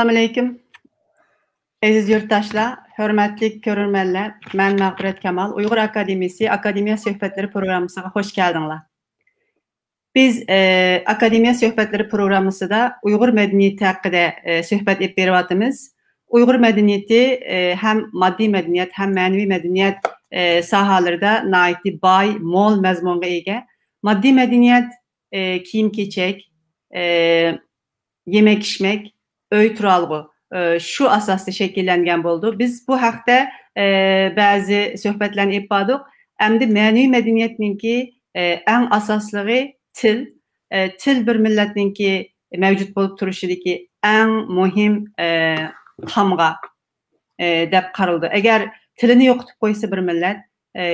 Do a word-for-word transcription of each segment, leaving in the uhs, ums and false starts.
ئەسسالامۇئەلەيكۇم. ئەزىز يۇرتداشلار، ھۆرمەتلىك كۆرۈرمەنلەر، مەن مەغپىرەت كامال، ئۇيغۇر ئاكادېمىيىسى ئاكادېمىيە سۆھبەتلىرى پروگراممىسىغا خوش كەلدىڭلار. بىز، ئە، ئاكادېمىيە سۆھبەتلىرى پروگراممىسىدا ئۇيغۇر مەدەنىيىتى ھەققىدە، ئە، سۆھبەت ئېلىپ بېرىۋاتىمىز. ئۇيغۇر مەدەنىيىتى، ئە، ھەم ماددىي مەدەنىيەت، ھەم مەنىۋى مەدەنىيەت، ئە، ساھەلىرىدە ناھايىتى باي، مول مەزمۇنغا ئىگە. ماددىي مەدەنىيەت، ئە، كىيىم-كېچەك، ئە، يېمەك-ئىچمەك، ئۆي تۇرالغۇ، ئە، شۇ ئاساستا شەكىللەنگەن بولىدۇ. بىز بۇ ھەقتە، ئە، بەزى سۆھبەتلەرنى ئېلىپ باردۇق. ئەمدى مەنىۋى مەدەنىيەتنىڭكى، ئە، ئەڭ ئاساسلىقى تىل. ئە، تىل بىر مىللەتنىڭكى مەۋجۇت بولۇپ تۇرۇشىدىكى ئەڭ مۇھىم، ئە، تامغا، ئە، دەپ قارىلىدۇ. ئەگەر تىلىنى يوقىتىپ قويسا بىر مىللەت، ئە،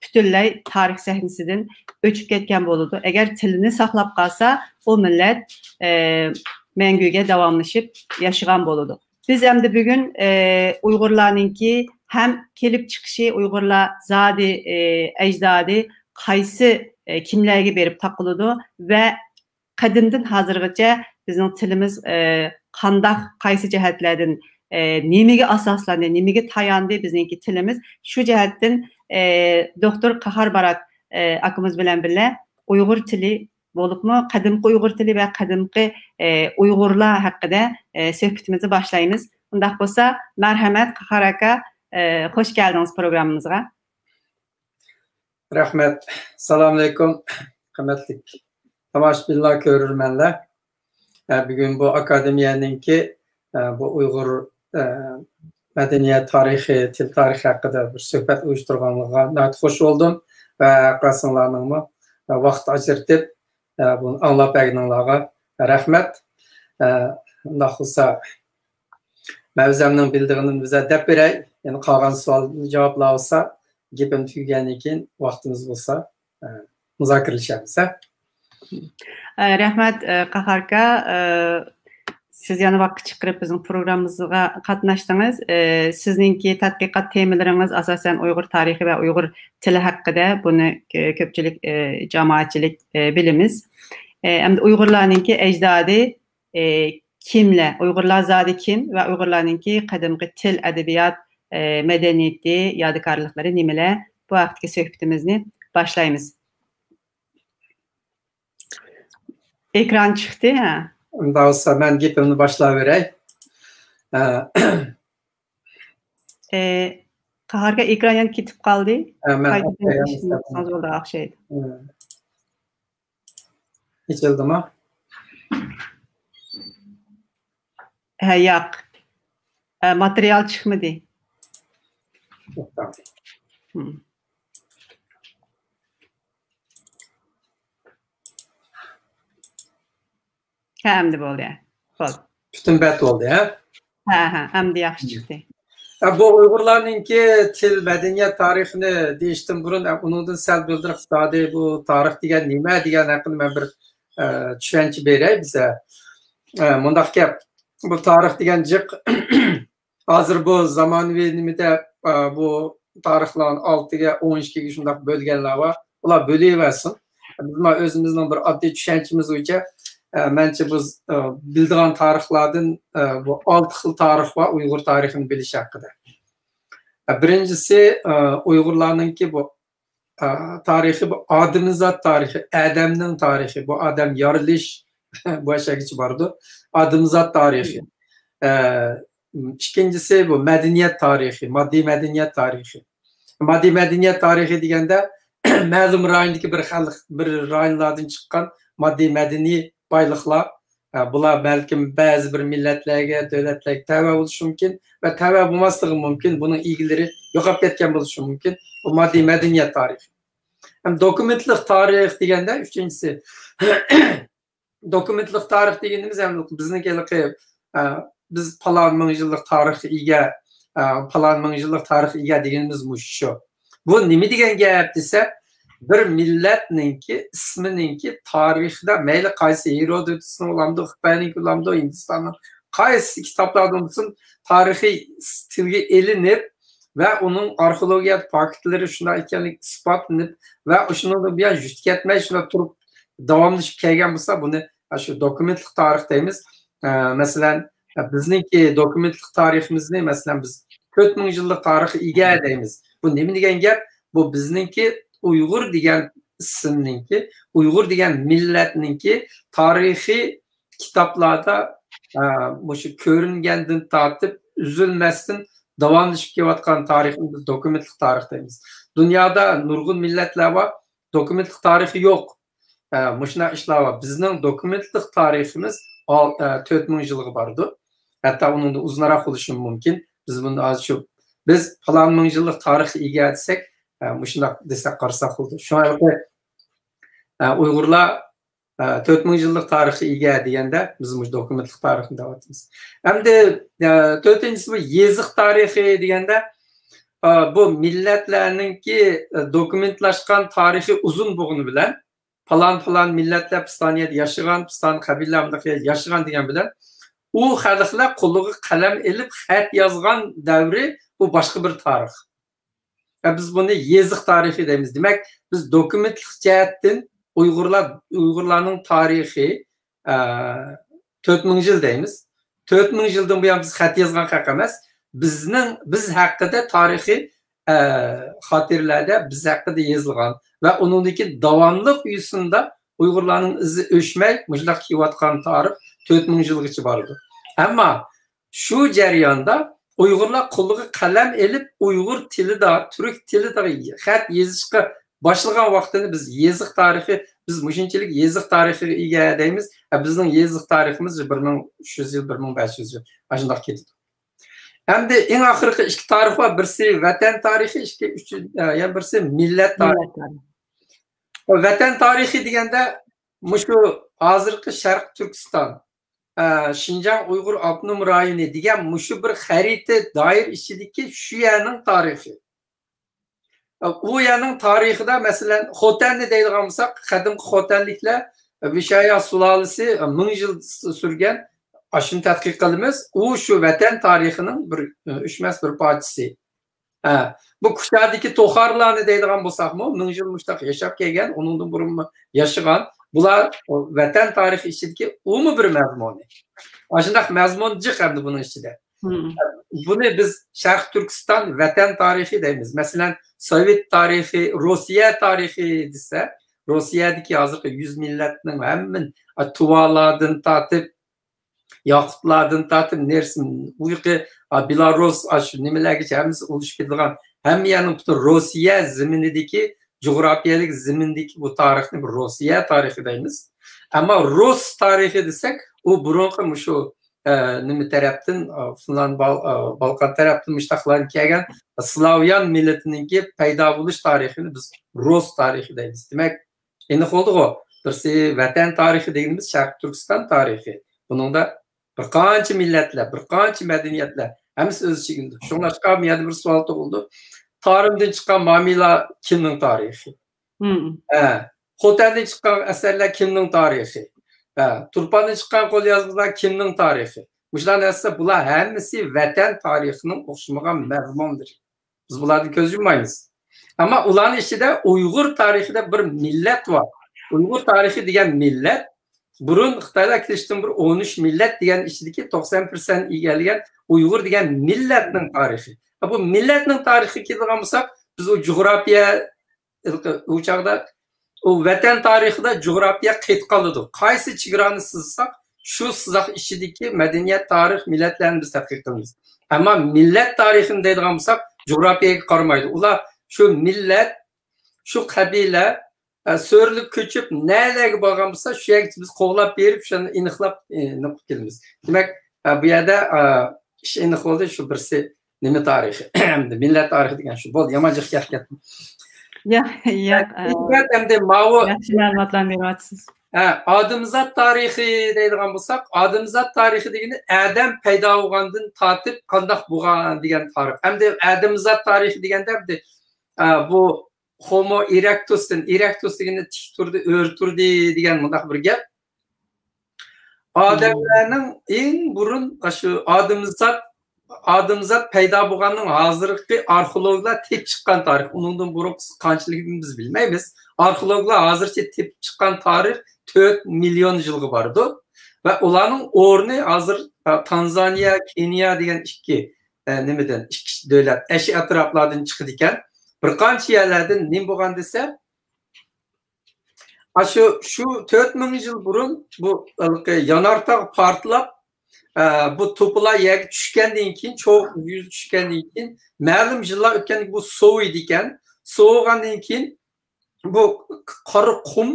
پۈتۈنلەي تارىخ سەھنىسىدىن ئۆچۈپ كەتكەن بولىدۇ. ئەگەر تىلىنى ساقلاپ قالسا، ئۇ مىللەت، ئە، مەڭگۈگە داۋاملىشىپ ياشىغان بولىدۇ. بىز ئەمدى بۈگۈن، ئە، ئۇيغۇرلارنىڭكى ھەم كېلىپ چىقىشى، ئۇيغۇرلار زادى، ئە، ئەجدادى قايسى، ئە، كىملەرگە بېرىپ تاقىلىدۇ ۋە قەدىمدىن ھازىرغىچە بىزنىڭ تىلىمىز، ئە، قانداق، قايسى جەھەتلەردىن، ئە، نېمىگە ئاساسلاندى، نېمىگە تاياندى بىزنىڭكى تىلىمىز؟ شۇ جەھەتتىن، ئە، دوختۇر قاھار بارات، ئە، ئاكىمىز بىلەن بىللە ئۇيغۇر تىلى، بولۇپمۇ قەدىمكى ئۇيغۇر تىلى ۋە قەدىمكى، ئە، ئۇيغۇرلار ھەققىدە، ئە، سۆھبىتىمىزنى باشلايمىز. ئۇنداق بولسا، مەرھەمەت، قاھار ئاكا، ئە، خوش كەلدىڭىز پروگراممىمىزغا. رەھمەت. ئەسسالامۇئەلەيكۇم، قىممەتلىك تاماشىبىنلار، كۆرۈرمەنلەر. ئە، بۈگۈن بۇ ئاكادېمىيەنىڭكى، ئە، بۇ ئۇيغۇر، ئە، مەدەنىيەت تارىخى، تىل تارىخى ھەققىدە بىر سۆھبەت ئۇيۇشتۇرغانلىقىغا ناھايىتى خوش بولدۇم ۋە ھەرقايسىڭلارنىڭمۇ، ئە، ۋاقىت ئاجرىتىپ، ئە، بۇنى ئاڭلاپ بەرگىنىڭلارغا رەھمەت. ئە، ئۇنداق بولسا، مەن ئۆزۈمنىڭ بىلىدىغىنىمنى بىزە دەپ بېرەي. يەنە قالغان سوئال، جاۋابلار بولسا، گېپىم تۈگىگەندىن كېيىن ۋاقتىمىز بولسا، ئە، مۇزاكىرىلىشەرمىز، ھە؟ ئە، رەھمەت، ئە، قاھار ئاكا. ئە، سىز يەنە ۋاقىت چىقىرىپ بىزنىڭ پروگراممىمىزغا قاتناشتىڭىز. ئە، سىزنىڭكى تەتقىقات تېمىلىرىڭىز ئاساسەن ئۇيغۇر تارىخى ۋە ئۇيغۇر تىلى ھەققىدە، بۇنى، ئە، كۆپچىلىك، ئە، جامائەتچىلىك، ئە، بىلىمىز. ئە، ئەمدى ئۇيغۇرلارنىڭكى ئەجدادى، ئە، كىملەر؟ ئۇيغۇرلار زادى كىم ۋە ئۇيغۇرلارنىڭكى قەدىمكى تىل، ئەدەبىيات، ئە، مەدەنىيىتى، يادىكارلىقلىرى نېمىلەر؟ بۇ ھەقتىكى سۆھبىتىمىزنى باشلايمىز. ئېكران چىقتى، ھە. ئۇنداق بولسا، مەن گېپىمنى باشلاۋېرەي. ئە، ئە، قاھار ئاكا، ئېكران يەنە كېتىپ قالدى. ئە، مەن قايتىدىن ئېكران ئىشلىتىپ قالسىڭىز بولىدۇ، ئوخشايدۇ. ئە. ئېچىلدىمۇ؟ ھە، ياق. ئە، ماتېرىيال چىقمىدى. توختاڭ. ھىم. ھە، ئەمدى بولدى. بولدى. پۈتۈن بەت بولدى، ھە؟ ھە، ھە، ئەمدى ياخشى چىقتى. ھە، بۇ ئۇيغۇرلارنىڭكى تىل، مەدەنىيەت تارىخىنى دېيىشتىن بۇرۇن، ئە، ئۇنىڭدىن سەل بۇلدۇرقى زادى بۇ تارىخ دېگەن نېمە دېگەن ھەققىدە مەن بىر، ئە، چۈشەنچە بېرەي بىزە. ئە، مۇنداق گەپ، بۇ تارىخ دېگەن جىق ھازىر بۇ زامانىۋى نېمىدە، ئە، بۇ تارىخلارنى ئالتىگە، ئون ئىككىگە شۇنداق بۆلگەنلەر بار. ئۇلار بۆلۈۋەرسۇن. بىز مانا ئۆزىمىزنىڭ بىر ئاددىي چۈشەنچىمىز بويىچە، ئە، مەنچە بىز، ئە، بىلىدىغان تارىخلاردىن، ئە، بۇ ئالتە خىل تارىخ بار، ئۇيغۇر تارىخىنى بىلىش ھەققىدە. ئە، بىرىنچىسى، ئە، ئۇيغۇرلارنىڭكى بۇ، ئە، تارىخى، بۇ ئادىمىزات تارىخى، ئادەمنىڭ تارىخى، بۇ ئادەم يارىلىش، بۇ ئەشەگىچە بارىدۇ. ئادىمىزات تارىخى. ئە، ئىككىنچىسى بۇ مەدەنىيەت تارىخى، ماددىي مەدەنىيەت تارىخى. ماددىي مەدەنىيەت تارىخى دېگەندە، مەلۇم رايوندىكى بىر خەلق، بىر رايونلاردىن چىققان ماددىي مەدەنىي بايلىقلار. ھە، بۇلار بەلكىم بەزى بىر مىللەتلەرگە، دۆلەتلەرگە تەۋە بولۇشى مۇمكىن ۋە تەۋە بولماسلىقى مۇمكىن. بۇنىڭ ئىگىلىرى يوقاپ كەتكەن بولۇشى مۇمكىن. بۇ ماددىي مەدەنىيەت تارىخى. ھەم دوكۇمېنتلىق تارىخ دېگەندە ئۈچىنچىسى، دوكۇمېنتلىق تارىخ دېگىنىمىز ھەم بىزنىڭكى ھېلىقى، ئە، بىز پالان مىڭ يىللىق تارىخقا ئىگە، ئە، پالان مىڭ يىللىق تارىخقا ئىگە دېگىنىمىز مۇشۇ شۇ. بۇ نېمە دېگەن گەپ دېسە، بىر مىللەتنىڭكى ئىسمىنىڭكى تارىخىدا مەيلى قايسى ھېرودوتسنىڭ بولامدۇ، خىتاينىڭكى بولامدۇ، ھىندىستاننىڭ قايسى كىتابلاردا بولسۇن، تارىخىي تىلگە ئېلىنىپ ۋە ئۇنىڭ ئارخېئولوگىيە پاكىتلىرى شۇنداق ئىكەنلىكى ئىسپاتلىنىپ ۋە شۇنىڭدىن بۇيان يۈز كەتمەي شۇنداق تۇرۇپ داۋاملىشىپ كەلگەن بولسا، بۇنى شۇ دوكۇمېنتلىق تارىخ دەيمىز. ئە، مەسىلەن، بىزنىڭكى دوكۇمېنتلىق تارىخىمىزنى، مەسىلەن، بىز تۆت مىڭ يىللىق تارىخقا ئىگە دەيمىز. بۇ نېمە دېگەن گەپ؟ بۇ بىزنىڭكى ئۇيغۇر دېگەن ئىسىمنىڭكى، ئۇيغۇر دېگەن مىللەتنىڭكى تارىخىي كىتابلاردا، ئە، مۇشۇ كۆرۈنگەندىن تارتىپ ئۈزۈلمەستىن داۋاملىشىپ كېلىۋاتقان تارىخنى بىز دوكۇمېنتلىق تارىخ دەيمىز. دۇنيادا نۇرغۇن مىللەتلەر بار، دوكۇمېنتلىق تارىخى يوق. ئە، مۇشۇنداق ئىشلار بار. بىزنىڭ دوكۇمېنتلىق تارىخىمىز ئال-، ئە، تۆت مىڭ يىلغا بارىدۇ. ھەتتا ئۇنىڭدىن ئۇزۇنراق بولۇشى مۇمكىن. بىز بۇنى ھازىر شۇ، بىز پالان مىڭ يىللىق تارىخقا ئىگە دېسەك، ئە، مۇشۇنداق دېسەك قارىساق بولىدۇ. شۇڭا، ئە، ئۇيغۇرلار، ئە، تۆت مىڭ يىللىق تارىخقا ئىگە دېگەندە، بىز مۇشۇ دوكۇمېنتلىق تارىخنى دەۋاتىمىز. ئەمدى، ئە، تۆتىنچىسى بۇ يېزىق تارىخى دېگەندە، ئە، بۇ مىللەتلەرنىڭكى، ئە، دوكۇمېنتلاشقان تارىخى ئۇزۇن بولغىنى بىلەن، پالان، پالان مىللەتلەر پىستان يەردە ياشىغان، پىستان قەبىلىلەر مۇنداق يەردە ياشىغان دېگەن بىلەن، ئۇ خەلقلەر قولىغا قەلەم ئېلىپ خەت يازغان دەۋرى، بۇ باشقا بىر تارىخ. ئە، بىز بۇنى يېزىق تارىخى دەيمىز. دېمەك، بىز دوكۇمېنتلىق جەھەتتىن ئۇيغۇرلار، ئۇيغۇرلارنىڭ تارىخى، ئە، تۆت مىڭ يىل دەيمىز. تۆت مىڭ يىلدىن بۇيان بىز خەت يازغان خەق ئەمەس. بىزنىڭ، بىز ھەققىدە تارىخىي، ئە، خاتىرىلەردە بىز ھەققىدە يېزىلغان ۋە ئۇنىڭدىن كېيىن داۋاملىق يۈزىسىندە ئۇيغۇرلارنىڭ ئىزى ئۆچمەي مۇشۇنداق كېلىۋاتقان تارىخ تۆت مىڭ يىلغىچە بارىدۇ. ئەمما شۇ جەرياندا ئۇيغۇرلار قولىغا قەلەم ئېلىپ، ئۇيغۇر تىلىدا، تۈرك تىلىدا خەت يېزىشقا باشلىغان ۋاقتىنى بىز يېزىق تارىخى، بىز مۇشۇنچىلىك يېزىق تارىخىغا ئىگە دەيمىز. ئە، بىزنىڭ يېزىق تارىخىمىز بىر مىڭ ئۈچ يۈز يىل، بىر مىڭ بەش يۈز يىل، ئاشۇنداق كېتىدۇ. ئەمدى ئەڭ ئاخىرقى ئىككى تارىخ بار، بىرسى ۋەتەن تارىخى، ئىككى، ئۈچ، ئە، يەنە بىرسى مىللەت تارىخى. مىللەت تارىخى. ۋەتەن تارىخى دېگەندە مۇشۇ ھازىرقى شەرقىي تۈركىستان، ئە، شىنجاڭ ئۇيغۇر ئاپتونوم رايونى دېگەن مۇشۇ بىر خەرىتە دائىرە ئىچىدىكى شۇ يەرنىڭ تارىخى. ئە، ئۇ يەرنىڭ تارىخىدا، مەسىلەن، خوتەننى دەيدىغان بولساق، قەدىمكى خوتەنلىكلەر، ئە، ۋىشايا سۇلالىسى، ئە، مىڭ يىل س-، سۈرگەن، ئاشۇنى تەتقىق قىلىمىز. ئۇ شۇ ۋەتەن تارىخىنىڭ بىر، ئە، ئۆچمەس بىر پارچىسى. ھە، بۇ كۇچادىكى توخارلارنى دەيدىغان بولساقمۇ، مىڭ يىل مۇشتاق ياشاپ كەلگەن، ئۇنىڭدىن بۇرۇنمۇ ياشىغان، بۇلار ۋەتەن تارىخى ئىچىدىكى ئۇمۇ بىر مەزمۇنى. ئاشۇنداق مەزمۇن جىق ئەمدى بۇنىڭ ئىچىدە. مم. بۇنى بىز شەرقىي تۈركىستان ۋەتەن تارىخى دەيمىز. مەسىلەن، سوۋېت تارىخى، روسىيە تارىخى دېسە، روسىيەدىكى ھازىرقى يۈز مىللەتنىڭ ھەممە، تۇۋالاردىن تارتىپ، ياقۇتلاردىن تارتىپ نېرىسى، بۇ يېقى، ئا، بېلاروس، ئاشۇ نېمىلەرگىچە ھەممىسى ئۇلىشىپ كېتىدىغان، ھەممە يەرنىڭ پۈتۈن روسىيە زېمىنىدىكى، جۇغراپىيەلىك زېمىندىكى بۇ تارىخنى بىر روسىيە تارىخى دەيمىز. ئەمما رۇس تارىخى دېسەك، ئۇ بۇرۇنقى مۇشۇ، ئە، نېمە تەرەپتىن، ئا، فىنلاند، بال-، ئا، بالقان تەرەپتىن مۇشتاقلارنى كەلگەن سلاۋيان مىللىتىنىڭكى پەيدا بولۇش تارىخىنى بىز رۇس تارىخى دەيمىز. دېمەك، ئېنىق بولدىغۇ؟ بىرسى ۋەتەن تارىخى دېگىنىمىز شەرقىي تۈركىستان تارىخى. بۇنىڭدا بىر قانچە مىللەتلەر، بىر قانچە مەدەنىيەتلەر، ھەممىسى ئۆز ئىچىگە ئالىدۇ. شۇڭلاشقا بۇ يەردە بىر سوئال تۇغۇلىدۇ. تارىمدىن چىققان مامىلار كىمنىڭ تارىخى؟ مم. ھە. خوتەندىن چىققان ئەسەرلەر كىمنىڭ تارىخى؟ ھە. تۇرپاندىن چىققان قوليازمىلار كىمنىڭ تارىخى؟ مۇشۇلارنى ئەسلىسە، بۇلار ھەممىسى ۋەتەن تارىخىنىڭ ئوخشىمىغان مەزمۇنلىرى. بىز بۇلاردىن كۆز يۇممايمىز. ئەمما ئۇلارنىڭ ئىچىدە ئۇيغۇر تارىخى دەپ بىر مىللەت بار. ئۇيغۇر تارىخى دېگەن مىللەت بۇرۇن خىتايلار كېلىشتىن بۇرۇن ئون ئۈچ مىللەت دېگەن ئىچىدىكى توقسان پىرسەنت ئىگىلىگەن ئۇيغۇر دېگەن مىللەتنىڭ تارىخى. ھە، بۇ مىللەتنىڭ تارىخىغا كېلىدىغان بولساق، بىز ئۇ جۇغراپىيە، ئۇ چاغدا ئۇ ۋەتەن تارىخىدا جۇغراپىيە قېتىپ قالىدۇ. قايسى چېگرانى سىزساق، شۇ سىزىق ئىچىدىكى مەدەنىيەت، تارىخ، مىللەتلەرنى بىز تەتقىق قىلىمىز. ئەمما مىللەت تارىخىنى دەيدىغان بولساق، جۇغراپىيەگە قارىمايدۇ. ئۇلار شۇ مىللەت، شۇ قەبىلە، ئە، سۆرىلىپ كۆچۈپ نەلەرگە بارغان بولسا، شۇ يەرگىچە بىز قوغلاپ بېرىپ، شۇنى ئېنىقلاپ، ئېنىق قىلىمىز. دېمەك، ئە، بۇ يەردە، ئە، ئىش ئېنىق بولدى. شۇ بىرسى نېمە تارىخى؟ ئەمدى مىللەت تارىخى دېگەن شۇ. بولدى، يامان جىق گەپ كەتتىم. ياق، ياق، ئە، ئە، ئەمدى ماۋۇ ياخشى مەلۇماتلارنى بېرىۋاتىسىز. ھە، ئادەمزات تارىخى دەيدىغان بولساق، ئادەمزات تارىخى دېگىنى ئادەم پەيدا بولغاندىن تارتىپ قانداق بولغان دېگەن تارىخ. ئەمدى ئادەمزات تارىخى دېگەندە، ئەمدى، ئە، بۇ خومو ئېرەكتۇستىن، ئېرەكتۇس دېگىنى تىك تۇردى، ئۆرە تۇردى دېگەن مۇنداق بىر گەپ. ئادەملەرنىڭ ئەڭ بۇرۇن ئاشۇ ئادەمزات، ئادەمزات پەيدا بولغاننىڭ ھازىرقى ئارخېئولوگلار تېپىپ چىققان تارىخ، ئۇنىڭدىن بۇرۇنقىسى قانچىلىكىنى بىز بىلمەيمىز. ئارخېئولوگلار ھازىرچە تېپىپ چىققان تارىخ تۆت مىليون يىلغا بارىدۇ ۋە ئۇلارنىڭ ئورنى ھازىر ھە، تانزانىيە، كېنىيە دېگەن ئىككى، ئە، نېمىدىن، ئىككى دۆلەت، ئەشۇ ئەتراپلاردىن چىقىدىكەن. بىر قانچە يەرلەردىن نېمە بولغان دېسە، ئاشۇ، شۇ تۆت مىڭ يىل بۇرۇن بۇ ھېلىقى يانارتاغ پارتلاپ، ئە، بۇ توپىلار يەرگە چۈشكەندىن كېيىن، چوغ يۈزى چۈشكەندىن كېيىن، مەلۇم يىللار ئۆتكەندىن كېيىن بۇ سوۋۇيدىكەن. سوۋۇغاندىن كېيىن بۇ قارا قۇم،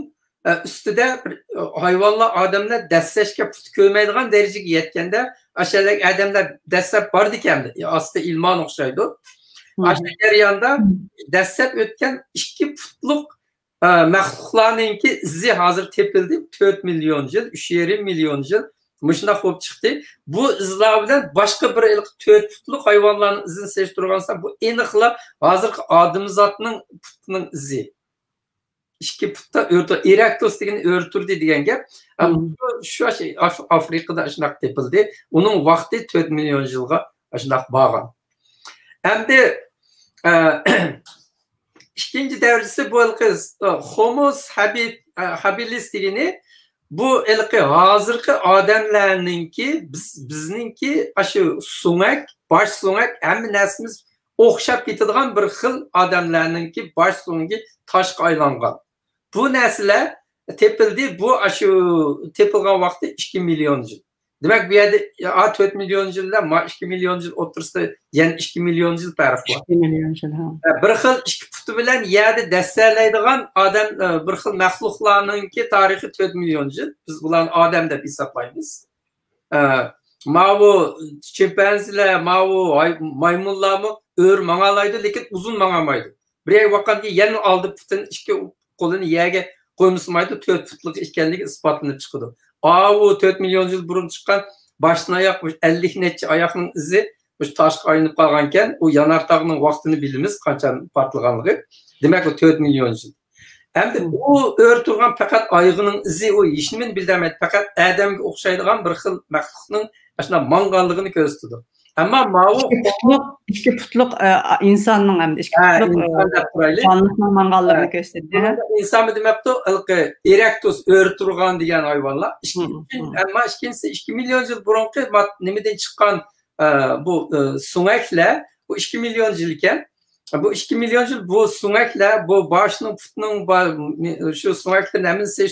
ئە، ئۈستىدە بىر، ئە، ھايۋانلار، ئادەملەر دەسسەشكە پۇت كۆيمەيدىغان دەرىجىگە يەتكەندە، ئاشۇ يەرلەرگە ئادەملەر دەسسەپ بارىدىكەن. ئاستى ئىلمان ئوخشايدۇ. مم. ئاشۇ جەرياندا دەسسەپ ئۆتكەن ئىككى پۇتلۇق، ئە، مەخلۇقلارنىڭكى ئىزى ھازىر تېپىلدى. تۆت مىليون يىل، ئۈچ يېرىم مىليون يىل مۇشۇنداق بولۇپ چىقتى. بۇ ئىزلار بىلەن باشقا بىر ھېلىقى تۆت پۇتلۇق ھايۋانلارنىڭ ئىزىنى سېلىشتۇرغانسا، بۇ ئېنىقلا ھازىرقى ئادەمزاتنىڭ پۇتىنىڭ ئىزى. ئىككى پۇتتا ئۆرە تۇر-، ئېرەكتۇس دېگەن ئۆرە تۇردى دېگەن گەپ. ئە، مم. شۇ، شۇ ئاش-، ئاف-، ئافرىقىدا شۇنداق تېپىلدى. ئۇنىڭ ۋاقتى تۆت مىليون يىلغا شۇنداق بارغان. ئەمدى، ئە، ئىككىنچى دەرىجىسى بۇ ھېلىقى، ئە، خوموس ھەبىت-، ئە، ھابىلىس دېگىنى بۇ ھېلىقى ھازىرقى ئادەملەرنىڭكى، بىز، بىزنىڭكى ئاشۇ سۆڭەك، باش سۆڭەك، ھەممە نەرسىمىز ئوخشاپ كېتىدىغان بىر خىل ئادەملەرنىڭكى باش سۆڭىكى تاشقا ئايلانغان. بۇ نەرسىلەر تېپىلدى. بۇ ئاشۇ تېپىلغان ۋاقتى ئىككى مىليون يىل. دېمەك، بۇ يەردە، ئا، تۆت مىليون يىل بىلەن ما ئىككى مىليون يىل ئوتتۇرىسىدا يەنە ئىككى مىليون يىل پەرق بار. ئىككى مىليون يىل، ھە. ھە، بىر خىل ئىككى پۇتى بىلەن يەردە دەسسەلەيدىغان ئادەم، ئە، بىر خىل مەخلۇقلارنىڭكى تارىخى تۆت مىليون يىل. بىز بۇلارنى ئادەم دەپ ھېسابلايمىز. ئە، ماۋۇ چىمپەنزىلەر، ماۋۇ ھاي-، مايمۇنلارمۇ ئۆرە ماڭالايدۇ، لېكىن ئۇزۇن ماڭالمايدۇ. بىر يەرگە بارغاندىن كېيىن يەنە ئالدى پۇتىنى، ئىككى قولىنى يەرگە قويمىسىمايدۇ، تۆت پۇتلۇق ئىكەنلىكى ئىسپاتلىنىپ چىقىدۇ. ئاۋۇ تۆت مىليون يىل بۇرۇن چىققان باشتىن ئاياق، مۇشۇ ئەللىك نەچچە ئاياقنىڭ ئىزى مۇشۇ تاشقا ئايلىنىپ قالغانىكەن. ئۇ يانارتاغنىڭ ۋاقتىنى بىلىمىز، قانچە پارتلىغانلىقى. دېمەك، ئۇ تۆت مىليون يىل. ئەمدى مم. ئۇ ئۆرە تۇرغان پەقەت ئايىغىنىڭ ئىزى، ئۇ ھېچنېمىنى بىلدۈرمەيدۇ. پەقەت ئادەمگە ئوخشايدىغان بىر خىل مەخلۇقنىڭ ئاشۇنداق ماڭغانلىقىنى كۆرسىتىدۇ. ئەمما ماۋۇ ئىككى پۇتلۇق، ئىككى پۇتلۇق، ئە، ئىنساننىڭ ئەمدى ئىككى ھە، پۇتلۇق، ئە، ئىنسان دەپ تۇرايلى. جانلىقنىڭ ماڭغانلىقىنى ھە. كۆرسىتىدۇ. بۇنىڭدا ئىنسانمۇ دېمەپتۇ، ھېلىقى ئېرەكتۇس، ئۆرە تۇرغان دېگەن ھايۋانلار. ئىككىنچى، مم، مم. ئەمما ئىككىنچىسى ئىككى مىليون يىل بۇرۇنقى مات-، نېمىدىن چىققان، ئە، بۇ، ئە، سۆڭەكلەر، بۇ ئىككى مىليون يىل ئىكەن. بۇ ئىككى مىليون يىل بۇ سۆڭەكلەر، بۇ باشنىڭ، پۇتنىڭ، با-، شۇ سۆڭەكلەرنى ھەممىسى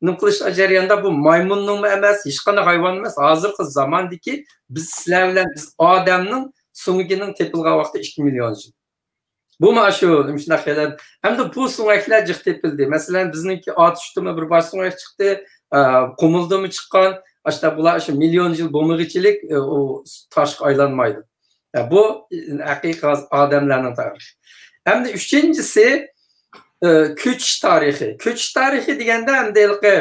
نېمە قىلىش جەريانىدا بۇ مايمۇننىڭمۇ ئەمەس، ھېچقانداق ھايۋان ئەمەس، ھازىرقى زاماندىكى بىز سىلەر بىلەن بىز ئادەمنىڭ سۆڭىكىنىڭ تېپىلغان ۋاقتى ئىككى مىليون يىل. بۇمۇ ئاشۇ مۇشۇنداق خىيالات. ئەمدى بۇ سۆڭەكلەر جىق تېپىلدى. مەسىلەن، بىزنىڭكى ئاتۇشتىمۇ بىر باش سۆڭەك چىقتى، ئا، قۇمۇلدىمۇ چىققان. ئاشۇنداق بۇلار شۇ مىليون يىل بولمىغۇچىلىك، ئۇ تاشقا ئايلانمايدۇ. بۇ ھەقىقىي ئادەملەرنىڭ تارىخى. ئەمدى ئۈچىنچىسى، ئە، كۆچۈش تارىخى. كۆچۈش تارىخى دېگەندە ئەمدى ھېلىقى،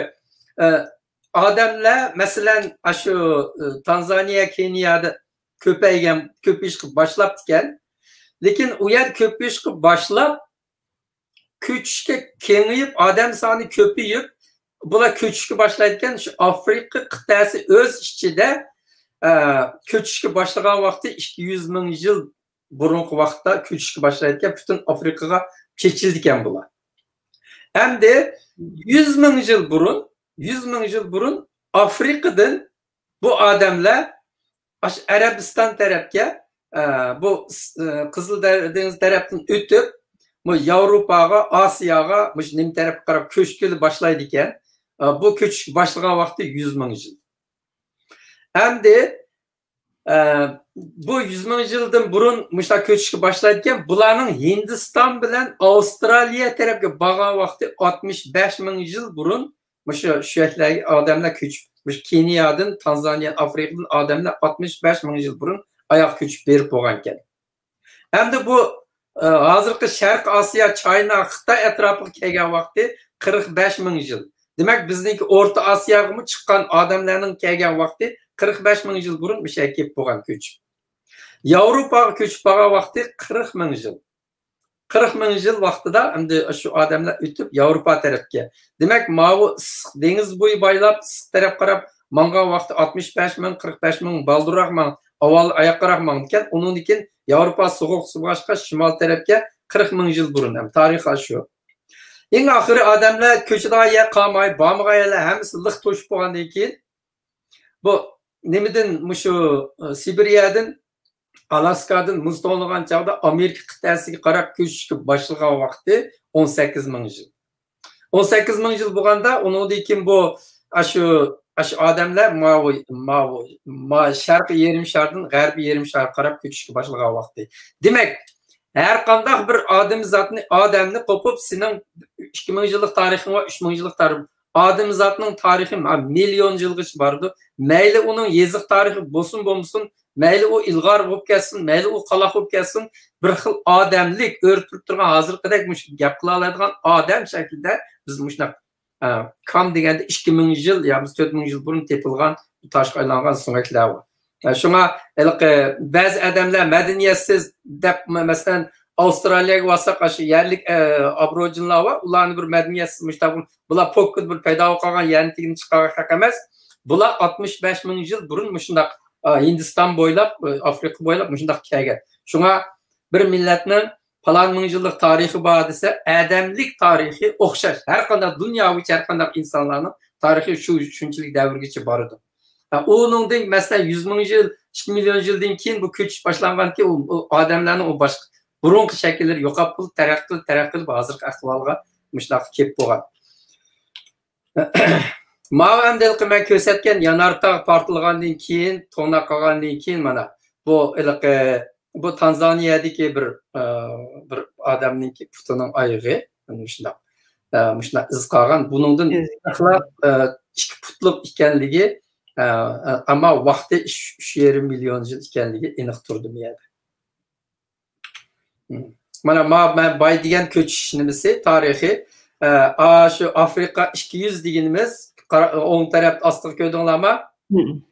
ئە، ئادەملەر، مەسىلەن، ئاشۇ، ئە، تانزانىيە، كېنىيەدە كۆپەيگەن، كۆپىيىشكە باشلاپتىكەن. لېكىن ئۇ يەر كۆپىيىشكە باشلاپ، كۆچۈشكە كېڭىيىپ، ئادەم سانى كۆپىيىپ، بۇلار كۆچۈشكە باشلايدىكەن. شۇ ئافرىقا قىتئەسى ئۆز ئىچىدە، ئە، كۆچۈشكە باشلىغان ۋاقتى ئىككى يۈز مىڭ يىل بۇرۇنقى ۋاقىتتا كۆچۈشكە باشلايدىكەن، پۈتۈن ئافرىقىغا چېچىلىدىكەن بۇلار. ئەمدى يۈز مىڭ يىل بۇرۇن، يۈز مىڭ يىل بۇرۇن ئافرىقىدىن بۇ ئادەملەر ئاشۇ ئەرەبىستان تەرەپكە، ئە، بۇ، ئە، قىزىل دە-، دېڭىز تەرەپتىن ئۆتۈپ، بۇ ياۋروپاغا، ئاسىياغا، مۇشۇ نېمە تەرەپكە قاراپ كۆچكىلى باشلايدىكەن. ئە، بۇ كۆچۈشكە باشلىغان ۋاقتى يۈز مىڭ يىل. ئەمدى، ئە، بۇ يۈز مىڭ يىلدىن بۇرۇن مۇشۇلار كۆچۈشكە باشلايدىكەن. بۇلارنىڭ ھىندىستان بىلەن ئاۋسترالىيە تەرەپكە بارغان ۋاقتى ئاتمىش بەش مىڭ يىل بۇرۇن مۇشۇ شۇ يەرلەرگە ئادەملەر كۆچۈپ، مۇشۇ كېنىيەدىن، تانزانىيە، ئافرىقىدىن ئادەملەر ئاتمىش بەش مىڭ يىل بۇرۇن ئاياغ كۆچۈپ بېرىپ بولغانىكەن. ئەمدى بۇ، ئە، ھازىرقى شەرقىي ئاسىيا، چاينا، خىتاي ئەتراپىغا كەلگەن ۋاقتى قىرىق بەش مىڭ يىل. دېمەك، بىزنىڭكى ئورتا ئاسىياغىمۇ چىققان ئادەملەرنىڭ كەلگەن ۋاقتى قىرىق بەش مىڭ يىل بۇرۇن مۇشۇ يەرگە كېلىپ بولغان كۆچۈپ. ياۋروپاغا كۆچۈپ بارغان ۋاقتى قىرىق مىڭ يىل. قىرىق مىڭ يىل ۋاقتىدا ئەمدى شۇ ئادەملەر ئۆتۈپ ياۋروپا تەرەپكە. دېمەك، ماۋۇ ئىسسىق دېڭىز بويى بايلاپ، ئىسسىق تەرەپ قاراپ ماڭغان ۋاقتى ئاتمىش بەش مىڭ، قىرىق بەش مىڭ بالدۇرراق ماڭ-، ئاۋۋال ئاياققىراق ماڭىدىكەن. ئۇنىڭدىن كېيىن ياۋروپا سوغۇق بولغاچقا شىمال تەرەپكە قىرىق مىڭ يىل بۇرۇن. ھەم تارىخ شۇ. ئەڭ ئاخىرى ئادەملەر كۆچىدىغان يەر قالماي، بارمىغان يەرلەر ھەممىسى لىق توشۇپ بولغاندىن كېيىن، بۇ نېمىدىن، مۇشۇ، ئە، سىبىرىيەدىن، ئالاسكادىن مۇز توڭلىغان چاغدا ئامېرىكا قىتئەسىگە قاراپ كۆچۈشكە باشلىغان ۋاقتى ئون سەككىز مىڭ يىل. ئون سەككىز مىڭ يىل بولغاندا، ئۇنىڭدىن كېيىن بۇ، ئاشۇ، ئاشۇ ئادەملەر ماۋۇ، ماۋۇ، ما-، شەرقىي يېرىم شاردىن غەربىي يېرىم شارغا قاراپ كۆچۈشكە باشلىغان ۋاقتى. دېمەك، ھەر قانداق بىر ئادەمزاتنى، ئادەمنى قوپۇپ، سېنىڭ ئىككى مىڭ يىللىق تارىخىڭ ۋە ئۈچ مىڭ يىللىق تارىخ، ئادەمزاتنىڭ تارىخى ما-، مىليون يىلغىچە بارىدۇ. مەيلى ئۇنىڭ يېزىق تارىخى بولسۇن بولمىسۇن، مەيلى ئۇ ئىلغار بولۇپ كەتسۇن، مەيلى ئۇ قالاق بولۇپ كەتسۇن، بىر خىل ئادەملىك ئۆرە تۇرۇپ تۇرغان، ھازىرقىدەك مۇشۇ گەپ قىلالايدىغان ئادەم شەكلىدە بىز مۇشۇنداق، ئە، كام دېگەندە ئىككى مىڭ يىل يا بىز تۆت مىڭ يىل بۇرۇن تېپىلغان تاشقا ئايلانغان سۆڭەكلەر بار. ئە، شۇڭا ھېلىقى بەزى ئادەملەر مەدەنىيەتسىز دەپ، مە-، مەسىلەن، ئاۋسترالىيەگە بارساق، ئاشۇ يەرلىك، ئە، ئابورىجىنلار بار، ئۇلارنى بىر مەدەنىيەتسىز مۇشۇنداق، بۇلار پوككىدە بىر پەيدا بولۇپ قالغان يەرنى تېگىنى چىقارغان خەق ئەمەس. بۇلار ئاتمىش بەش مىڭ يىل بۇرۇن مۇشۇنداق، ئا، ھىندىستان بويلاپ، ئا، ئافرىقا بويلاپ مۇشۇنداق كەلگەن. شۇڭا بىر مىللەتنىڭ پالان مىڭ يىللىق تارىخى بار دېسە، ئادەملىك تارىخى ئوخشاش. ھەر قانداق دۇنيا بويىچە ھەر قانداق ئىنسانلارنىڭ تارىخى شۇ، شۇنچىلىك دەۋرگىچە بارىدۇ. ھە، ئۇنىڭدىن، مەسىلەن، يۈز مىڭ يىل، ئىككى مىليون يىلدىن كېيىن بۇ كۆچۈش باشلانغاندىكىن، ئۇ، ئۇ ئادەملەرنىڭ ئۇ باشقا بۇرۇنقى شەكىللىرى يوقاپ قېلىپ، تەرەققىي قىلىپ، تەرەققىي قىلىپ، ھازىرقى ئەھۋالغا مۇشۇنداق كېلىپ بولغان. ماۋۇ ئەمدى ھېلىقى مەن كۆرسەتكەن يانارتاغ پارتلىغاندىن كېيىن، توڭلاپ قالغاندىن كېيىن، مانا، بۇ ھېلىقى، بۇ تانزانىيەدىكى بىر، ئە، بىر ئادەمنىڭكى پۇتىنىڭ ئايىغى، مۇشۇنداق، ئە، مۇشۇنداق ئىز قالغان. بۇنىڭدىن ئىز. ئېنىقلاپ، ئە، ئىككى پۇتلۇق ئىكەنلىكى، ئە، ئە، ئەمما ۋاقتى ئۈچ، ئۈچ يېرىم مىليون يىل ئىكەنلىكى ئېنىق تۇردى بۇ يەردە. مانا، ما-، مەن باي دېگەن كۆچۈش نېمىسى، تارىخى. ئە، ئا، شۇ ئافرىقا ئىككى يۈز دېگىنىمىز، قارا-، ئوڭ تەرەپتە ئاستىغا كۆردۈڭلارما؟ مم.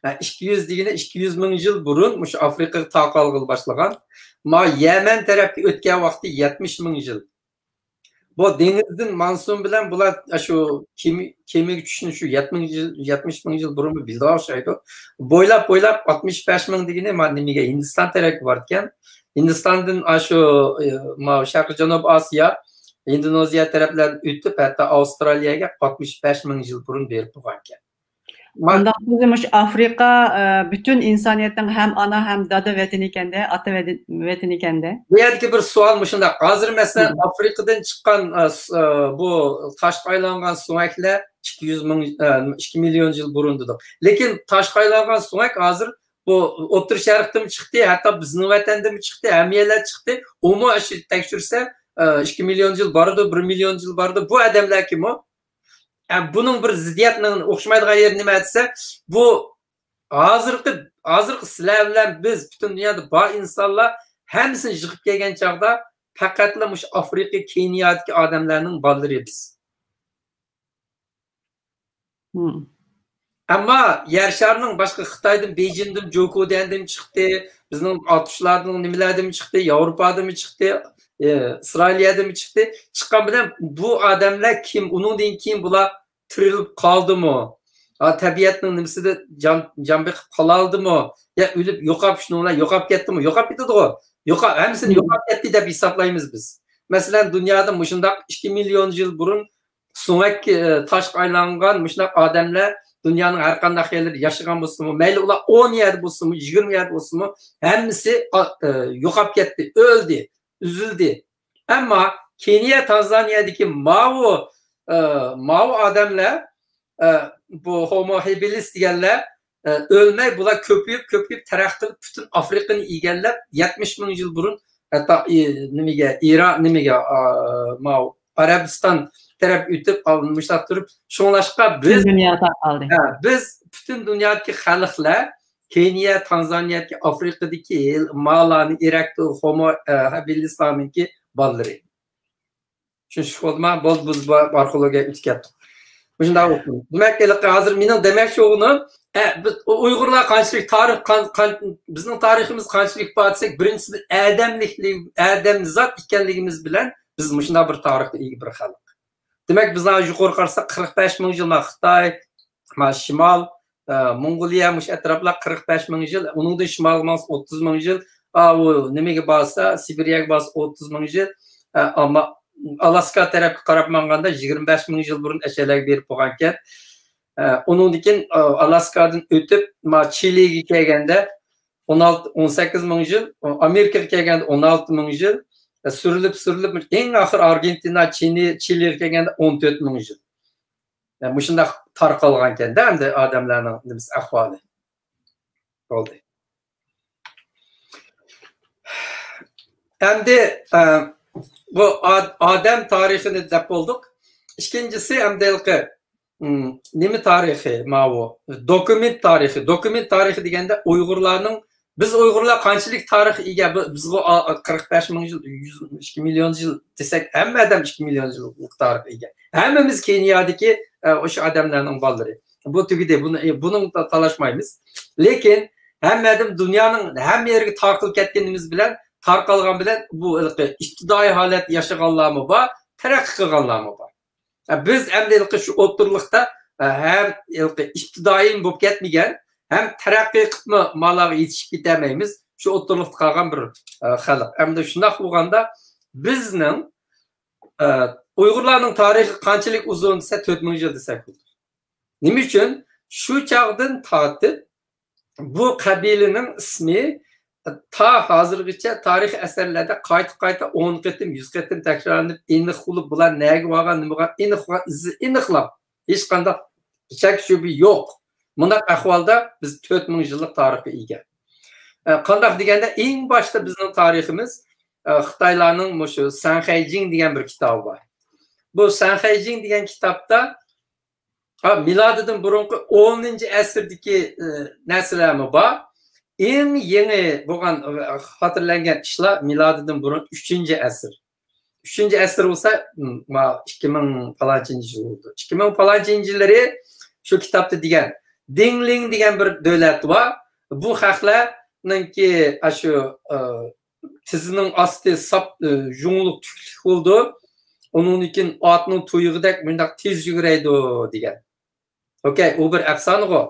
ئە، ئىككى يۈز دېگىنى ئىككى يۈز مىڭ يىل بۇرۇن مۇشۇ ئافرىقىغا تارقالغىلى باشلىغان. ما يەمەن تەرەپكە ئۆتكەن ۋاقتى يەتمىش مىڭ يىل. بۇ دېڭىزدىن مانسۇن بىلەن بۇلار شۇ كېمە، كېمىگە چۈشۈشنى شۇ يەتمىش يىل، يەتمىش مىڭ يىل بۇرۇنمۇ بىلىدىغان ئوخشايدۇ. بويلاپ، بويلاپ ئاتمىش بەش مىڭ دېگىنى ما نېمىگە، ھىندىستان تەرەپكە بارىدىكەن. ھىندىستاندىن ئاشۇ، ئە، ما شەرقىي جەنۇبىي ئاسىيا، ئىندونېزىيە تەرەپلەردىن ئۆتۈپ، ھەتتا ئاۋسترالىيەگە ئاتمىش بەش مىڭ يىل بۇرۇن بېرىپ بولغانىكەن. ما- ئۇنداق بولسا، مۇشۇ ئافرىقا، ئە، پۈتۈن ئىنسانىيەتنىڭ ھەم ئانا، ھەم دادا ۋەتىنى ئىكەندە، ئاتا ۋەتىن-، ۋەتىنى ئىكەندە. بۇ يەردىكى بىر سوئال مۇشۇنداق. ھازىر، مەسىلەن، مم. ئافرىقىدىن چىققان، ئە، س-، ئە، بۇ تاشقا ئايلانغان سۆڭەكلەر ئىككى يۈز مىڭ، ئە، ئىككى مىليون يىل بۇرۇن دېدۇق. لېكىن تاشقا ئايلانغان سۆڭەك ھازىر بۇ ئوتتۇرا شەرقتىمۇ چىقتى، ھەتتا بىزنىڭ ۋەتەندىمۇ چىقتى، ھەممە يەرلەر چىقتى. ئۇمۇ ئاشۇ تەكشۈرسە، ئە، ئىككى مىليون يىل بارىدۇ، بىر مىليون يىل بارىدۇ. بۇ ئادەملەر كىمۇ؟ ئە، بۇنىڭ بىر زىددىيەتنىڭ ئوخشىمايدىغان يېرى نېمە دېسە، بۇ ھازىرقى، ھازىرقى سىلەر بىلەن بىز، پۈتۈن دۇنيادا بار ئىنسانلار ھەممىسىنى يىغىپ كەلگەن چاغدا پەقەتلا مۇشۇ ئافرىقا، كېنىيادىكى ئادەملەرنىڭ بالىلىرى بىز. مم. ئەمما يەر شارىنىڭ باشقا خىتايدىن، بېيجىڭدىن، جوكۇدەندىن چىقتى، بىزنىڭ ئاتۇشلاردىن، نېمىلەردىن چىقتى، ياۋروپادىنمۇ چىقتى، ئى، ئىسرائىلىيەدىنمۇ چىقتى. چىققان بىلەن بۇ ئادەملەر كىم؟ ئۇنىڭدىن كېيىن بۇلار تىرىلىپ قالدىمۇ؟ ھا، تەبىئەتنىڭ نېمىسىدە جان، جان بېقىپ قالالدىمۇ؟ يا ئۆلۈپ يوقاپ، شۇنىڭ بىلەن يوقاپ كەتتىمۇ؟ يوقاپ كېتىدىغۇ. يوقا-، ھەممىسىنى مم. يوقاپ كەتتى دەپ ھېسابلايمىز بىز. مەسىلەن، دۇنيادا مۇشۇنداق ئىككى مىليون يىل بۇرۇن سۆڭەك، ئى، تاشقا ئايلانغان مۇشۇنداق ئادەملەر دۇنيانىڭ ھەر قانداق يەرلىرىدە ياشىغان بولسىمۇ، مەيلى ئۇلار ئون يەردە بولسىمۇ، يىگىرمە يەردە بولسىمۇ، ھەممىسى، ئا، ئى، يوقاپ كەتتى، ئۆلدى، ئۈزۈلدى. ئەمما كېنىيە، تانزانىيەدىكى ماۋۇ، ئى، ماۋۇ ئادەملەر، ئى، بۇ ھومو ھېبىلىس دېگەنلەر، ئى، ئۆلمەي، بۇلار كۆپىيىپ، كۆپىيىپ، تەرەققىي قىلىپ، پۈتۈن ئافرىقىنى ئىگىلەپ، يەتمىش مىڭ يىل بۇرۇن ھەتتا، ئى، نېمىگە، ئىران، نېمىگە، ئا، ماۋۇ ئەرەبىستان تەرەپ ئۆتۈپ، ئالدىن مۇشۇنداق تۇرۇپ، شۇڭلاشقا بىز، پۈتۈن دۇنيا تارقالدى. ھە، بىز پۈتۈن دۇنيادىكى خەلقلەر كېنىيە، تانزانىيەدىكى، ئافرىقىدىكى مالارنى، ئېرەكتە ھومو، ئە، ھەبىلىسلارنىڭكى بالىلىرى. چۈشىنىشلىك بولدىما؟ بولدى، بىز بۇ ئارقىلىق ئۆتۈپ كەتتۇق. مۇشۇنداق بولسۇن. دېمەك، ھېلىقى ھازىر مېنىڭ دېمەكچى بولغىنىم، ئە، بىز ئۇيغۇرلار قانچىلىك تارىخ، قان-، قان-، بىزنىڭ تارىخىمىز قانچىلىك بار دېسەك، بىرىنچىسى، بىز ئادەملىك، ئادەمزات ئىكەنلىكىمىز بىلەن بىز مۇشۇنداق بىر تارىخقا ئىگە بىر خەلق. دېمەك، بىز ھازىر يۇقىرى قارىساق، قىرىق بەش مىڭ يىل ما خىتاي، ما شىمال، ئە، موڭغۇلىيە، مۇشۇ ئەتراپلار قىرىق بەش مىڭ يىل، ئۇنىڭدىن شىمالغا ماڭسا ئوتتۇز مىڭ يىل، ئا، ئۇ نېمىگە بارسا، سىبىرىيەگە بارسا ئوتتۇز مىڭ يىل، ئە، ئەمما ئالاسكا تەرەپكە قاراپ ماڭغاندا يىگىرمە بەش مىڭ يىل بۇرۇن ئەشەلەرگە بېرىپ بولغانىكەن. ئۇنىڭدىن كېيىن ئالاسكادىن ئۆتۈپ، ما، چىلىگە كەلگەندە ئون ئالتە، ئون سەككىز مىڭ يىل، ئامېرىكىغا كەلگەندە ئون ئالتە مىڭ يىل، سۈرۈلۈپ، سۈرۈلۈپ، ئەڭ ئاخىر ئارگېنتىنا، چىلى، چىلىغا كەلگەندە ئون تۆت مىڭ يىل. مۇشۇنداق تارقالغانكەن-دە، ئەمدى ئادەملەرنىڭ نېمىسى، ئەھۋالى. بولدى. ئەمدى، ئە، بۇ ئاد-، ئادەم تارىخىنى دەپ بولدۇق. ئىككىنچىسى، ئەمدى ھېلىقى، ئىم، نېمە تارىخى ماۋۇ؟ دوكۇمېنت تارىخى. دوكۇمېنت تارىخى دېگەندە ئۇيغۇرلارنىڭ، بىز ئۇيغۇرلار قانچىلىك تارىخ ئىگە؟ بى-، بىزغۇ ئا-، قىرىق بەش مىڭ يىل، يۈز ئىككى مىليون يىل دېسەك، ھەممە ئادەم ئىككى مىليون يىللىق تارىخقا ئىگە. ھەممىمىز كېنىيادىكى، ئە، ئوشۇ ئادەملەرنىڭ بالىلىرى. بۇ تۈگىدى. بۇنى، بۇنىڭ تا-، تالاشمايمىز. لېكىن ھەممە ئادەم دۇنيانىڭ ھەممە يېرىگە تارقىلىپ كەتكىنىمىز بىلەن، تارقالغان بىلەن بۇ ھېلىقى ئىپتىدائىي ھالەتتە ياشىغانلارمۇ بار، تەرەققىي قىلغانلارمۇ بار. ئە، بىز ئەمدى ھېلىقى شۇ ئوتتۇرىلىقتا، ئە، ھەم ھېلىقى ئىپتىدائىي بولۇپ كەتمىگەن، ھەم تەرەققىي قىلىپمۇ مالاغا يېتىشىپ كېتەلمەيمىز. شۇ ئوتتۇرىلىقتا قالغان بىر، ئە، خەلق. ئەمدى شۇنداق بولغاندا بىزنىڭ، ئە، ئۇيغۇرلارنىڭ تارىخى قانچىلىك ئۇزۇن دېسە، تۆت مىڭ يىل دېسەك بولىدۇ. نېمە ئۈچۈن؟ شۇ چاغدىن تارتىپ بۇ قەبىلىنىڭ ئىسمى تا ھازىرغىچە تارىخىي ئەسەرلەردە قايتا-قايتا ئون قېتىم، يۈز قېتىم تەكرارلىنىپ، ئېنىق بولۇپ، بۇلار نەگە بارغان، نېمە بولغان، ئېنىق بولغان، ئىزى ئېنىقلاپ، ھېچقانداق شەك-شۈبھە يوق. مۇنداق ئەھۋالدا بىز تۆت مىڭ يىللىق تارىخقا ئىگە. ئە، قانداق دېگەندە، ئەڭ باشتا بىزنىڭ تارىخىمىز، ئە، خىتايلارنىڭ مۇشۇ سەنخەيجىڭ دېگەن بىر كىتابى بار. بۇ سەنخەيجىڭ دېگەن كىتابتا، ھا، مىلادىدىن بۇرۇنقى ئونىنچى ئەسىردىكى، ئە، نەرسىلەرمۇ بار. ئەڭ يېڭى بولغان، ئە، خاتىرىلەنگەن ئىشلار مىلادىدىن بۇرۇن ئۈچىنچى ئەسىر. ئۈچىنچى ئەسىر بولسا، م، ما، ئىككى مىڭ پالانچىنچى يىل بولىدۇ. ئىككى مىڭ پالانچىنچى يىللىرى شۇ كىتابتا دېگەن، دىڭلىڭ دېگەن بىر دۆلەت بار. بۇ خەقلەرنىڭكى ئاشۇ، ئە، تىزىنىڭ ئاستى ساپ، ئە، يۇڭلۇق تۈكلۈك بولىدۇ. ئۇنىڭدىن كېيىن ئاتنىڭ تۇيىقىدەك مۇنداق تېز يۈگۈرەيدۇ دېگەن. ئوكەي، ئۇ بىر ئەپسانىغۇ.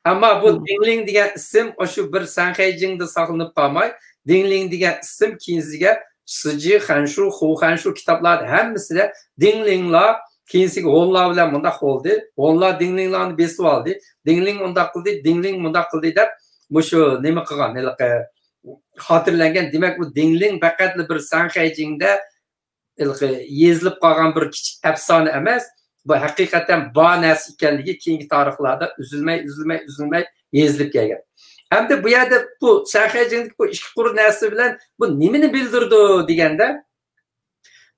ئەمما بۇ دىڭلىڭ دېگەن ئىسىم ئاشۇ بىر سەنخەيجىڭدە ساقلىنىپ قالماي، دىڭلىڭ دېگەن ئىسىم كېيىنسىگە سىجى خەنشۇ، خۇ خەنشۇ كىتابلاردا ھەممىسىدە دىڭلىڭلار، كېيىنسىگە ھونلار بىلەن مۇنداق بولدى. ھونلار دىڭلىڭلارنى بېسىۋالدى. دىڭلىڭ ئۇنداق قىلدى، دىڭلىڭ مۇنداق قىلدى دەپ مۇشۇ نېمە قىلغان، ھېلىقى خاتىرىلەنگەن. دېمەك، بۇ دىڭلىڭ پەقەتلا بىر سەنخەيجىڭدە ھېلىقى يېزىلىپ قالغان بىر كىچىك ئەپسانە ئەمەس، بۇ ھەقىقەتەن بار نەرسە ئىكەنلىكى كېيىنكى تارىخلاردا ئۈزۈلمەي، ئۈزۈلمەي، ئۈزۈلمەي يېزىلىپ كەلگەن. ھەمدە بۇ يەردە بۇ سەنخەيجىڭدىكى بۇ ئىككى قۇر نەرسە بىلەن بۇ نېمىنى بىلدۈرىدۇ دېگەندە،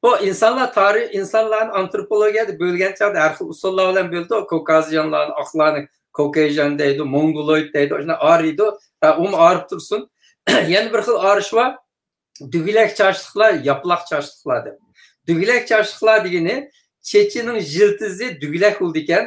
بۇ ئىنسانلار تارىخ، ئىنسانلارنى ئانتروپولوگىيەدە بۆلگەن چاغدا ھەر خىل ئۇسۇللار بىلەن بۆلىدۇ. كوكازىيانلارنى، ئاقلارنى كوكەيژەن دەيدۇ، مونگولويد دەيدۇ، شۇنداق ئايرىيدۇ. ھە، ئۇمۇ ئايرىپ تۇرسۇن. يەنە بىر خىل ئايرىش بار. دۈگىلەك چاچلىقلار، ياپىلاق چاچلىقلار دەپ. دۈگىلەك چاچلىقلار دېگىنى چېچىنىڭ يىلتىزى دۈگىلەك بولىدىكەن.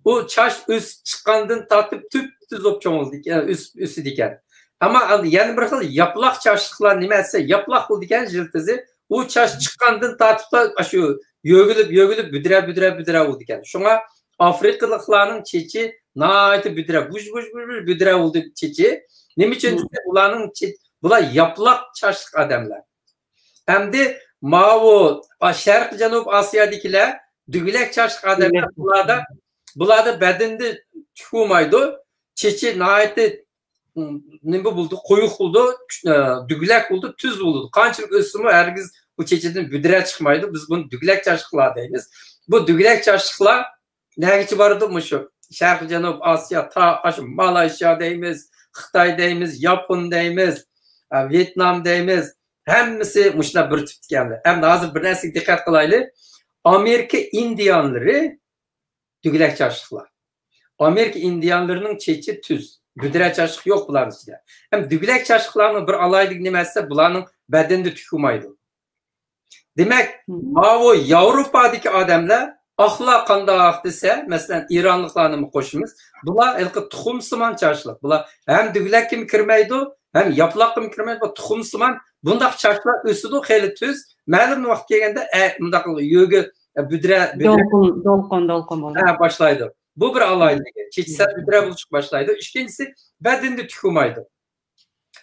ئۇ چاچ ئۆسۈپ چىققاندىن تارتىپ تۈپتۈز بولۇپ چوڭ بولىدىكەن، ئۆس-، ئۆسىدىكەن. ئەمما ئەمدى يەنە بىر خىل ياپىلاق چاچلىقلار نېمە دېسە، ياپىلاق بولىدىكەن يىلتىزى. ئۇ چاچ چىققاندىن تارتىپلا ئاشۇ يۆگىلىپ، يۆگىلىپ، بۈدرە، بۈدرە، بۈدرە بولىدىكەن. شۇڭا ئافرىقىلىقلارنىڭ چېچى ناھايىتى بۈدرە، ۋۇژ، ۋۇژ، ۋۇژ، ۋۇژ بۈدرە بولىدۇ چېچى. نېمە ئۈچۈن دېسە، ئۇلارنىڭ چېچ-، بۇلار ياپىلاق چاچلىق ئادەملەر. ئەمدى ماۋۇ، ئا، شەرقىي جەنۇب ئاسىيادىكىلەر دۈگىلەك چاچلىق ئادەملەر. بۇلاردا، بۇلاردا بەدىنىدە تۈك بولمايدۇ. چېچى ناھايىتى، م، نېمە بولىدۇ، قويۇق بولىدۇ، ئە، دۈگىلەك بولىدۇ، تۈز بولىدۇ. قانچىلىك ئۆسسىمۇ ھەرگىز بۇ چېچىدىن بۈدرە چىقمايدۇ. بىز بۇنى دۈگىلەك چاچلىقلار دەيمىز. بۇ دۈگىلەك چاچلىقلار نەگىچە بارىدۇ؟ مۇشۇ شەرقىي جەنۇب ئاسىيا، تا ئاشۇ مالايشىيا دەيمىز، خىتاي دەيمىز، ياپون دەيمىز، ئە، ۋيېتنام دەيمىز. ھەممىسى مۇشۇنداق بىر تىپتىكەنلەر. ئەمدى ھازىر بىر نەرسىگە دىققەت قىلايلى. ئامېرىكا ئىندىيانلىرى دۈگىلەك چاچلىقلار. ئامېرىكا ئىندىيانلىرىنىڭ چېچى تۈز. بۈدرە چاچلىق يوق بۇلارنىڭ ئىچىدە. ھەم دۈگىلەك چاچلىقلارنىڭ بىر ئالاھىدىلىكى نېمە دېسە، بۇلارنىڭ بەدىنىدە تۈك بولمايدۇ. دېمەك، ماۋۇ ياۋروپادىكى ئادەملەر ئاقلار قانداق دېسە، مەسىلەن، ئىرانلىقلارنىمۇ قوشىمىز. بۇلار ھېلىقى تۇخۇمسىمان چاچلىق. بۇلار ھەم دۈگىلەككىمۇ كىرمەيدۇ، ھەم ياپىلاققىمۇ كىرمەيدۇ. بۇ تۇخۇمسىمان بۇنداق چاچلار ئۆسىدۇ، خېلى تۈز. مەلۇم ۋاقىت كەلگەندە، ئە، مۇنداق يۆگە، بۈدرە، بۈدرە دولقۇن، دولقۇن، دولقۇن بولىدۇ. ھە، باشلايدۇ. بۇ بىر ئالاھىدىلىكى. چېچى سەل بۈدرە بولۇشقا باشلايدۇ. ئىككىنچىسى، بەدىنىدە تۈك بولمايدۇ.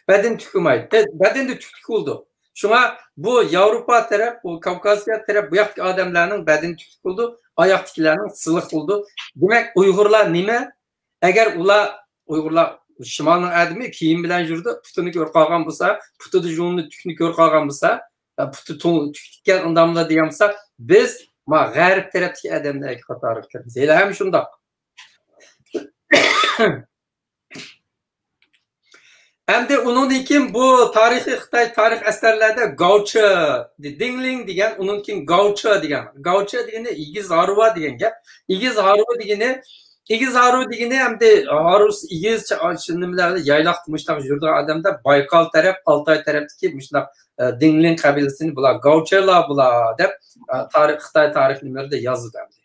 بەدىنى تۈك بولمايدۇ. بەدىنىدە تۈكلۈك بولىدۇ. شۇڭا بۇ ياۋروپا تەرەپ، بۇ كاۋكازىيە تەرەپ، بۇ ياقتىكى ئادەملەرنىڭ بەدىنى تۈكلۈك بولىدۇ. ئاياقتىكىلەرنىڭ سىلىق بولىدۇ. دېمەك، ئۇيغۇرلار نېمە؟ ئەگەر ئۇلار، ئۇيغۇرلار شىمالنىڭ ئادىمى، كىيىم بىلەن يۈرىدۇ، پۇتىنى كۆرۈپ قالغان بولسا، پۇتىدا جۇڭنى، تۈكنى كۆرۈپ قالغان بولسا، پۇتى تۇڭ-، تۈك تىككەن ئۇنداملا دېگەن بولسا، بىز ما غەرب تەرەپتىكى ئادەملەرگە قاتارىغا كىرىمىز. ھېلىھەم شۇنداق. ئەمدى ئۇنىڭدىن كېيىن بۇ تارىخىي خىتاي تارىخ ئەسەرلەردە گاۋچې، دىڭلىڭ دېگەن، ئۇنىڭدىن كېيىن گاۋچې دېگەن. گاۋچې دېگىنى ئېگىز ھارۋا دېگەن گەپ. ئېگىز ھارۋا دېگىنى، ئېگىز ھارۋا دېگىنى ئەمدى ھارۋىسى ئېگىز، چا-، شۇ نېمىلەردە، يايلاقتا مۇشۇنداق يۈرىدىغان ئادەمدە بايقال تەرەپ، ئالتاي تەرەپتىكى مۇشۇنداق، ئە، دىڭلىڭ قەبىلىسىنى بۇلار گاۋچېلار بۇلار دەپ، ئە، تارىخ، خىتاي تارىخ نېمىلىرىدە يازىدۇ ئەمدى.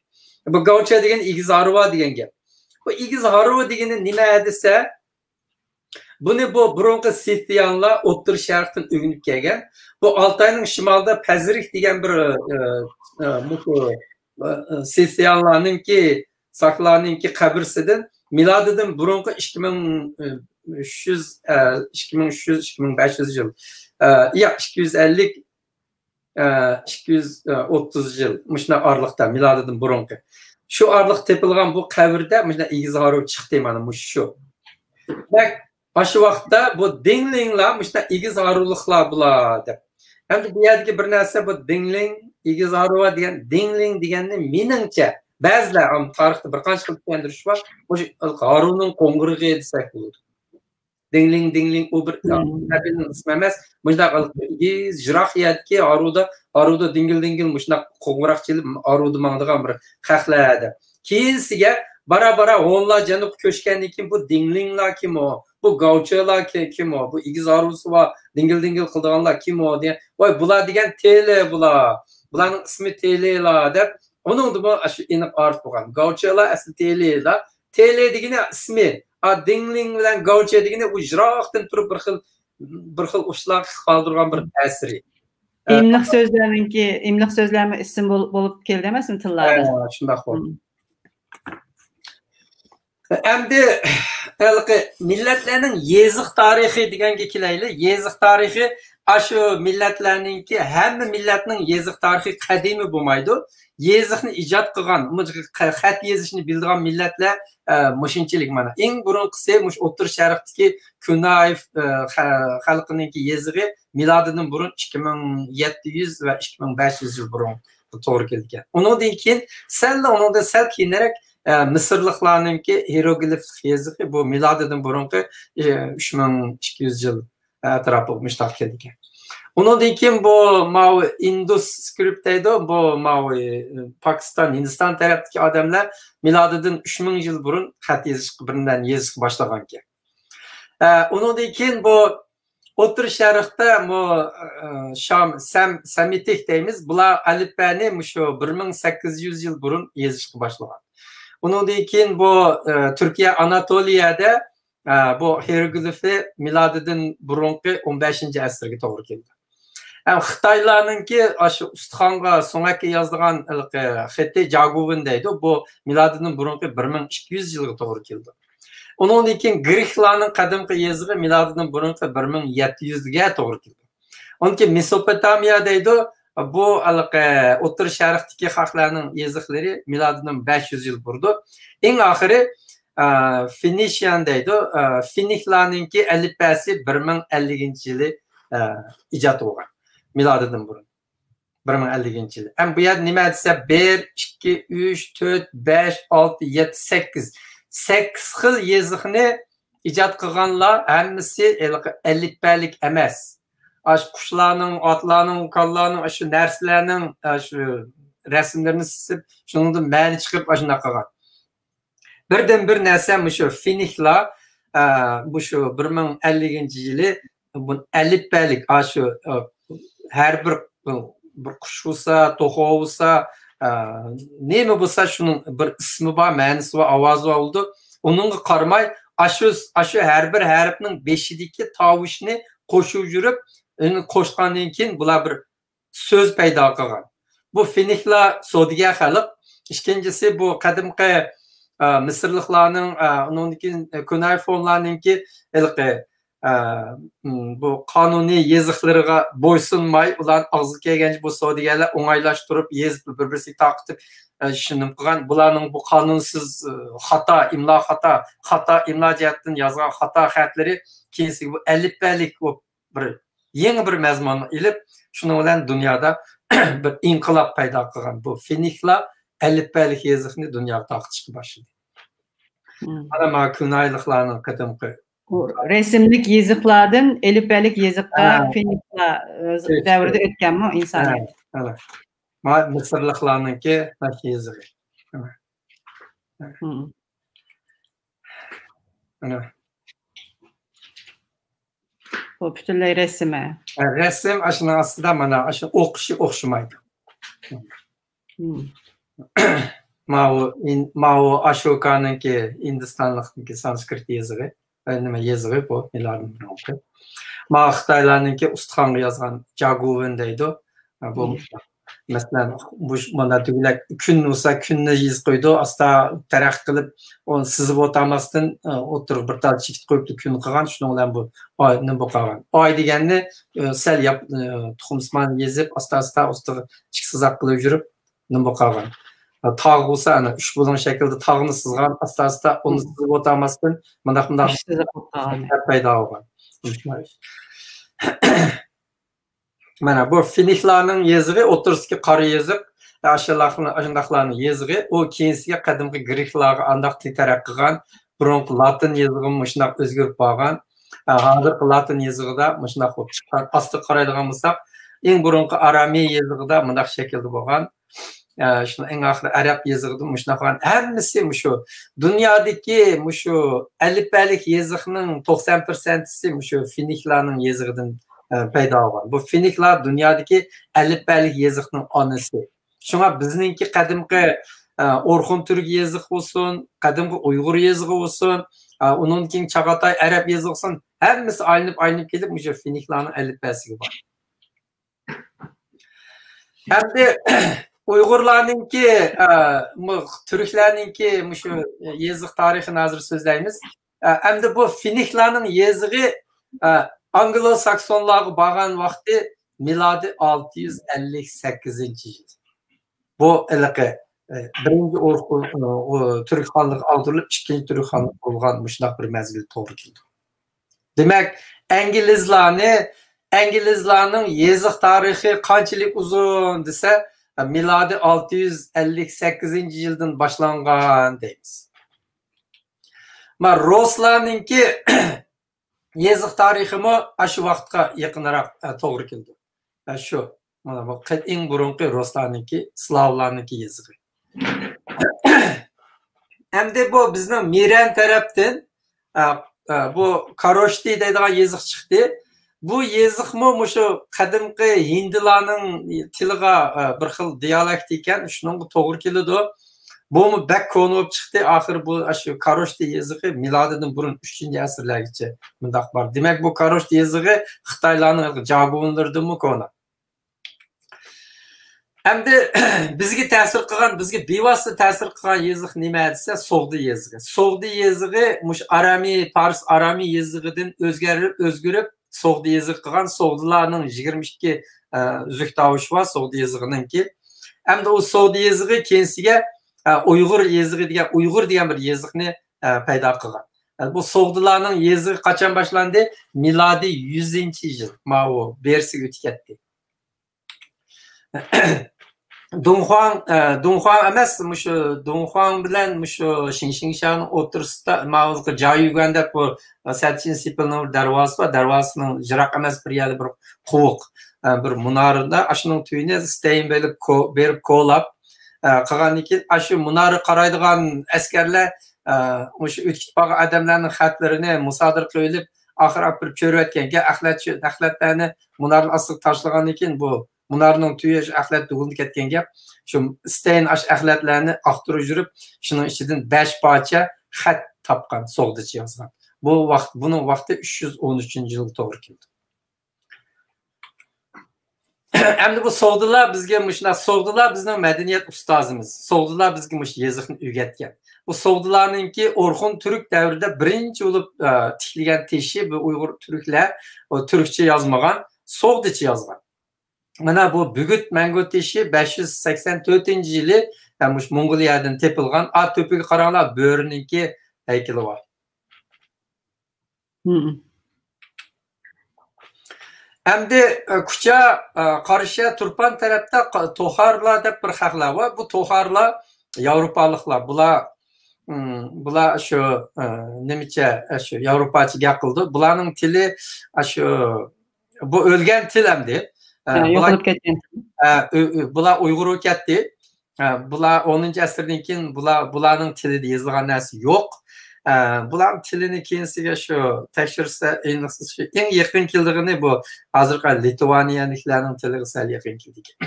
بۇ گاۋچې دېگەن ئېگىز ھارۋا دېگەن گەپ. بۇ ئېگىز ھارۋا دېگىنى نېمە دېسە، بۇنى بۇ بۇرۇنقى سىفىيانلار ئوتتۇرا شەرقتىن ئۆگىنىپ كەلگەن. بۇ ئالتاينىڭ شىمالىدا پەزرىك دېگەن بىر، ئە، ئە، مۇشۇ، ئە، ئە، سىفىيانلارنىڭكى، ساكلارنىڭكى قەبرىسىدىن مىلادىدىن بۇرۇنقى ئىككى مىڭ ئۈچ يۈز، ئە، ئىككى مىڭ ئۈچ يۈز، ئىككى مىڭ بەش يۈز يىل، ئە، ياق، ئىككى يۈز ئەللىك، ئىككى يۈز ئوتتۇز يىل، مۇشۇنداق ئارىلىقتا، مىلادىدىن بۇرۇنقى. شۇ ئارىلىق تېپىلغان بۇ قەبرىدە مۇشۇنداق ئېگىز ھارۋا چىقتى، مانا مۇشۇ شۇ. دېمەك، ئاشۇ ۋاقىتتا بۇ دىڭلىڭلار مۇشۇنداق ئېگىز ھارۋىلىقلار بۇلار دەپ. ئەمدى بۇ يەردىكى بىر نەرسە، بۇ دىڭلىڭ، ئېگىز ھارۋا دېگەن، دىڭلىڭ دېگەننى مېنىڭچە، بەزىلەر، ئام، تارىختا بىر قانچە خىل چۈشەندۈرۈش بار، مۇشۇ ھارۋىنىڭ قوڭغۇرىقى دېسەك بولىدۇ. دىڭلىڭ، دىڭلىڭ، ئۇ بىر قەبىلىنىڭ ئىسمى ئەمەس. مۇشۇنداق ئېگىز، يىراق يەردىكى ھارۋىدا، ھارۋىدا دىڭگىل، دىڭگىل مۇشۇنداق قوڭغۇراق چېلىپ، ھارۋىدا ماڭىدىغان بىر خەقلەر. كېيىنسىگە بارا-بارا ھونلار جەنۇبقا كۆچكەندىن كېيىن بۇ دىڭلىڭلار كىم ئۇ؟ بۇ گاۋچېلار كى-، كىم ئۇ؟ بۇ ئېگىز ھارۋىسى بار، دىڭگىل، دىڭگىل قىلىدىغانلار كىم ئۇ؟ دېگەن، ۋاي، بۇلار دېگەن تېلې بۇلار. بۇلارنىڭ ئىسمى تېلېلار دەپ، ئۇنىڭدىمۇ ئاشۇ ئېنىق ئارتىپ بولغان. گاۋچېلار ئەسلى تېلېلار. تېلې دېگىنى ئىسمى. ئا، دىڭلىڭ بىلەن گاۋچې دېگىنى ئۇ يىراقتىن تۇرۇپ بىر خىل، بىر خىل ئۇچلار قالدۇرغان بىر تەسىرى. ئىملىق سۆزلەرنىڭكى، ئىملىق سۆزلەرمۇ ئىسىم بول-، بولۇپ كەلدى ئەمەسمۇ تىللاردا؟ ھە، شۇنداق بولدى. مم. ئەمدى ھېلىقى مىللەتلەرنىڭ يېزىق تارىخى دېگەنگە كېلەيلى. يېزىق تارىخى، ئاشۇ مىللەتلەرنىڭكى، ھەممە مىللەتنىڭ يېزىق تارىخى قەدىمىي بولمايدۇ. يېزىقنى ئىجاد قىلغان، خەت يېزىشنى بىلىدىغان مىللەتلەر، ئە، مۇشۇنچىلىك مانا. ئەڭ بۇرۇنقىسى مۇشۇ ئوتتۇرا شەرقتىكى كۇنايف، ئە، خە-، خەلقىنىڭكى يېزىقى مىلادىدىن بۇرۇن ئىككى مىڭ يەتتە يۈز ۋە ئىككى مىڭ بەش يۈز يىل بۇرۇن توغرا كېلىدىكەن. ئۇنىڭدىن كېيىن، سەللا ئۇنىڭدىن سەل كېيىنرەك، ئە، مىسىرلىقلارنىڭكى ھىيروگلىفلىق يېزىقى بۇ مىلادىدىن بۇرۇنقى، ئە، ئۈچ مىڭ ئىككى يۈز يىل ئەتراپىغا مۇشتاق كېلىدىكەن. ئۇنىڭدىن كېيىن بۇ ماۋۇ ئىندۇس سكرىپت دەيدۇ، بۇ ماۋۇ، ئە، پاكىستان، ھىندىستان تەرەپتىكى ئادەملەر مىلادىدىن ئۈچ مىڭ يىل بۇرۇن خەت يېزىشقا، بىر بىلەن يېزىشقا باشلىغانىكەن. ئە، ئۇنىڭدىن كېيىن بۇ ئوتتۇرا شەرقتە بۇ، ئە، شام، سەم-، سەمىتىك دەيمىز، بۇلار ئەلىپبەنى مۇشۇ بىر مىڭ سەككىز يۈز يىل بۇرۇن يېزىشقا باشلىغان. ئۇنىڭدىن كېيىن بۇ، ئە، تۈركىيە ئاناتولىيەدە، ئە، بۇ ھىيروگلىفى مىلادىدىن بۇرۇنقى ئون بەشىنچى ئەسىرگە توغرا كېلىدۇ. ھەم خىتايلارنىڭكى ئاشۇ ئۇستىخانغا، سۆڭەككە يازىدىغان ھېلىقى خېتى جاگۇۋىن دەيدۇ. بۇ مىلادىدىن بۇرۇنقى بىر مىڭ ئىككى يۈز يىلغا توغرا كېلىدۇ. ئۇنىڭدىن كېيىن گرېكلارنىڭ قەدىمكى يېزىقى مىلادىدىن بۇرۇنقى بىر مىڭ يەتتە يۈزگە توغرا كېلىدۇ. ئۇنىڭدىن كېيىن مېسوپوتامىيە دەيدۇ. بۇ ھېلىقى ئوتتۇرا شەرقتىكى خەقلەرنىڭ يېزىقلىرى مىلادىدىن بەش يۈز يىل بۇرۇن. ئەڭ ئاخىرى، ئە، فىنىشيان دەيدۇ. ئە، فىنىكلارنىڭكى ئەلىپبەسى بىر مىڭ ئەللىكىنچى يىلى، ئە، ئىجاد بولغان. مىلادىدىن بۇرۇن. بىر مىڭ ئەللىكىنچى يىلى. ھەم بۇ يەردە نېمە دېسە، بىر، ئىككى، ئۈچ، تۆت، بەش، ئالتە، يەتتە، سەككىز. سەككىز خىل يېزىقنى ئىجاد قىلغانلار ھەممىسى ھېلىقى ئەلىپبەلىك ئەمەس. ئاشۇ قۇشلارنىڭ، ئاتلارنىڭ، ئۇكانلارنىڭ، ئاشۇ نەرسىلەرنىڭ، ئاشۇ رەسىملىرىنى سىزىپ، شۇنىڭدىن مەنە چىقىرىپ، ئاشۇنداق قىلغان. بىردىن بىر نەرسە مۇشۇ فىنىكلار، ئە، مۇشۇ بىر مىڭ ئەللىكىنچى يىلى بۇ ئەلىپبەلىك، ئاشۇ، ئە، ھەر بىر، بىر قۇش بولسا، توخۇ بولسا، ئە، نېمە بولسا، شۇنىڭ بىر ئىسمى بار، مەنىسى بار، ئاۋازى بار بولىدۇ. ئۇنىڭغا قارىماي، ئاشۇ، ئاشۇ ھەر بىر ھەرپنىڭ بېشىدىكى تاۋۇشنى قوشۇپ يۈرۈپ، ئۇنى قوشقاندىن كېيىن بۇلار بىر سۆز پەيدا قىلغان. بۇ فىنىكلار سودىگەر خەلق. ئىككىنچىسى، بۇ قەدىمكى، ئە، مىسىرلىقلارنىڭ، ئە، ئۇنىڭدىن كېيىن، ئە، كۇنايفونلارنىڭكى ھېلىقى، ئە، م، بۇ قانۇنىي يېزىقلىرىغا بويسۇنماي، ئۇلارنى ئاغزىغا كەلگەنچە بۇ سودىگەرلەر ئوڭايلاشتۇرۇپ، يېزىپ، بىر-بىرسىگە تارقىتىپ، ئە، شۇنى قىلغان. بۇلارنىڭ بۇ قانۇنسىز، ئە، خاتا، ئىملا خاتا، خاتا ئىملا جەھەتتىن يازغان خاتا خەتلىرى كېيىنسىگە بۇ ئەلىپبەلىك بولۇپ بىر يېڭى بىر مەزمۇننى ئېلىپ، شۇنىڭ بىلەن دۇنيادا بىر ئىنقىلاب پەيدا قىلغان بۇ فىنىكلار ئەلىپبەلىك يېزىقنى دۇنياغا تارقىتىشقا باشلىدى. مم. مانا، مانا كۇنايلىقلارنىڭ قېدىمقى بۇ رەسىملىك يېزىقلاردىن ئەلىپبەلىك يېزىققا ھە. فىنىكلار، ئە، ئىشتە. دەۋرىدە ئۆتكەنمۇ ئىنسانىيەت؟ ھە، ھە. ما-، مىسىرلىقلارنىڭكى يېزىقى. ھە. مم. مانا. بۇ پۈتۈنلەي رەسىم، ھە. ھە، رەسىم ئاشۇنىڭ ئاستىدا مانا ئاشۇ ئوقۇشى ئوخشىمايدۇ. مم. ماۋۇ ئىن-، ماۋۇ ئاشوكانىڭكى، ھىندىستانلىقنىڭكى سانسكرىت يېزىقى، ئە، نېمە يېزىقى بۇ، مىلادىن بۇرۇنقى. ماۋۇ خىتايلارنىڭكى ئۇستىخانغا يازغان جاگۇۋېن دەيدۇ. ئە، بۇ مم. مەسىلەن، بۇ، مانا دېگۈدەك كۈن بولسا، كۈننى يېزىپ قويىدۇ، ئاستا تەرەققىي قىلىپ، ئۇنى سىزىپ ئولتۇرماستىن، ئوتتۇرىغا بىر تال چېكىت قويۇپلا كۈن قىلغان، شۇنىڭ بىلەن بۇ ئاي، نېمە بولۇپ قالغان. ئاي دېگەننى، سەل ياپ-، تۇخۇمسىمان يېزىپ، ئاستا-ئاستا ئۈستىگە چىك سىزاق قىلىپ يۈرۈپ، نېمە بولۇپ قالغان. تاغ بولسا، ئەنە، ئۈچ بۇلۇڭ شەكلىدە تاغنى سىزغان، ئاستا-ئاستا ئۇنى مم. سىزىپ ئولتۇرماستىن، مۇنداق، مۇنداق ئۈچ سىزىق بولۇپ قالغان. پەيدا بولغان. مانا بۇ فىنىكلارنىڭ يېزىقى، ئوتتۇرىسىدىكى قارا يېزىق، ئاشۇنداقلارنىڭ يېزىقى، ئۇ كېيىنسىگە قەدىمكى گرېكلارغا ئانداق تەرەققىي قىلغان، بۇرۇنقى لاتىن يېزىقىمۇ مۇشۇنداق ئۆزگىرىپ بارغان. ھازىرقى لاتىن يېزىقىدا مۇشۇنداق بولۇپ چىققان. ئاستىغا قارايدىغان بولساق، ئەڭ بۇرۇنقى ئارامىي يېزىقىدا مۇنداق شەكىلدە بولغان. ئە، شۇنىڭ ئەڭ ئاخىرى ئەرەب يېزىقىدا مۇشۇنداق بولغان. ھەممىسى مۇشۇ دۇنيادىكى مۇشۇ ئەلىپبەلىك يېزىقنىڭ توقسان پىرسەنتىسى مۇشۇ فىنىكلارنىڭ يېزىقىدىن، ئە، پەيدا بولغان. بۇ فىنىكلار دۇنيادىكى ئەلىپبەلىك يېزىقنىڭ ئانىسى. شۇڭا بىزنىڭكى قەدىمكى، ئە، ئورخۇن تۈرك يېزىقى بولسۇن، قەدىمكى ئۇيغۇر يېزىقى بولسۇن، ئە، ئۇنىڭدىن كېيىن چاغاتاي ئەرەب يېزىقى بولسۇن، ھەممىسى ئايلىنىپ، ئايلىنىپ كېلىپ مۇشۇ فىنىكلارنىڭ ئەلىپبەسىگە بارغان. ئەمدى ئۇيغۇرلارنىڭكى، ئە، مۇ-، تۈركلەرنىڭكى مۇشۇ يېزىق تارىخىنى ھازىر سۆزلەيمىز. ئە، ئەمدى بۇ فىنىكلارنىڭ يېزىقى، ئە، ئانگلو ساكسونلارغا بارغان ۋاقتى مىلادىي ئالتە يۈز ئەللىك سەككىزىنچى يىل. بۇ ھېلىقى، ئە، بىرىنچى ئورخۇن، ئۇ، ئۇ، تۈرك خانلىقى ئاغدۇرۇلۇپ، ئىككىنچى تۈرك خانلىقى قۇرۇلغان مۇشۇنداق بىر مەزگىل توغرا كېلىدۇ. دېمەك، ئىنگلىزلارنى، ئىنگلىزلارنىڭ يېزىق تارىخى قانچىلىك ئۇزۇن دېسە، مىلادىي ئالتە يۈز ئەللىك سەككىزىنچى يىلدىن باشلانغان دەيمىز. ما، رۇسلارنىڭكى يېزىق تارىخىمۇ ئاشۇ ۋاقىتقا يېقىنراق، ئە، توغرا كېلىدۇ. ئە، شۇ. مانا بۇ قەتئىي بۇرۇنقى رۇسلارنىڭكى، سلاۋلارنىڭكى يېزىقى. ئەمدى بۇ بىزنىڭ مىرەن تەرەپتىن، ئە، ئە، بۇ كاروشتى دەيدىغان يېزىق چىقتى. بۇ يېزىقمۇ مۇشۇ قەدىمكى ھىندىلارنىڭ تىلىغا، ئە، بىر خىل دىيالېكت ئىكەن، شۇنىڭغا توغرا كېلىدۇ. بۇمۇ بەك كونا بولۇپ چىقتى. ئاخىرى بۇ، ئاشۇ كاروشتى يېزىقى مىلادىدىن بۇرۇن ئۈچىنچى ئەسىرلەرگىچە مۇنداق بار. دېمەك، بۇ كاروشتى يېزىقى خىتايلارنىڭ جاگۇنلىرىدىنمۇ كونا. ئەمدى بىزگە تەسىر قىلغان، بىزگە بىۋاسىتە تەسىر قىلغان يېزىق نېمە دېسە، سوغدى يېزىقى. سوغدى يېزىقى مۇشۇ ئارامىي، پارس ئارامىي يېزىقىدىن ئۆزگەرىپ، ئۆزگىرىپ، سوغدى يېزىقى قىلغان. سوغدىلارنىڭ يىگىرمە ئىككى، ئە، ئۈزۈك تاۋۇشى بار سوغدى يېزىقىنىڭكى. ئەمدى ئۇ سوغدى يېزىقى كېيىنسىگە، ئە، ئۇيغۇر يېزىقى دېگەن، ئۇيغۇر دېگەن بىر يېزىقنى، ئە، پەيدا قىلغان. ئە، بۇ سوغدىلارنىڭ يېزىقى قاچان باشلاندى؟ مىلادىي يۈزىنچى يىل. ماۋۇ بېرىسىگە ئۆتۈپ كەتتى. دۇڭخۇاڭ، ئە، دۇڭخۇاڭ ئەمەس، مۇشۇ دۇڭخۇاڭ بىلەن مۇشۇ شىڭشىڭشياڭنىڭ ئوتتۇرىسىدا، ماۋۇ جايۈگۈەن دەپ بۇ سەتچىن سىپىلنىڭ بىر دەرۋازىسى بار. دەرۋازىسىنىڭ يىراق ئەمەس بىر يەردە بىر قوۋۇق، ئە، بىر مۇنارىدا، ئاشۇنىڭ تۈۋىنى ستېين بېرىپ كو-، بېرىپ كولاپ، ئە، قىلغاندىن كېيىن، ئاشۇ مۇنارغا قارايدىغان ئەسكەرلەر، ئە، مۇشۇ ئۆتۈپ كېتىپ قالغان ئادەملەرنىڭ خەتلىرىنى مۇسادىرە قىلىۋېلىپ، ئاخىرى ئاپىرىپ چۆرۈۋەتكەنكەن. ئەخلەت، ئەخلەتلەرنى مۇنارنىڭ ئاستىغا تاشلىغاندىن كېيىن، بۇ مۇنارنىڭ تۈۋى ئەخلەت تۈگۈلدە كەتكەن گەپ. شۇ ستېين ئاشۇ ئەخلەتلەرنى ئاختۇرۇپ يۈرۈپ، شۇنىڭ ئىچىدىن بەش پارچە خەت تاپقان، سوغدىچە يازغان. بۇ ۋاقىت، بۇنىڭ ۋاقتى ئۈچ يۈز ئون ئۈچىنچى يىلغا توغرا كېلىدۇ. ئەمدى بۇ سوغدىلار بىزگە مۇشۇنداق، سوغدىلار بىزنىڭ مەدەنىيەت ئۇستازىمىز. سوغدىلار بىزگە مۇشۇ يېزىقنى ئۆگەتكەن. بۇ سوغدىلارنىڭكى ئورخۇن تۈرك دەۋرىدە بىرىنچى بولۇپ، ئە، تىكلىگەن تېشى، بۇ ئۇيغۇر تۈركلەر، ئۇ تۈركچە يازمىغان، سوغدىچە يازغان. مانا بۇ بۈگۈت مەڭگۈ تېشى بەش يۈز سەكسەن تۆتىنچى يىلى، ئە، مۇشۇ موڭغۇلىيەدىن تېپىلغان. ئا، تۆپىگە قاراڭلار، بۆرىنىڭكى ھەيكىلى بار. مم. ئەمدى، ئە، كۇچا، ئە، قاراشىيا تۇرپان تەرەپتە ق-، توخارلار دەپ بىر خەقلەر بار. بۇ توخارلار ياۋروپالىقلار. بۇلار، مم، بۇلار شۇ، ئە، نېمىچە، ئە، شۇ ياۋروپاچە گەپ قىلىدۇ. بۇلارنىڭ تىلى، ئە، شۇ، بۇ ئۆلگەن تىل ئەمدى. ئە، ھە، بۇلار، يوقىلىپ كەتكەن. ئە، ئۆ-، ئۆ-، بۇلار ئۇيغۇر بولۇپ كەتتى. ئە، بۇلار ئونىنچى ئەسىردىن كېيىن بۇلار، بۇلارنىڭ تىلىدا يېزىلغان نەرسە يوق. ئە، بۇلارنىڭ تىلىنى كېيىنسىگە شۇ تەكشۈرسە، ئېنىقسىز شۇ ئەڭ يېقىن كېلىدىغىنى بۇ ھازىرقى لىتۋانىيەنىكلەرنىڭ تىلىغا سەل يېقىن كېلىدىكەن.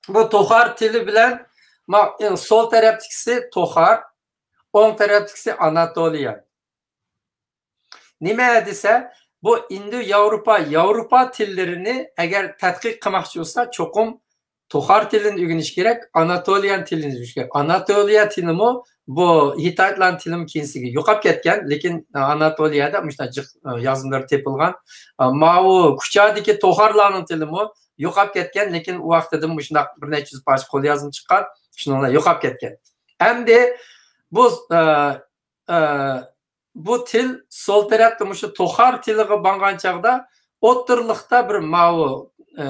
بۇ توخار تىلى بىلەن ما-، ئەڭ سول تەرەپتىكىسى توخار، ئوڭ تەرەپتىكىسى ئاناتولىيان. نېمە دېسە، بۇ ئىندو ياۋروپا، ياۋروپا تىللىرىنى ئەگەر تەتقىق قىلماقچى بولسا، چوقۇم توخار تىلىنى ئۆگىنىش كېرەك، ئاناتولىيان تىلىنى ئۆگىنىش كېرەك. ئاناتولىيا تىلىمۇ بۇ ھىتايتلارنىڭ تىلىمۇ كېيىنسىگە يوقاپ كەتكەن، لېكىن ئاناتولىيەدە مۇشۇنداق جىق يازمىلىرى تېپىلغان. ماۋۇ كۇچادىكى توخارلارنىڭ تىلىمۇ يوقاپ كەتكەن، لېكىن ئۇ ۋاقتىدىن مۇشۇنداق بىر نەچچە يۈز پارچە قوليازما چىققان، شۇنىڭ بىلەن يوقاپ كەتكەن. ئەمدى بۇ، ئە، ئە، بۇ تىل سول تەرەپتە مۇشۇ توخار تىلىغا بارغان چاغدا ئوتتۇرىلىقتا بىر ماۋۇ، ئە،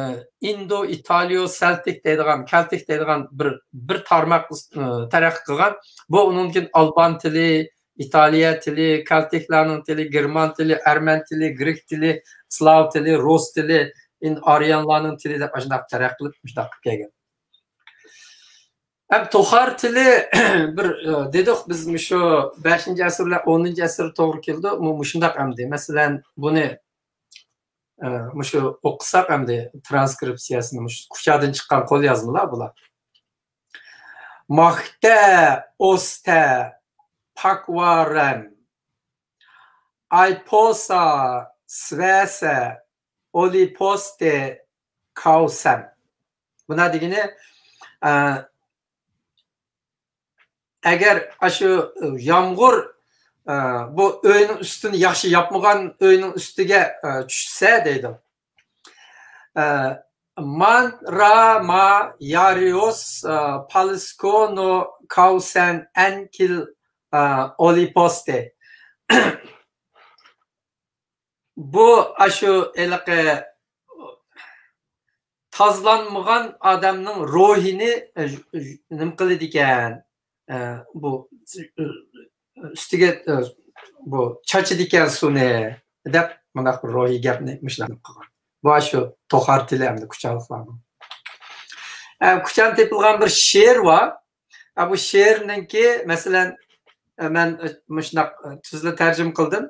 ئىندو ئىتالىيو سەلتىك دەيدىغان، كەلتىك دەيدىغان بىر، بىر تارماق، ئە، تەرەققىي قىلغان. بۇ ئۇنىڭدىن كېيىن ئالبان تىلى، ئىتالىيە تىلى، كەلتىكلەرنىڭ تىلى، گېرمان تىلى، ئەرمەن تىلى، گرېك تىلى، سلاۋ تىلى، رۇس تىلى، ئىن-، ئاريانلارنىڭ تىلى دەپ ئاشۇنداق تەرەققىي قىلىپ مۇشۇنداق قىلىپ كەلگەن. ھەم توخار تىلى بىر، ئە، دېدۇق بىز مۇشۇ بەشىنچى ئەسىر بىلەن ئونىنچى ئەسىر توغرا كېلىدۇ. مۇ-، مۇشۇنداق ئەمدى. مەسىلەن، بۇنى، ئە، مۇشۇ ئوقۇساق ئەمدى ترانسكرىپسىيەسىنى مۇشۇ كۇچادىن چىققان قوليازمىلار بۇلار. ماختە، ئوستە، پاكۋارەم، ئايپوسا، سۋەسە، ئولىپوستې، كاۋسەن. بۇنىڭ دېگىنى، ئە، ئەگەر ئاشۇ يامغۇر، ئە، بۇ ئۆينىڭ ئۈستىنى ياخشى ياپمىغان ئۆينىڭ ئۈستىگە، ئە، چۈشسە دەيدۇ. ئە، مان را ما يارىيوس، ئە، پالىسكونو كاۋسەن ئەنكىل، ئە، ئولىپوستې. بۇ ئاشۇ ھېلىقى تازىلانمىغان ئادەمنىڭ روھىنى، ئە، نېمە قىلىدىكەن، ئە، بۇ، ئە، ئۈستىگە، ئە، بۇ چاچىدىكەن سۇنى دەپ، مۇنداق بىر روھىي گەپنى مۇشۇنداق قىلغان. بۇ ئاشۇ توخار تىلى ئەمدى كۇچالىقلارنىڭ. ئە، كۇچان تېپىلغان بىر شېئىر بار. ئە، بۇ شېئىرنىڭكى، مەسىلەن، ئە، مەن، ئە، مۇشۇنداق، ئە، تۈزلا تەرجىمە قىلدىم.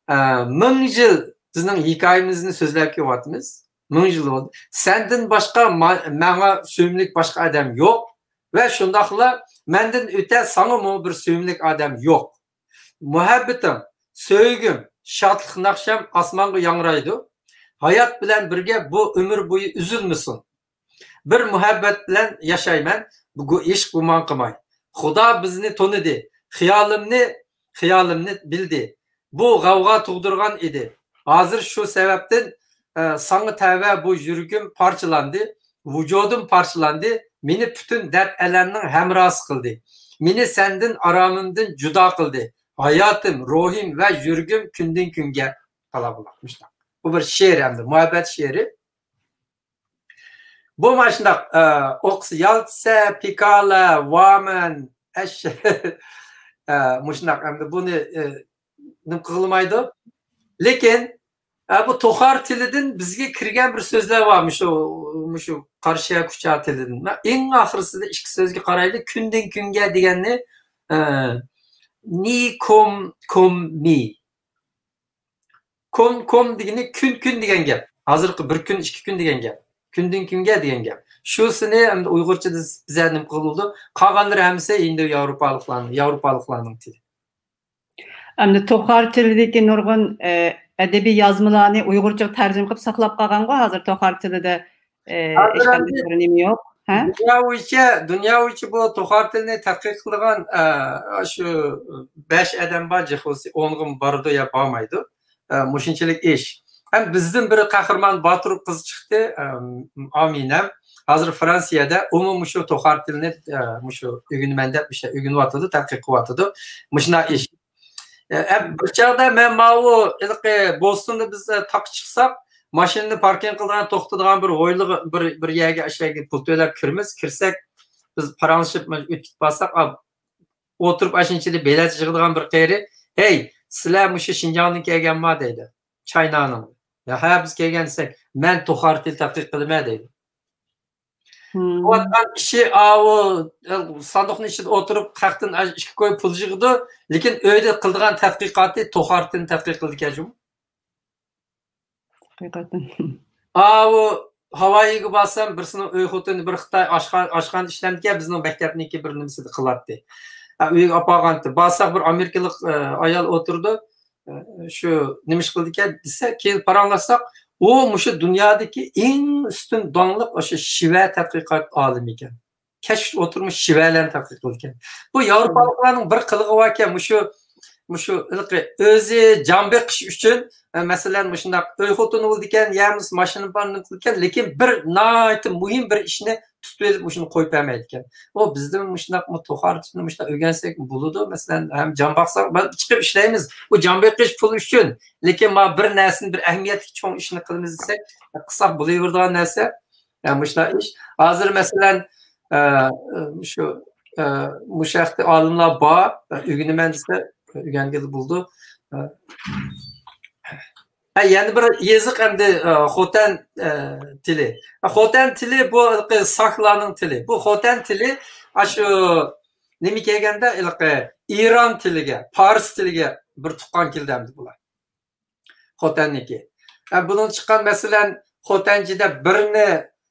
ئە، مىڭ يىل بىزنىڭ ھېكايىمىزنى سۆزلەپ كېلىۋاتىمىز. مىڭ يىل بولدى. سەندىن باشقا ما-، ماڭا سۆيۈملۈك باشقا ئادەم يوق. ۋە شۇنداقلا مەندىن ئۆتە ساڭىمۇ بىر سۆيۈملۈك ئادەم يوق. مۇھەببىتىڭ، سۆيگۈم، شادلىق ناخشام ئاسمانغا ياڭرايدۇ. ھايات بىلەن بىرگە بۇ ئۆمۈر بويى ئۈزۈلمىسۇن. بىر مۇھەببەت بىلەن ياشايمەن، بۇ گۇ-، ھېچ گۇمان قىلماي. خۇدا بىزنى تونۇدى، خىيالىمنى، خىيالىمنى بىلدى. بۇ غەۋغا تۇغدۇرغان ئىدى. ھازىر شۇ سەۋەبتىن، ئە، ساڭا تەۋە بۇ يۈرىكىم پارچىلاندى، ۋۇجۇدۇم پارچىلاندى، مېنى پۈتۈن دەرد-ئەلەمنىڭ ھەمراھىسى قىلدى. مېنى سەندىن، ئارامىمدىن جۇدا قىلدى. ھاياتىم، روھىم ۋە يۈرىكىم كۈندىن-كۈنگە قالا بۇلاق. مۇشۇنداق. بۇ بىر شېئىر ئەمدى، مۇھەببەت شېئىرى. بۇ مانا شۇنداق، ئە، ئوقسا يالتىسە، پىكالە، ۋامەن، ئەش-، ئە، مۇشۇنداق. ئەمدى بۇنى، ئە، نېمە قىلمايدۇ. لېكىن، ئە، بۇ توخار تىلىدىن بىزگە كىرگەن بىر سۆزلەر بار، مۇشۇ، مۇشۇ قارشى كۇچا تىلىدىن. مەن ئەڭ ئاخىرسىدا ئىككى سۆزگە قارايلى. كۈندىن كۈنگە دېگەننى، ئە، نى كوم كوم مى. كوم، كوم دېگىنى كۈن، كۈن دېگەن گەپ. ھازىرقى بىر كۈن، ئىككى كۈن دېگەن گەپ. كۈندىن كۈنگە دېگەن گەپ. شۇسىنى ئەمدى ئۇيغۇرچىدا بىزە نېمە قىلىدۇ؟ قالغانلىرى ھەممىسى ھىندى ياۋروپالىقلارنىڭ، ياۋروپالىقلارنىڭ تىلى. ئەمدى توخار تىلىدىكى نۇرغۇن، ئە، ئەدەبىي يازمىلارنى ئۇيغۇرچىغا تەرجىمە قىلىپ ساقلاپ قالغانغۇ ھازىر توخار تىلىدا، ئە، ھازىر ھېچقانداق ئەمدى بىر نېمە يوق. ھە؟ دۇنيا بويىچە، دۇنيا بويىچە بۇ توخار تىلىنى تەتقىق قىلىدىغان، ئە، شۇ بەش ئادەم بار، جىخۇسى ئونغىمۇ بارىدۇ يا بارمايدۇ. ئە، مۇشۇنچىلىك ئىش. ھەم بىزدىن بىر قەھرىمان باتۇر قىز چىقتى، ئە، ئامىنەم. ھازىر فرانسىيەدە، ئۇمۇ مۇشۇ توخار تىلىنى، ئە، مۇشۇ ئۆگىنىمەن دەپ ئىشلە-، ئۆگىنىۋاتىدۇ، تەتقىق قىلىۋاتىدۇ. مۇشۇنداق ئىش. ئە، بىر چاغدا مەن ماۋۇ ھېلىقى بوستوندا بىز، ئە، تاغقا چىقساق، ماشىنىنى پاركىنگ قىلىدىغان، توختىتىدىغان بىر ھويلىغا، بىر، بىر يەرگە، ئاشۇ يەرگە پۇل تۆلەپ كىرىمىز. كىرسەك، بىز پاراڭلىشىپ ئۆتۈپ بارساق، ئا، ئولتۇرۇپ ئاشۇنچىلىك بېلەت يىغىدىغان بىر قېرى، «ھەي، سىلەر مۇشۇ شىنجاڭدىن كەلگەنما؟» دەيدۇ. «چاينانىڭ.» «يا، ھە، بىز كەلگەن» دېسەك، «مەن توخار تىلى تەتقىق قىلىمەن» دەيدۇ. قىلىۋاتقان ئىشى ئاۋۇ ساندۇقنىڭ ئىچىدە ئولتۇرۇپ، خەقتىن ئىككى كوي پۇل يىغىدۇ، لېكىن ئۆيدە قىلىدىغان تەتقىقاتى توخار تىلىنى تەتقىق قىلىدىكەن جۇمۇ. ھەقىقەتەن. ئاۋۇ ھاۋايىگە بارسام، بىرسىنىڭ ئۆي خوتۇنى بىر خىتاي ئاشخانا، ئاشخانىدا ئىشلەمدىكەن، بىزنىڭ مەكتەپنىڭكى بىر نېمىسىدە قىلاتتى. ئا، ئۆيگە ئاپارغانتى. بارساق، بىر ئامېرىكىلىق، ئە، ئايال ئولتۇرىدۇ. ئە، شۇ نېمە ئىش قىلىدىكەن دېسە، كېيىن پاراڭلاشساق، ئۇ مۇشۇ دۇنيادىكى ئەڭ ئۈستۈن داڭلىق ئاشۇ شىۋە تەتقىقات ئالىمى ئىكەن. كەچ ئولتۇرمۇش شىۋەلەرنى تەتقىق قىلىدىكەن. بۇ ياۋروپالىقلارنىڭ بىر قىلىقى باركەن، مۇشۇ، مۇشۇ ھېلىقى ئۆزى جان بېقىش ئۈچۈن، ئە، مەسىلەن، مۇشۇنداق ئۆي خوتۇنى بولىدىكەن، يا بولمىسا ماشىنا بارنى قىلىدىكەن، لېكىن بىر ناھايىتى مۇھىم بىر ئىشنى تۇتۇۋېلىپ، مۇشۇنى قويۇپ بەرمەيدىكەن. ئۇ بىزدىمۇ مۇشۇنداقمۇ توخارچىنى مۇشۇنداق ئۆگەنسەك بولىدۇ، مەسىلەن، ھەم جان باقساق، بىر چىقىپ ئىشلەيمىز. بۇ جان بېقىش پۇل ئۈچۈن، لېكىن ما بىر نەرسىنى، بىر ئەھمىيەتلىك چوڭ ئىشنى قىلىمىز دېسەك، قىلساق بولۇۋېرىدىغان نەرسە. يا، مۇشۇنداق ئىش. ھازىر، مەسىلەن، ئە، شۇ، ئە، مۇشۇ ھەقتە ئالىملار بار، ئۆگىنىمەن دېسە، ئۆگەنگىلى بولىدۇ. ئە، ھە، يەنە بىر يېزىق ئەمدى، ئە، خوتەن، ئە، تىلى. خوتەن تىلى بۇ ھېلىقى ساكلارنىڭ تىلى. بۇ خوتەن تىلى، ئاشۇ نېمە كەلگەندە، ھېلىقى ئىران تىلىگە، پارس تىلىگە بىر تۇغقان كېلىدۇ ئەمدى بۇلار. خوتەننىكى. ھە، بۇنىڭ چىققان، مەسىلەن، خوتەنچىدە بىرنى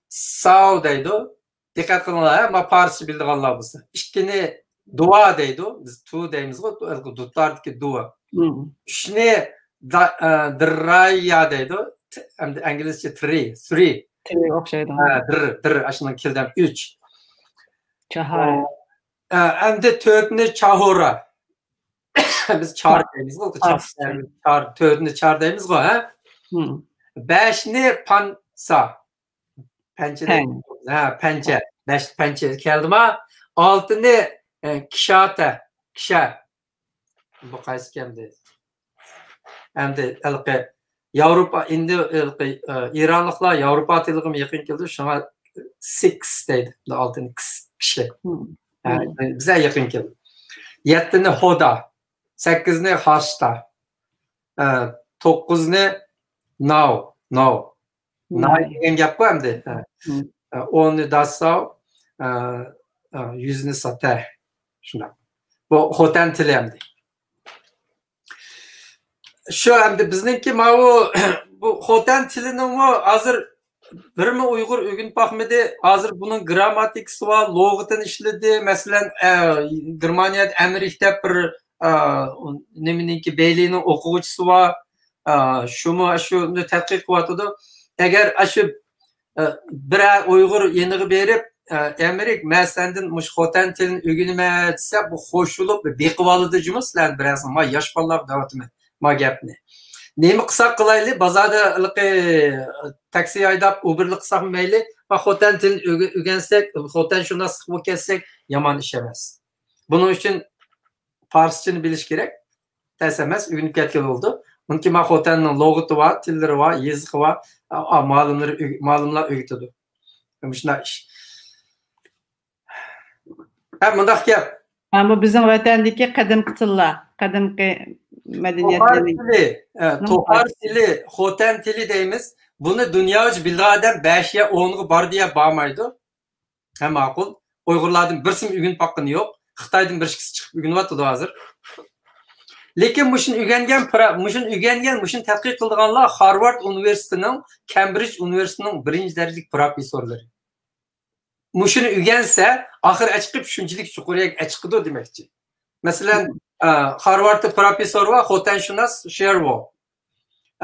ساۋ دەيدۇ. دىققەت قىلىڭلار، ھە، ما پارسچە بىلىدىغانلار بولسا. ئىككىنى دۇۋا دەيدۇ. بىز تۇ دەيمىزغۇ، دۇتاردىكى دۇۋا. مم. ئۈچنى دا-، ئە، دىررايا دەيدۇ. ت-، ئەمدى ئىنگلىزچە ترى، سۈرى. ترى ئوخشايدۇ. ھە، دىر، دىر، ئاشۇنىڭ كېلدى ئۈچ. چاھار. ئە، ئەمدى تۆتنى چاھورا. بىز چار دەيمىزغۇ، چار، چار، تۆتنى چار دەيمىزغۇ، ھە؟ مم. بەشنى پانسا. پەنچە دەيمىز. ھە، پەنچە. بەش پەنچە كەلدىما؟ ئالتىنى، ئە، كىشاتە. كىشە. بۇ قايسى كەلدى؟ ئەمدى ھېلىقى ياۋروپا، ئىندى ھېلىقى، ئە، ئىرانلىقلار ياۋروپا تىلىغىمۇ يېقىن كېلىدۇ، شۇڭا سىكس دەيدۇ. ئالتىنى كىس، كىشى. مم. ھە، بىزگە يېقىن كېلىدۇ. يەتتىنى ھودا، سەككىزنى ھاشتا، ئە، توققۇزنى ناۋ، ناۋ. ناي دېگەن گەپقۇ ئەمدى. ھە. ئوننى داساۋ، يۈزنى ساتە. شۇنداق. بۇ خوتەن تىلى ئەمدى. شۇ ئەمدى بىزنىڭكى ماۋۇ، بۇ خوتەن تىلىنىڭمۇ ھازىر بىرمۇ ئۇيغۇر ئۆگىنىپ باقمىدى. ھازىر بۇنىڭ گرامماتىكىسى بار، لۇغىتىنى ئىشلىدى. مەسىلەن، ئە، گېرمانىيەدە ئەمرىك دەپ بىر، ئە، نېمىنىڭكى، بېيلىنىڭ ئوقۇغۇچىسى بار. ئە، شۇمۇ شۇنى تەتقىق قىلىۋاتىدۇ. ئەگەر ئاشۇ، ئە، بىرەر ئۇيغۇر يېنىغا بېرىپ، ئە، ئەمرىك، مەن سەندىن مۇشۇ خوتەن تىلىنى ئۆگىنىمەن دېسە، بۇ خوش بولۇپ بېقىۋالىدۇ جۇمۇ سىلەرنى بىرەرسىڭ. ما ياش بالىلارغا دەۋاتىمەن ما گەپنى. نېمە قىلساق قىلايلى، بازاردا ھېلىقى تاكسى ھەيدەپ، ئۇبېرلىق قىلساقمۇ مەيلى، ما خوتەن تىلىنى ئۆگە-، ئۆگەنسەك، خوتەنشۇناسلىق بولۇپ كەتسەك، يامان ئىش ئەمەس. بۇنىڭ ئۈچۈن پارسچىنى بىلىش كېرەك. تەس ئەمەس، ئۆگىنىپ كەتكىلى بولىدۇ. بۇنىڭكى ما خوتەننىڭ لۇغىتى بار، تىللىرى بار، يېزىقى بار، ئا، ئا، مالىملىرى ئۆگ-، مالىملار ئۆگىتىدۇ. مۇشۇنداق ئىش. ھە، مۇنداق گەپ. ھە، بۇ بىزنىڭ ۋەتەندىكى قەدىمكى تىللار، قەدىمكى توخار مەدەنىيەتلەرنىڭ تىلى، ئە، توخار تىلى، خوتەن تىلى دەيمىز. بۇنى دۇنيا بويىچە بىلىدىغان ئادەم بەش يا ئونغا بارىدۇ يا بارمايدۇ. ھە، ماقۇل. ئۇيغۇرلاردىن بىرسىمۇ ئۆگىنىپ باققىنى يوق. خىتايدىن بىر ئىككىسى چىقىپ ئۆگىنىۋاتىدۇ ھازىر. لېكىن مۇشۇنى ئۆگەنگەن پرا-، مۇشۇنى ئۆگەنگەن، مۇشۇنى تەتقىق قىلىدىغانلار خارۋارد ئۇنىۋېرسىتېتىنىڭ، كەمبرىج ئۇنىۋېرسىتېتىنىڭ بىرىنچى دەرىجىلىك پروفېسسورلىرى. مۇشۇنى ئۆگەنسە، ئاخىر ئەچىقىپ شۇنچىلىك يۇقىرى يەرگە ئەچىقىدۇ دېمەكچى. مەسىلەن، ئە، خارۋاردتا پروفېسسور بار، خوتەنشۇناس شېرۋو.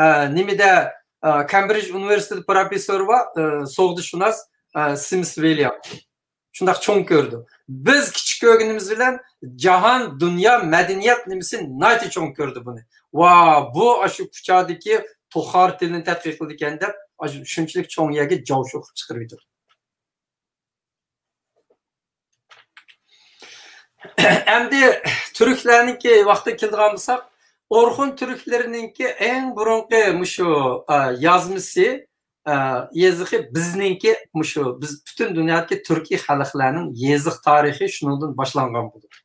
ئە، نېمىدە، ئە، كەمبرىج ئۇنىۋېرسىتېتىدا پروفېسسور بار، ئە، سوغدىشۇناس، ئە، سىمس ۋىليام. شۇنداق چوڭ كۆردى. بىز كىچىك كۆرگىنىمىز بىلەن جاھان، دۇنيا، مەدەنىيەت نېمىسى ناھايىتى چوڭ كۆردى بۇنى. ۋا، بۇ ئاشۇ كۇچادىكى توخار تىلىنى تەتقىق قىلىدىكەن دەپ، ئاشۇ شۇنچىلىك چوڭ يەرگە جاۋشۇ قىلىپ چىقىرىۋېتىدۇ. ئەمدى تۈركلەرنىڭكى ۋاقتىغا كېلىدىغان بولساق، ئورخۇن تۈركلىرىنىڭكى ئەڭ بۇرۇنقى مۇشۇ، ئە، يازمىسى، ئە، يېزىقى بىزنىڭكى مۇشۇ، بىز پۈتۈن دۇنيادىكى تۈركىي خەلقلەرنىڭ يېزىق تارىخى شۇنىڭدىن باشلانغان بولىدۇ.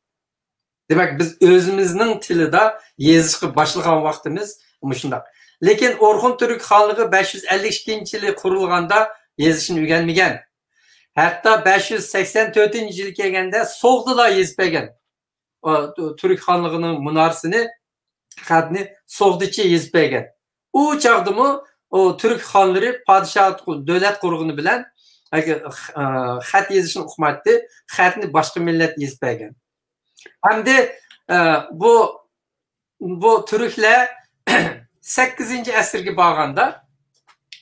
دېمەك، بىز ئۆزىمىزنىڭ تىلىدا يېزىشقا باشلىغان ۋاقتىمىز مۇشۇنداق. لېكىن ئورخۇن تۈرك خانلىقى بەش يۈز ئەللىك ئىككىنچى يىلى قۇرۇلغاندا يېزىشنى ئۆگەنمىگەن. ھەتتا بەش يۈز سەكسەن تۆتىنچى يىلى كەلگەندە سوغدىلا يېزىپ بەرگەن. ئا، تۈ-، تۈرك خانلىقىنىڭ مۇنارىسىنى، خەتنى سوغدىچە يېزىپ بەرگەن. ئۇ چاغدىمۇ ئۇ تۈرك خانلىرى پادىشاھ، دۆلەت قۇرغىنى بىلەن، ئە، خەت يېزىشنى ئۇقمايتتى، خەتنى باشقا مىللەت يېزىپ بەرگەن. ئەمدى، ئە، بۇ، بۇ تۈركلەر سەككىزىنچى ئەسىرگە بارغاندا،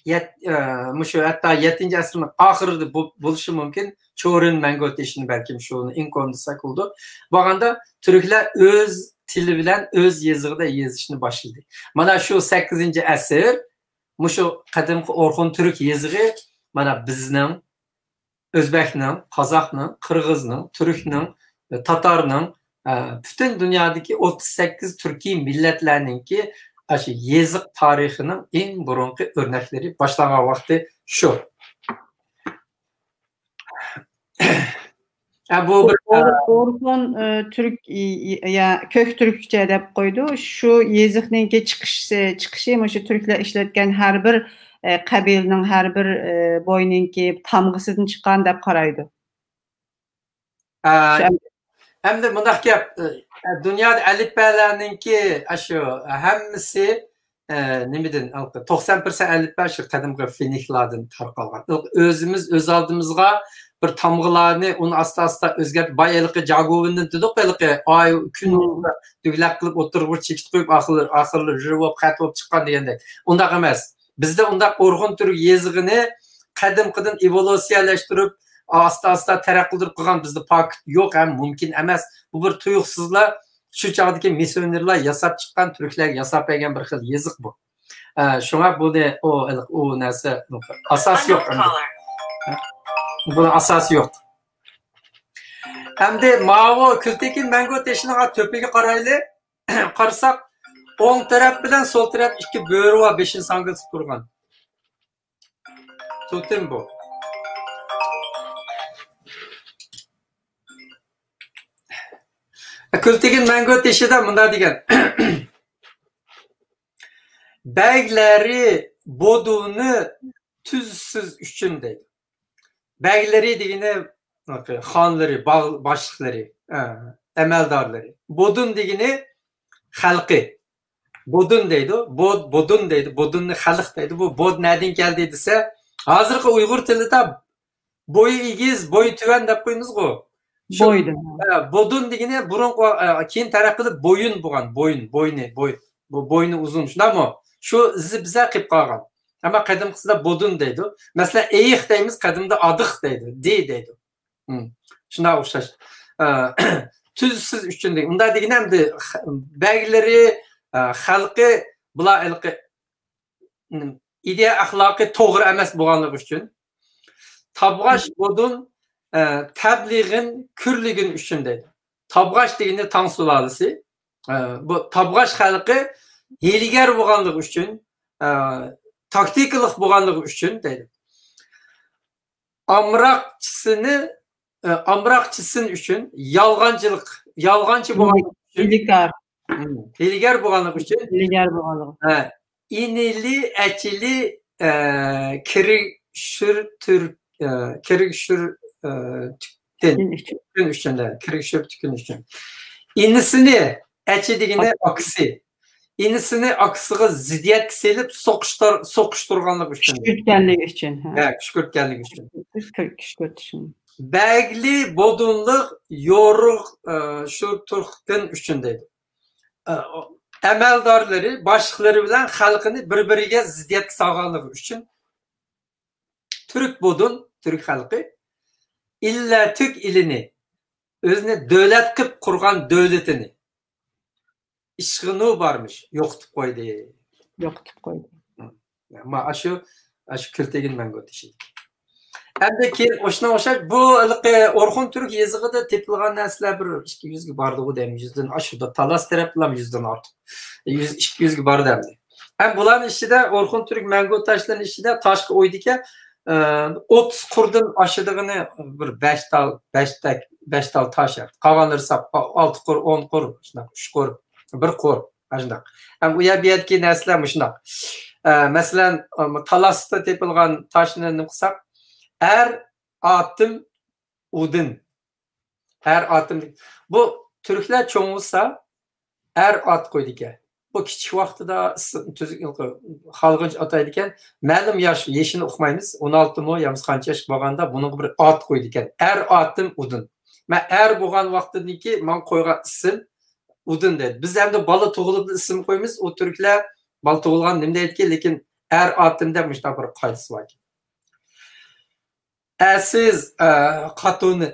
يەت-، ئە، مۇشۇ ھەتتا يەتتىنچى ئەسىرنىڭ ئاخىرىدا بو-، بولۇشى مۇمكىن. چورۇن مەنگۇ تېشىنى بەلكىم شۇنى ئىنكون دېسەك بولىدۇ. بارغاندا تۈركلەر ئۆز تىلى بىلەن ئۆز يېزىقىدا يېزىشنى باشلىدى. مانا شۇ سەككىزىنچى ئەسىر، مۇشۇ قەدىمكى ئورخۇن تۈرك يېزىقى مانا بىزنىڭ، ئۆزبەكنىڭ، قازاقنىڭ، قىرغىزنىڭ، تۈركنىڭ، تاتارنىڭ، ئە، پۈتۈن دۇنيادىكى ئوتتۇز سەككىز تۈركىي مىللەتلەرنىڭكى ئاشۇ يېزىق تارىخىنىڭ ئەڭ بۇرۇنقى ئۆرنەكلىرى باشلانغان ۋاقتى شۇ. ئە، بۇ بىر، ئە، ئورخۇن، ئە، تۈرك، ئى، ئى، يا، كۆك تۈركچە دەپ قويىدۇ. شۇ يېزىقنىڭكى چىقىشى، چىقىشى مۇشۇ تۈركلەر ئىشلەتكەن ھەر بىر، ئە، قەبىلىنىڭ، ھەر بىر، ئە، بوينىڭكى تامغىسىدىن چىققان دەپ قارايدۇ. ئە، شۇ ئەم- ئەمدى مۇنداق گەپ، ئە، دۇنيادا ئەلىپبەلەرنىڭكى ئاشۇ ھەممىسى، ئە، نېمىدىن، توقسان پىرسەنت ئەلىپبە شۇ قەدىمكى فىنىكلاردىن تارقالغان. ئۆزىمىز ئۆز ئالدىمىزغا بىر تامغىلارنى ئۇنى ئاستا-ئاستا ئۆزگەرتىپ، باي ھېلىقى جاگوۋىندىن دېدۇق ھېلىقى ئاي، كۈن مم. دۈگلەك قىلىپ ئوتتۇرىغا بىر چېكىت قويۇپ، ئاخىرلىرى، ئاخىرلىرى ژىر بولۇپ خەت بولۇپ چىققان دېگەندەك. ئۇنداق ئەمەس. بىزدە ئۇنداق ئورخۇن تۈرك يېزىقىنى قەدىمكىدىن ئېۋولۇسىيەلەشتۈرۈپ، ئاستا-ئاستا تەرەققىي قىلدۇرۇپ قىلغان بىزدە پاكىت يوق ھەم مۇمكىن ئەمەس. بۇ بىر تۇيۇقسىزلا شۇ چاغدىكى مىسسىونېرلار ياساپ چىققان، تۈركلەرگە ياساپ بەرگەن بىر خىل يېزىق بۇ. ئە، شۇڭا بۇنى، ئۇ، ئۇ نەرسە، ئاساسى يوق. بۇنىڭ ئاساسى يوق. ئەمدى ماۋۇ كۈلتېكىن مەنگۇ تېشىنىڭ تۆپىگە قارايلى. قارىساق، ئوڭ تەرەپ بىلەن سول تەرەپ ئىككى بۆرە بار، بېشىنى ساڭگىلىتىپ تۇرغان. توتېم بۇ. كۈلتېكىن مەنگۇ تېشىدا مۇنداق دېگەن. بەگلەرى بودۇنى تۈزسىز ئۈچۈن دەيدۇ. بەگلىرى دېگىنى خانلىرى، باغ-، باشلىقلىرى، ئە، ئەمەلدارلىرى. بودۇن دېگىنى خەلقى. بودۇن دەيدۇ. بو-، بودۇن دەيدۇ. بودۇننى خەلق دەيدۇ. بۇ بود نەدىن كەلدى دېسە، ھازىرقى ئۇيغۇر تىلىدا بويى ئېگىز، بويى تۆۋەن دەپ قويىمىزغۇ. شۇ، بويدىن. ئە، بودۇن دېگىنى بۇرۇنقى، ئە، كېيىن تەرەققىي قىلىپ بويۇن بولغان. بويۇن، بوينى، بوي-، بۇ بوينى ئۇزۇن، شۇنداقمۇ؟ شۇ ئىزى بىزە قېلىپ قالغان. ئەمما قەدىمكىسىدە بودۇن دەيدۇ. مەسىلەن، ئېيىق دەيمىز، قەدىمدە ئادىق دەيدۇ، دى دەيدۇ. ھىم، شۇنداق ئوخشاش. ئە، تۈزسىز ئۈچۈن دېگەن. ئۇنداق دېگىنى ئەمدى خ-، بەگلىرى، ئە، خەلقى، بۇلار ھېلىقى، ھىم، ئىدىيە ئەخلاقى توغرا ئەمەس بولغانلىقى ئۈچۈن. تابغاش بودۇن، ئە، تەبلىغىن كۈرلىگىن ئۈچۈن دەيدۇ. تابغاش دېگىنى تاڭ سۇلالىسى. ئە، بۇ تابغاش خەلقى ھىيلىگەر بولغانلىقى ئۈچۈن، ئە، تاكتىكىلىق بولغانلىقى ئۈچۈن دەيدۇ. ئامراقچىسىنى، ئە، ئامراقچىسىن ئۈچۈن يالغانچىلىق، يالغانچى بولغانلىقى ئۈچۈن. ھىيلىگەر. ھىم، ھىيلىگەر بولغانلىقى ئۈچۈن. ھىيلىگەر بولغانلىقى. ھە، ئىنىلى ئەچىلى، ئە، كىرىشۈر تۈرك، ئە، كىرىشۈر، ئە، تۈكتىن. تۈكتىن ئۈچۈن. تۈكتىن ئۈچۈن، ھە، كىرىشۈر تۈكتىن ئۈچۈن. ئىنىسىنى، ئەچى دېگىنى ئاكىسى. ئىنىسىنى ئاكىسىغا زىددىيەتكە سېلىپ سوقۇشتۇر-، سوقۇشتۇرغانلىقى ئۈچۈن. كۈشكۈرتكەنلىكى ئۈچۈن، ھە. ھە، كۈشكۈرتكەنلىكى ئۈچۈن. كۈشكۈرت-، كۈشكۈرتۈشۈن. بەگلى بودۇنلۇق يورۇق، ئە، شۇ تۇرقىن ئۈچۈن دەيدۇ. ئە، ئەمەلدارلىرى، باشلىقلىرى بىلەن خەلقىنى بىر-بىرىگە زىددىيەتكە سالغانلىقى ئۈچۈن تۈرك بودۇن، تۈرك خەلقى ئىللە تۈك ئىلىنى، ئۆزىنى دۆلەت قىپ قۇرغان دۆلىتىنى ئىشقىنۇ بارمىش يوقىتىپ قويدى. يوقىتىپ قويدى. ما ئاشۇ ئاشۇ كۈلتېگىن مەڭگۈ تېشى. ئەمدى كېيىن ئوشۇنىڭ ئوخشاش بۇ ھېلىقى ئورخۇن تۈرك يېزىقىدا تېپىلغان نەرسىلەر بىر ئىككى يۈزگە باردىغۇ دەيمەن. يۈزدىن ئاشىدۇ. تالاس تەرەپلەرمۇ يۈزدىن ئارتۇق. يۈز، ئىككى يۈزگە بارىدۇ ئەمدى. ھەم بۇلارنىڭ ئىچىدە ئورخۇن تۈرك مەڭگۈ تاشلىرىنىڭ ئىچىدە تاشقا ئويدىكەن، ئە، ئوتتۇز قۇردىن ئاشىدىغىنى بىر بەش تال، بەش تەك، بەش تال تاش. قالغانلىرى ساپ، ئالتە قۇر، ئون قۇر، شۇنداق، ئۈچ قۇر، بىر قۇر، ئاشۇنداق. ھەم ئۇ يەر بۇ يەردىكى نەرسىلەر مۇشۇنداق. ئە، مەسىلەن، ئە، تالاستا تېپىلغان تاشنى نېمە قىلساق، ئەر ئاتىم ئۇدىن. ئەر ئاتىم. بۇ تۈركلەر چوڭ بولسا، ئەر ئات قويىدىكەن. بۇ كىچىك ۋاقتىدا ئىس-، تۈز-، خالىغىنىچە ئاتايدىكەن. مەلۇم ياش، يېشىنى ئۇقمايمىز. ئون ئالتىمۇ يا قانچە ياشقا بارغاندا بۇنىڭغا بىر ئات قويىدىكەن. ئەر ئاتىم ئۇدۇن. مەن ئەر بولغان ۋاقتىدىكى ماڭا قويغان ئىسىم ئۇدۇن دەيدۇ. بىز ئەمدى بالا تۇغۇلۇپلا ئىسىم قويىمىز. ئۇ تۈركلەر بالا تۇغۇلغان نېمە دەيدىكەن، لېكىن ئەر ئاتىم دەپ مۇشۇنداق بىر قائىدىسى باركەن. ئەسىز، ئە، قاتۇنى.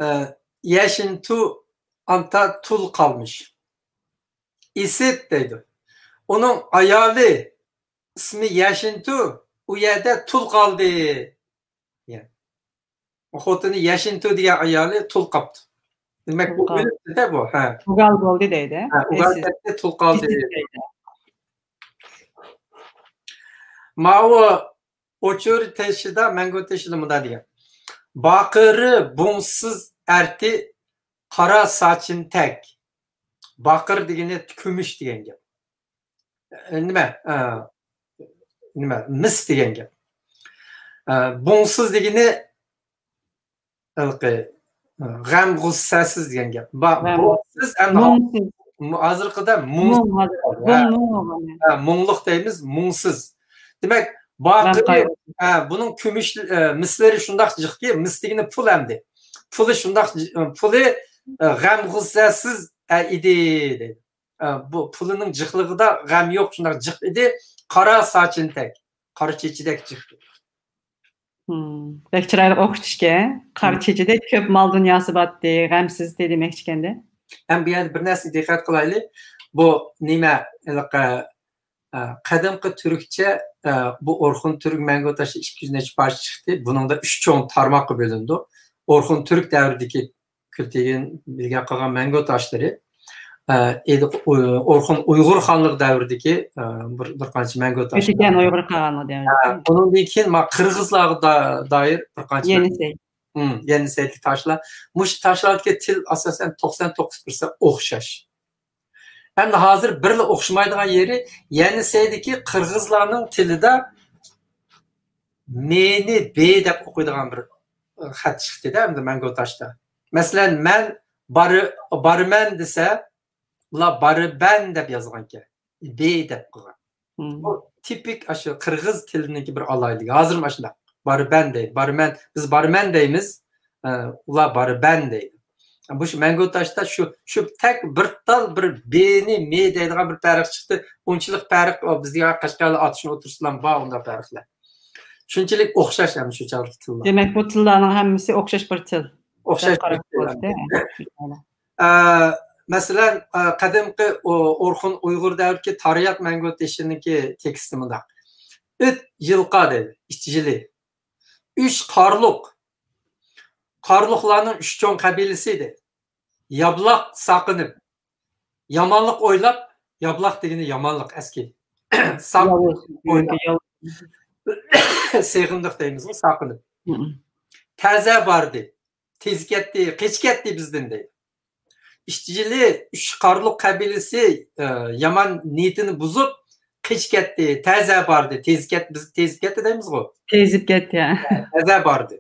ئە، يەشىنتۇ ئانتا تۇل قالمىش. ئىسىت دەيدۇ. ئۇنىڭ ئايالى ئىسمى يەشىنتۇ، ئۇ يەردە تۇل قالدى. دېگەن. خوتۇنى يەشىنتۇ دېگەن ئايالى تۇل قاپتۇ. دېمەك، بۇ تۇل قالدى. ئۆلۈپتۇ-دە بۇ. ھە. ئۇگال بولدى دەيدۇ. ھە، ئۇگال ئەسىز. كەتتى، تۇل قالدى. ئىسىت دەيدۇ. ماۋۇ ئوچۇر تېشىدا، مەڭگۈ تېشىدا مۇنداق دېگەن. باقىرى بۇڭسىز ئەرتى قارا ساچىن تەك. باقىر دېگىنى كۈمۈش دېگەن گەپ. ئە، نېمە؟ ئە، نېمە؟ مىس دېگەن گەپ. ئە، بۇڭسىز دېگىنى ھېلىقى، ئە، غەم غۇسسەسىز دېگەن گەپ. با-، غەم بۇڭسىز ئەمدى مۇڭسىز. مۇ-، ھازىرقىدا مۇڭ، مۇڭسىز. ھازىر ھە. بۇڭ مۇڭ بولغان. ھە، مۇڭلۇق دەيمىز، مۇڭسىز. دېمەك، غەم باقىرى، قايغۇ. ھە، بۇنىڭ كۈمۈش، ئە، مىسلىرى شۇنداق جىقكى، مىس دېگىنى پۇل ئەمدى. پۇلى شۇنداق جى-، پۇلى، ئە، غەم غۇسسەسىز، ئە، ئىدى، دەيدۇ. ئە، بۇ پۇلىنىڭ جىقلىقىدا غەم يوق، شۇنداق جىق ئىدى. قارا ساچىن تەك، قارا چېچىدەك جىق. ھىم، بەك چىرايلىق ئوخشىتىشكەن. قارا ھىم. چېچىدەك كۆپ مال دۇنياسى باتتى، غەمسىزدى دېمەكچىكەندە. ھەم بۇ يەردە بىر نەرسە دىققەت قىلايلى. بۇ نېمە، ھېلىقى، ئە، قەدىمكى تۈركچە، ئە، بۇ ئورخۇن تۈرك مەڭگۈ تاشى ئىككى يۈز نەچچە پارچە چىقتى. بۇنىڭدا ئۈچ چوڭ تارماققا بۆلۈنىدۇ. ئورخۇن تۈرك دەۋرىدىكى كۈلتېگىن بىلگە قىلغان مەڭگۈ تاشلىرى، ئە، ئورخۇن ئۇيغۇر خانلىقى دەۋرىدىكى، ئە، بىر، بىر قانچە مەڭگۈ تاشلىرى. ئۆتىگەن ئۇيغۇر خانلىقى دەۋرىدىكى. ئە، ئۇنىڭدىن كېيىن ما قىرغىزلارغا دا-، دائىر بىر قانچە يېنىسەي. ھىم، يېنىسەيدىكى تاشلار. مۇشۇ تاشلاردىكى تىل ئاساسەن توقسان توققۇز پىرسەنت ئوخشاش. ئەمدى ھازىر بىرلا ئوخشىمايدىغان يېرى، يېنىسەيدىكى قىرغىزلارنىڭ تىلىدا مېنى بې دەپ ئوقۇيدىغان بىر خەت چىقتى-دە، ئەمدى مەڭگۈ تاشتا. مەسىلەن، مەن بار-، بارىمەن دېسە، ئۇلار بارىبەن دەپ يازغانكەن. بې دەپ قىلغان. ھىم. بۇ تىپىك ئاشۇ قىرغىز تىلىنىڭكى بىر ئالاھىدىلىكى. ھازىرمۇ ئاشۇنداق. بارىبەن دەيدۇ. بارىمەن، بىز بارىمەن دەيمىز. ئە، ئۇلار بارىبەن دەيدۇ. بۇ شۇ مەڭگۈ تاشتا شۇ، شۇ تەك بىر تال بىر بېنى مې دەيدىغان بىر پەرق چىقتى. ئۇنچىلىق پەرق، ئو، بىزدە قەشقەرلەر ئاتىشىنى ئوتتۇرىسىدا بار ئۇنداق پەرقلەر. شۇنچىلىك ئوخشاش ھەم شۇ چاغدىكى تىللار. دېمەك، بۇ تىللارنىڭ ھەممىسى ئوخشاش بىر تىل. ئوخشاش دەپ قاراشقا بولىدۇ. ئە، مەسىلەن، ئە، قەدىمكى ئو-، ئورخۇن ئۇيغۇر دەۋرىدىكى تارىيات مەڭگۈ تېشىنىڭكى تېكىستى مۇنداق. ئىت يىلقا دەيدۇ، ئىت يىلى. ئۈچ قارلۇق. قارلۇقلارنىڭ ئۈچ چوڭ قەبىلىسى دەيدۇ. يابلاق ساقىنىپ، يامانلىق ئويلاپ، يابلاق دېگىنى يامانلىق ئەسكى. ساق ياۋۇز. ئويلاپ. ياۋۇز. سېغىندۇق دەيمىزغۇ، ساقىنىپ. ھىم. تەزە باردى، تېز كەتتى، قېچىپ كەتتى بىزدىن دەيدۇ. ئىت يىلى ئۈچ قارلۇق قەبىلىسى، ئە، يامان نىيىتىنى بۇزۇپ، قېچىپ كەتتى، تەزە باردى، تېز كەت-، بىز تېز كەتتى دەيمىزغۇ. تېزىپ كەتتى، ھە. تەزە باردى.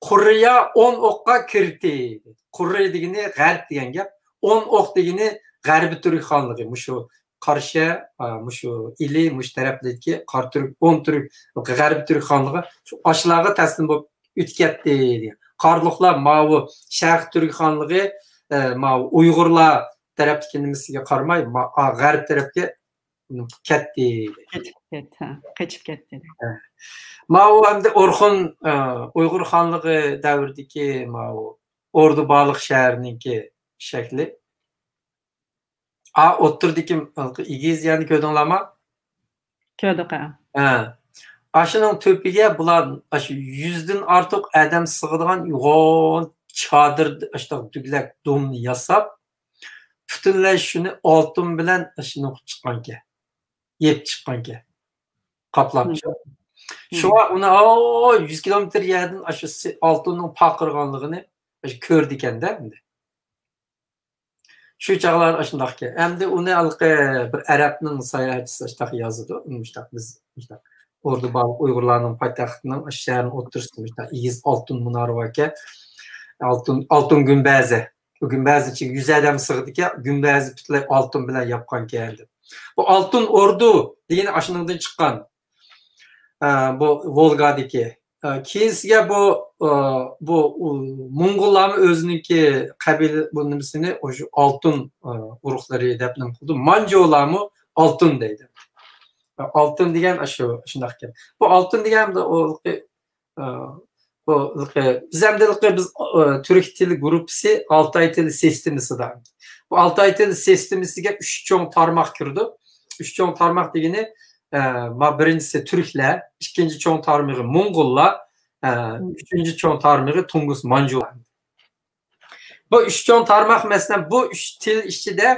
قۇرىيا ئون ئوققا كىرتى. قۇرىيا دېگىنى غەرب دېگەن گەپ. ئون ئوق دېگىنى غەربىي تۈرك خانلىقى. مۇشۇ قارشى، ئا، مۇشۇ ئىلى، مۇشۇ تەرەپلەردىكى قارا تۈرك، ئون تۈرك، غەربىي تۈرك خانلىقى شۇ ئاشۇلارغا تەسلىم بولۇپ ئۆتۈپ كەتتى دېگەن. قارلۇقلار ماۋۇ شەرقىي تۈرك خانلىقى، ئە، ماۋۇ ئۇيغۇرلار تەرەپتىكى نېمىسىگە قارىماي، ما-، ئا، غەرب تەرەپكە كەتتى. قېچىپ كەتتى، ھە، قېچىپ كەتتى. ھە. ماۋۇ ئەمدى ئورخۇن، ئە، ئۇيغۇر خانلىقى دەۋرىدىكى ماۋۇ ئوردۇبالىق شەھىرىنىڭكى شەكلى. ئا، ئوتتۇرىدىكى ئېگىز يەرنى كۆردۈڭلارما؟ كۆردۇق، ھە. ھە. ئاشۇنىڭ تۆپىگە بۇلار ئاشۇ يۈزدىن ئارتۇق ئادەم سىغىدىغان يوغان چادىر، ئاشۇنداق دۈگلەك دومنى ياساپ، پۈتۈنلەي شۇنى ئالتۇن بىلەن ئاشۇنى چىققانكەن. يېپىپ چىققانكەن. قاپلاپ مم. چىققان. مم. شۇڭا ئۇنى، ئاۋۇ يۈز كىلومېتىر يەردىن ئاشۇ سى-، ئالتۇننىڭ پارقىرىغانلىقىنى ئاشۇ كۆرىدىكەن-دە ئەمدى. شۇ چاغلار ئاشۇنداقكەن. ئەمدى ئۇنى ھېلىقى بىر ئەرەبنىڭ ساياھەتچىسى ئاشۇنداق يازىدۇ. مۇشۇنداق بىز، مۇشۇنداق ئوردۇبالىق ئۇيغۇرلارنىڭ پايتەختىنىڭ شەھەرنىڭ ئوتتۇرىسىدا مۇشۇنداق ئېگىز ئالتۇن مۇنارە باركەن. ئالتۇن، ئالتۇن گۈمبەزى. بۇ گۈمبەزنىڭ ئىچىگە يۈز ئادەم سىغىدىكەن، گۈمبەزى پۈتۈنلەي ئالتۇن بىلەن ياپقانكەن دەپ. بۇ ئالتۇن ئوردۇ دېگىنى ئاشۇنىڭدىن چىققان. ئە، بۇ ۋولگادىكى. ئە، كېيىنسىگە بۇ، ئە، بۇ، ئۇ، موڭغۇللارمۇ ئۆزىنىڭكى قەبىلە بۇ نېمىسىنى، ئاشۇ ئالتۇن، ئە، ئۇرۇقلىرى دەپ نېمە قىلدى. مانجۇلارمۇ ئالتۇن دەيدۇ. ئە، ئالتۇن دېگەن ئاشۇ، شۇنداق ئىكەن. بۇ ئالتۇن دېگەن بۇ، ئۇ، ئە، بۇ، بىز ئەمدى بىز، ئە، تۈرك تىل گۇرۇپپىسى ئالتاي تىل سىستېمىسىدا. بۇ ئالتاي تىل سىستېمىسىگە ئۈچ چوڭ تارماق كىرىدۇ. ئۈچ چوڭ تارماق دېگىنى، ئە، ما بىرىنچىسى تۈركلەر، ئىككىنچى چوڭ تارمىقى موڭغۇللار، ئە، مم. ئۈچىنچى چوڭ تارمىقى تۇنگۇس مانجۇلار. بۇ ئۈچ چوڭ تارماق، مەسىلەن، بۇ ئۈچ تىل ئىچىدە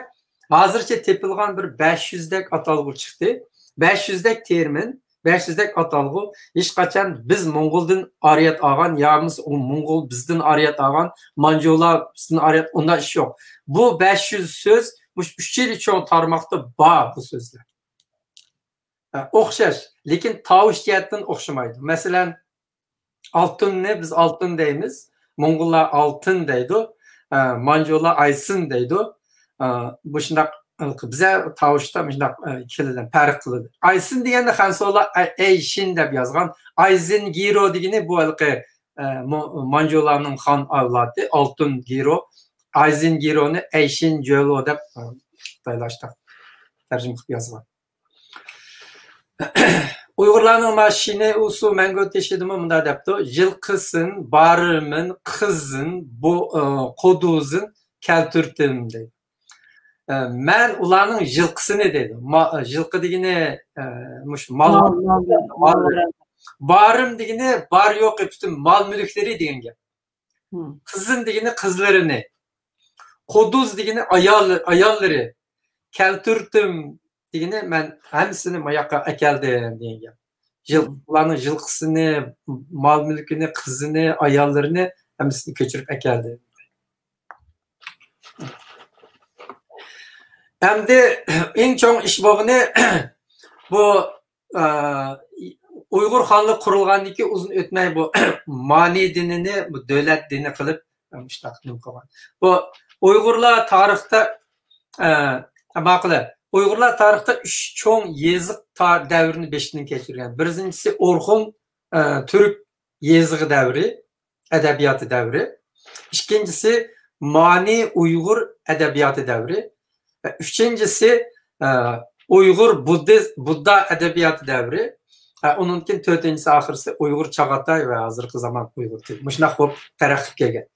ھازىرچە تېپىلغان بىر بەش يۈزدەك ئاتالغۇ چىقتى. بەش يۈزدەك تېرمىن، بەش يۈزدەك ئاتالغۇ ھېچقاچان بىز موڭغۇلدىن ئارىيەت ئالغان يا بولمىسا ئۇ موڭغۇل بىزدىن ئارىيەت ئالغان، مانجۇلار بىزدىن ئارىيەت، ئۇنداق ئىش يوق. بۇ بەش يۈز سۆز مۇشۇ ئۈچىلا چوڭ تارماقتا بار بۇ سۆزلەر. ئە، ئوخشاش، لېكىن تاۋۇش جەھەتتىن ئوخشىمايدۇ. مەسىلەن، ئالتۇننى بىز ئالتۇن دەيمىز، موڭغۇللار ئالتىن دەيدۇ، ئە، مانجۇلار ئايسىن دەيدۇ. ئە، بۇ شۇنداق، بىزە تاۋۇشتا مۇشۇنداق، ئە، كېلىدۇ، پەرق قىلىدۇ. ئايسىن دېگەننى خەنسۇلار ئەي-، ئەيشىن دەپ يازغان. ئايزىن گىرو دېگىنى بۇ ھېلىقى، ئە، مو-، مانجۇلارنىڭ خان ئەۋلادى، ئالتۇن گىرو. ئايزىن گىرونى ئەيشىن جۆلو دەپ، ئە، خىتايلار شۇنداق تەرجىمە قىلىپ يازغان. ئۇيغۇرلارنىڭ ما شىنە ئۇسۇ مەڭگۈ تېشىدىمۇ مۇنداق دەپتۇ: يىلقىسىن، بارىمىن، قىزىن، بو-، ئى، قودۇزىن كەلتۈرتتۈم دەيدۇ. ئى، مەن ئۇلارنىڭ يىلقىسىنى دەيدۇ. ما-، يىلقى دېگىنى، ئى، مۇشۇ مال، مال، مال، مال. مال. بارىم دېگىنى بار يوقى پۈتۈن مال مۈلۈكلىرى دېگەن گەپ. مم. قىزىن دېگىنى قىزلىرىنى. قودۇز دېگىنى ئايال، ئاياللىرى. كەلتۈرتتۈم دېگىنى مەن ھەممىسىنى ماياققا ئەكەلدىم دېگەن گەپ. يىل-، مم. ئۇلارنىڭ يىلقىسىنى، مال مۈلكىنى، قىزىنى، ئاياللىرىنى ھەممىسىنى كۆچۈرۈپ ئەكەلدىم. ئەمدى ئەڭ چوڭ ئىش بولغىنى بۇ ئە، ئۇيغۇر خانلىقى قۇرۇلغاندىن كېيىن ئۇزۇن ئۆتمەي بۇ مانى دىنىنى بۇ دۆلەت دىنى قىلىپ، مۇشۇنداق نېمە قىلغان. بۇ ئۇيغۇرلار تارىختا، ئە، ماقۇل. ئۇيغۇرلار تارىختا ئۈچ چوڭ يېزىق تا-، دەۋرىنى بېشىدىن كەچۈرگەن. بىرىنچىسى ئورخۇن، ئە، تۈرك يېزىقى دەۋرى. ئەدەبىياتى دەۋرى. ئىككىنچىسى، مانى ئۇيغۇر ئەدەبىياتى دەۋرى. ئۈچىنچىسى، ئە، ئۇيغۇر بۇددىز-، بۇددا ئەدەبىياتى دەۋرى. ئە، ئۇنىڭدىن كېيىن تۆتىنچىسى، ئاخىرسى ئۇيغۇر چاغاتاي ۋە ھازىرقى زامان ئۇيغۇر تىلى. مۇشۇنداق بولۇپ تەرەققىي كەلگەن.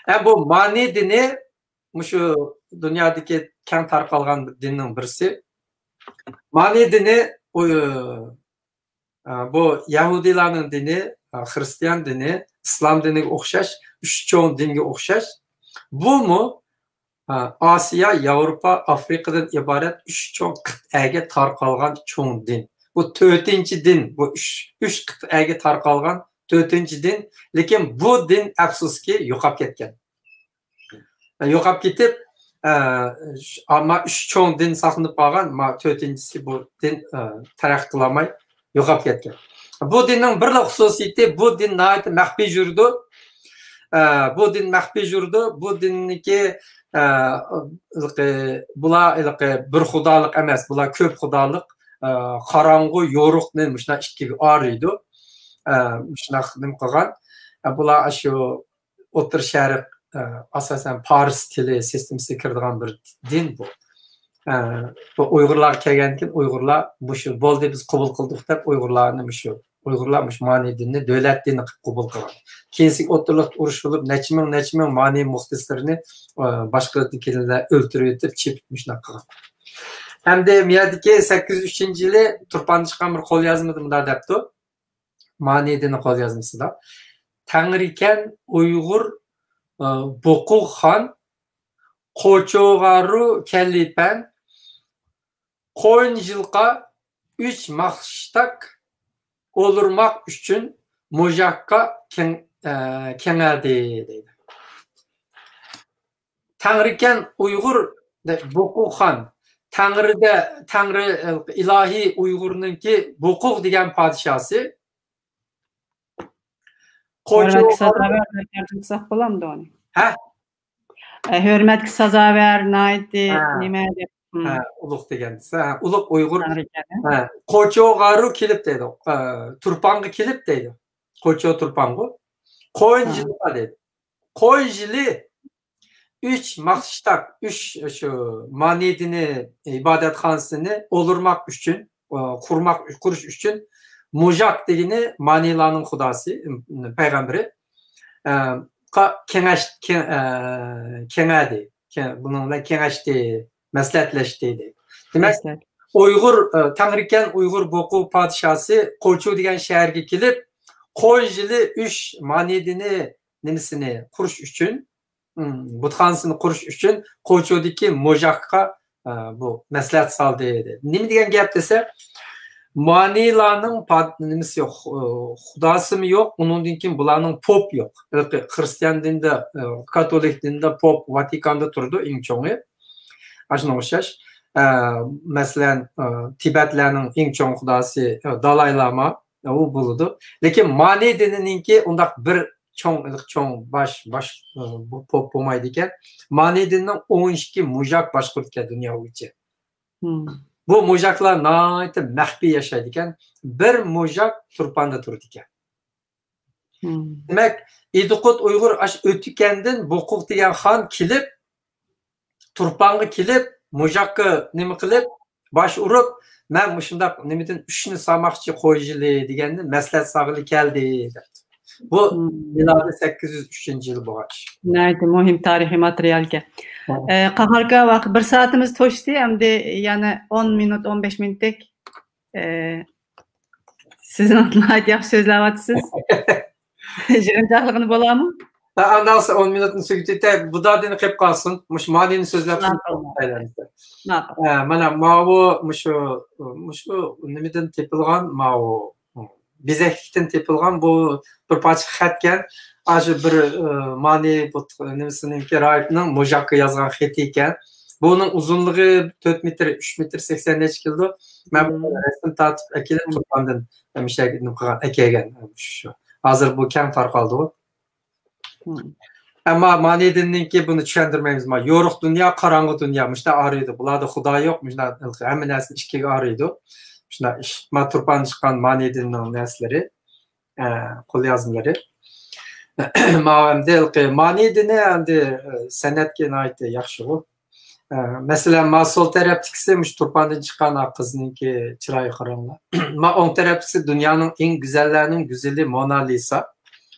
ئە، بۇ مانى دىنى مۇشۇ دۇنيادىكى كەڭ تارقالغان دىننىڭ بىرسى. مانى دىنى ئۇ-، ئە، بۇ يەھۇدىيلارنىڭ دىنى، ئە، خىرىستىيان دىنى، ئىسلام دىنىگە ئوخشاش، ئۈچ چوڭ دىنگە ئوخشاش. بۇمۇ، ئە، ئاسىيا، ياۋروپا، ئافرىقىدىن ئىبارەت ئۈچ چوڭ قىتئەگە تارقالغان چوڭ دىن. بۇ تۆتىنچى دىن، بۇ ئۈچ، ئۈچ قىتئەگە تارقالغان تۆتىنچى دىن. لېكىن بۇ دىن، ئەپسۇسكى، يوقاپ كەتكەن. يوقاپ كېتىپ، ئە، ئەمما ئۈچ چوڭ دىن ساقلىنىپ قالغان، ما تۆتىنچىسى بۇ دىن، ئە، تەرەققىي قىلالماي يوقاپ كەتكەن. بۇ دىننىڭ بىرلا خۇسۇسىيىتى، بۇ دىن ناھايىتى مەخپىي يۈرىدۇ. ئە، بۇ دىن مەخپىي يۈرىدۇ. بۇ دىننىكى، ئە، ھېلىقى، بۇلار ھېلىقى بىر خۇدالىق ئەمەس، بۇلار كۆپ خۇدالىق، ئە، قاراڭغۇ، يورۇقنى مۇشۇنداق ئىككىگە ئايرىيدۇ. ئە، مۇشۇنداق نېمە قىلغان. ئە، بۇلار ئاشۇ ئوتتۇرا شەرق، ئە، ئاساسەن پارس تىلى سىستېمىسىغا كىرىدىغان بىر دىن بۇ. ئە، بۇ ئۇيغۇرلارغا كەلگەندىن كېيىن ئۇيغۇرلار مۇشۇ بولدى، بىز قوبۇل قىلدۇق دەپ ئۇيغۇرلارنى مۇشۇ، ئۇيغۇرلار مۇشۇ مانى دىنىنى دۆلەت دىنى قىلىپ قوبۇل قىلغان. كېيىنسى ئوتتۇرىلىقتا ئۇرۇش بولۇپ، نەچچە مىڭ، نەچچە مىڭ مانى مۇخلىسلىرىنى، ئە، باشقىلىرىدىكىلەر ئۆلتۈرۈۋېتىپ، چېپىپ مۇشۇنداق قىلغان. ھەمدە مۇيەردىكى سەككىز يۈز ئۈچىنچى يىلى تۇرپاندا چىققان بىر قوليازمىدا مۇنداق دەپتۇ. مانى دىنى قوليازمىسىدا. تەڭرىكەن ئۇيغۇر، ئە، بوقۇغ خان، قوچوغارۇ كەللىپەن، قويۇن يىلقا ئۈچ ماخشتاك ئولۇرماق ئۈچۈن موژاكقا كەڭ-، ئە، كېڭەدى دەيدۇ. تەڭرىكەن ئۇيغۇر، بوقۇغ خان. تەڭرىدە، تەڭرى، ئىلاھىي ئۇيغۇرنىڭكى بوقۇغ دېگەن پادىشاسى. قوچۇ ھۆرمەتكە سازاۋەر دەپ تەرجىمە قىلساق بولامدۇ ئۇنى؟ ھە؟ ئە، ھۆرمەتكە سازاۋەر، ناھايىتى ھە. نېمە دەپ، ھە، ئۇلۇغ دېگەن دېسە، ھە، ئۇلۇغ ئۇيغۇر. تەڭرىكەن. ھە، قوچوغارۇ كېلىپ دەيدۇ. ئە، تۇرپانغا كېلىپ دەيدۇ. قوچو تۇرپانغا. قويۇن ھە. يىلقا دەيدۇ. قويۇن يىلى ئۈچ ماخشتاك، ئۈچ شۇ مانى دىنى ئىبادەتخانىسىنى ئولۇرماق ئۈچۈن، ئۇ، قۇرماق، قۇرۇش ئۈچۈن مۇژاك دېگىنى مانىلارنىڭ خۇداسى، پەيغەمبىرى، ئە، قا-، كېڭەش-، كېڭ-، ئە، كېڭەدى. كېڭ-، بۇنىڭ بىلەن كېڭەشتى، مەسلىھەتلەشتى دەيدۇ. دېمەك، مەسلىھەت. ئۇيغۇر، ئە، تەڭرىكەن ئۇيغۇر بوقۇ پادىشاسى قوچۇ دېگەن شەھەرگە كېلىپ، قويۇن يىلى ئۈچ مانى دىنى نېمىسىنى قۇرۇش ئۈچۈن، ئىم، بۇتخانىسىنى قۇرۇش ئۈچۈن قوچۇدىكى موژاكقا، ئە، بۇ مەسلىھەت سالدى، دېدى. نېمە دېگەن گەپ دېسە، مانىلارنىڭ پاد-، نېمىسى يوق، ئۇ، خۇداسىمۇ يوق، ئۇنىڭدىن كېيىن بۇلارنىڭ پوپ يوق. ھېلىقى خرىستىيان دىنىدا، ئۇ، كاتولىك دىنىدا پوپ ۋاتىكاندا تۇرىدۇ، ئەڭ چوڭى. ئاشۇنىڭغا ئوخشاش. ئە، مەسىلەن، ئە، تىبەتلەرنىڭ ئەڭ چوڭ خۇداسى، ئە، دالاي لاما، ئە، ئۇ بولىدۇ. لېكىن مانى دىنىنىڭكى ئۇنداق بىر چوڭ، چوڭ باش، باش، ئە، بۇ پوپ بولمايدىكەن. مانى دىنىنىڭ ئون ئىككى مۇژاك باشقۇرىدىكەن دۇنيا بويىچە. مم. بۇ مۇژاكلار ناھايىتى مەخپىي ياشايدىكەن. بىر مۇژاك تۇرپاندا تۇرىدىكەن. مم. دېمەك، ئىدىقۇت ئۇيغۇر ئاش ئۆتۈكەندىن بوقۇق دېگەن خان كېلىپ، تۇرپانغا كېلىپ، مۇژاكقا نېمە قىلىپ، باش ئۇرۇپ، مەن مۇشۇنداق نېمىدىن ئۈچنى سالماقچى قويۇشىلى دېگەندىن مەسلىھەت سالغىلى كەلدى، دەپتۇ. بۇ مم. مىلادىي سەككىز يۈز ئۈچىنچى يىل بولغان ئىش. ناھايىتى مۇھىم تارىخىي ماتېرىيال ئىكەن. ھە. ئە، قاھار ئاكا، ۋاقىت بىر سائىتىمىز توشتى، ئەمدى يەنە ئون مىنۇت، ئون بەش مىنۇتتەك، ئە، سىز ناھايىتى ياخشى سۆزلەۋاتىسىز. يىغىنچاقلىقىنى بولامۇ؟ ھە، ئانداق بولسا ئون مىنۇتنى سۈگۈتۈپ، بۇدادىنى قىلىپ قالسۇن. مۇشۇ مانىنى سۆزلەپ ماقۇل. ماقۇل. ھە، مانا ماۋۇ، مۇشۇ، مۇشۇ نېمىدىن تېپىلغان، ماۋۇ بېزەكلىكتىن تېپىلغان بۇ بىر پارچە خەتكەن. ئاشۇ بىر، ئە، مانى بۇ نېمىسىنىڭكى، راھىبنىڭ مۇژاكقا يازغان خېتى ئىكەن. بۇنىڭ ئۇزۇنلۇقى تۆت مېتىر، ئۈچ مېتىر سەكسەن نەچچە كېلىدۇ. مەن بۇ مم. رەسىم تارتىپ ئەكېلىپ، مم. تۇرپاندىن مۇشۇ يەرگە نېمە قىلغان، ئەكەلگەن. شۇ. ھازىر بۇ كەڭ تارقالدىغۇ. مم. ئەمما مانى دىننىڭكى بۇنى چۈشەندۈرمەيمىز. ما يورۇق دۇنيا، قاراڭغۇ دۇنيا. مۇشۇنداق ئايرىيدۇ. بۇلاردا خۇدا يوق. مۇشۇنداق ھەممە نەرسىنى ئىككىگە ئايرىيدۇ. شۇنداق ئىش. ما تۇرپان چىققان مانى دىننىڭ نەرسىلىرى، ئە، قوليازمىلىرى. ماۋۇ ئەمدى ھېلىقى مانى دىنى ئەمدى، ئە، سەنئەتكە ناھايىتى ياخشىغۇ. ئە، مەسىلەن، ما سول تەرەپتىكىسى مۇشۇ تۇرپاندىن چىققان ئا قىزنىڭكى چىرايىغا قاراڭلار. ما ئوڭ تەرەپتىكىسى دۇنيانىڭ ئەڭ گۈزەللەرنىڭ گۈزىلى مونا لىسا.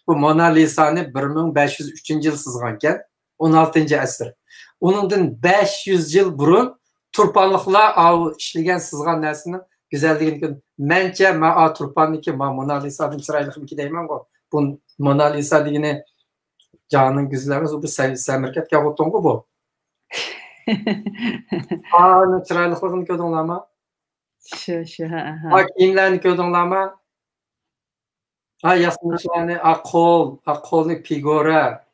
بۇ مونا لىسانى بىر مىڭ بەش يۈز ئۈچىنچى يىل سىزغانكەن، ئون ئالتىنچى ئەسىر. ئۇنىڭدىن بەش يۈز يىل بۇرۇن تۇرپانلىقلار ئاۋۇ ئىشلىگەن، سىزغان نەرسىنىڭ گۈزەللىكىنى كۆر-، مەنچە، ما ئا تۇرپاننىكى ما مونا لىسادىن چىرايلىقمىكىن دەيمەنغۇ. بۇ مونا لىسا دېگىنى جاھاننىڭ گۈزىلى ئەمەس، بۇ سەم-، سەمرىقەتكە خوتۇنغۇ بۇ. ئانىڭ چىرايلىقلىقىنى كۆردۈڭلارمۇ؟ شۇ، شۇ، ھە، ھە. ھا، كىيىملەرنى كۆردۈڭلارمۇ؟ ھا، ياسىمىشلارنى، ھا، قول، ھا، قولنى پىگورا،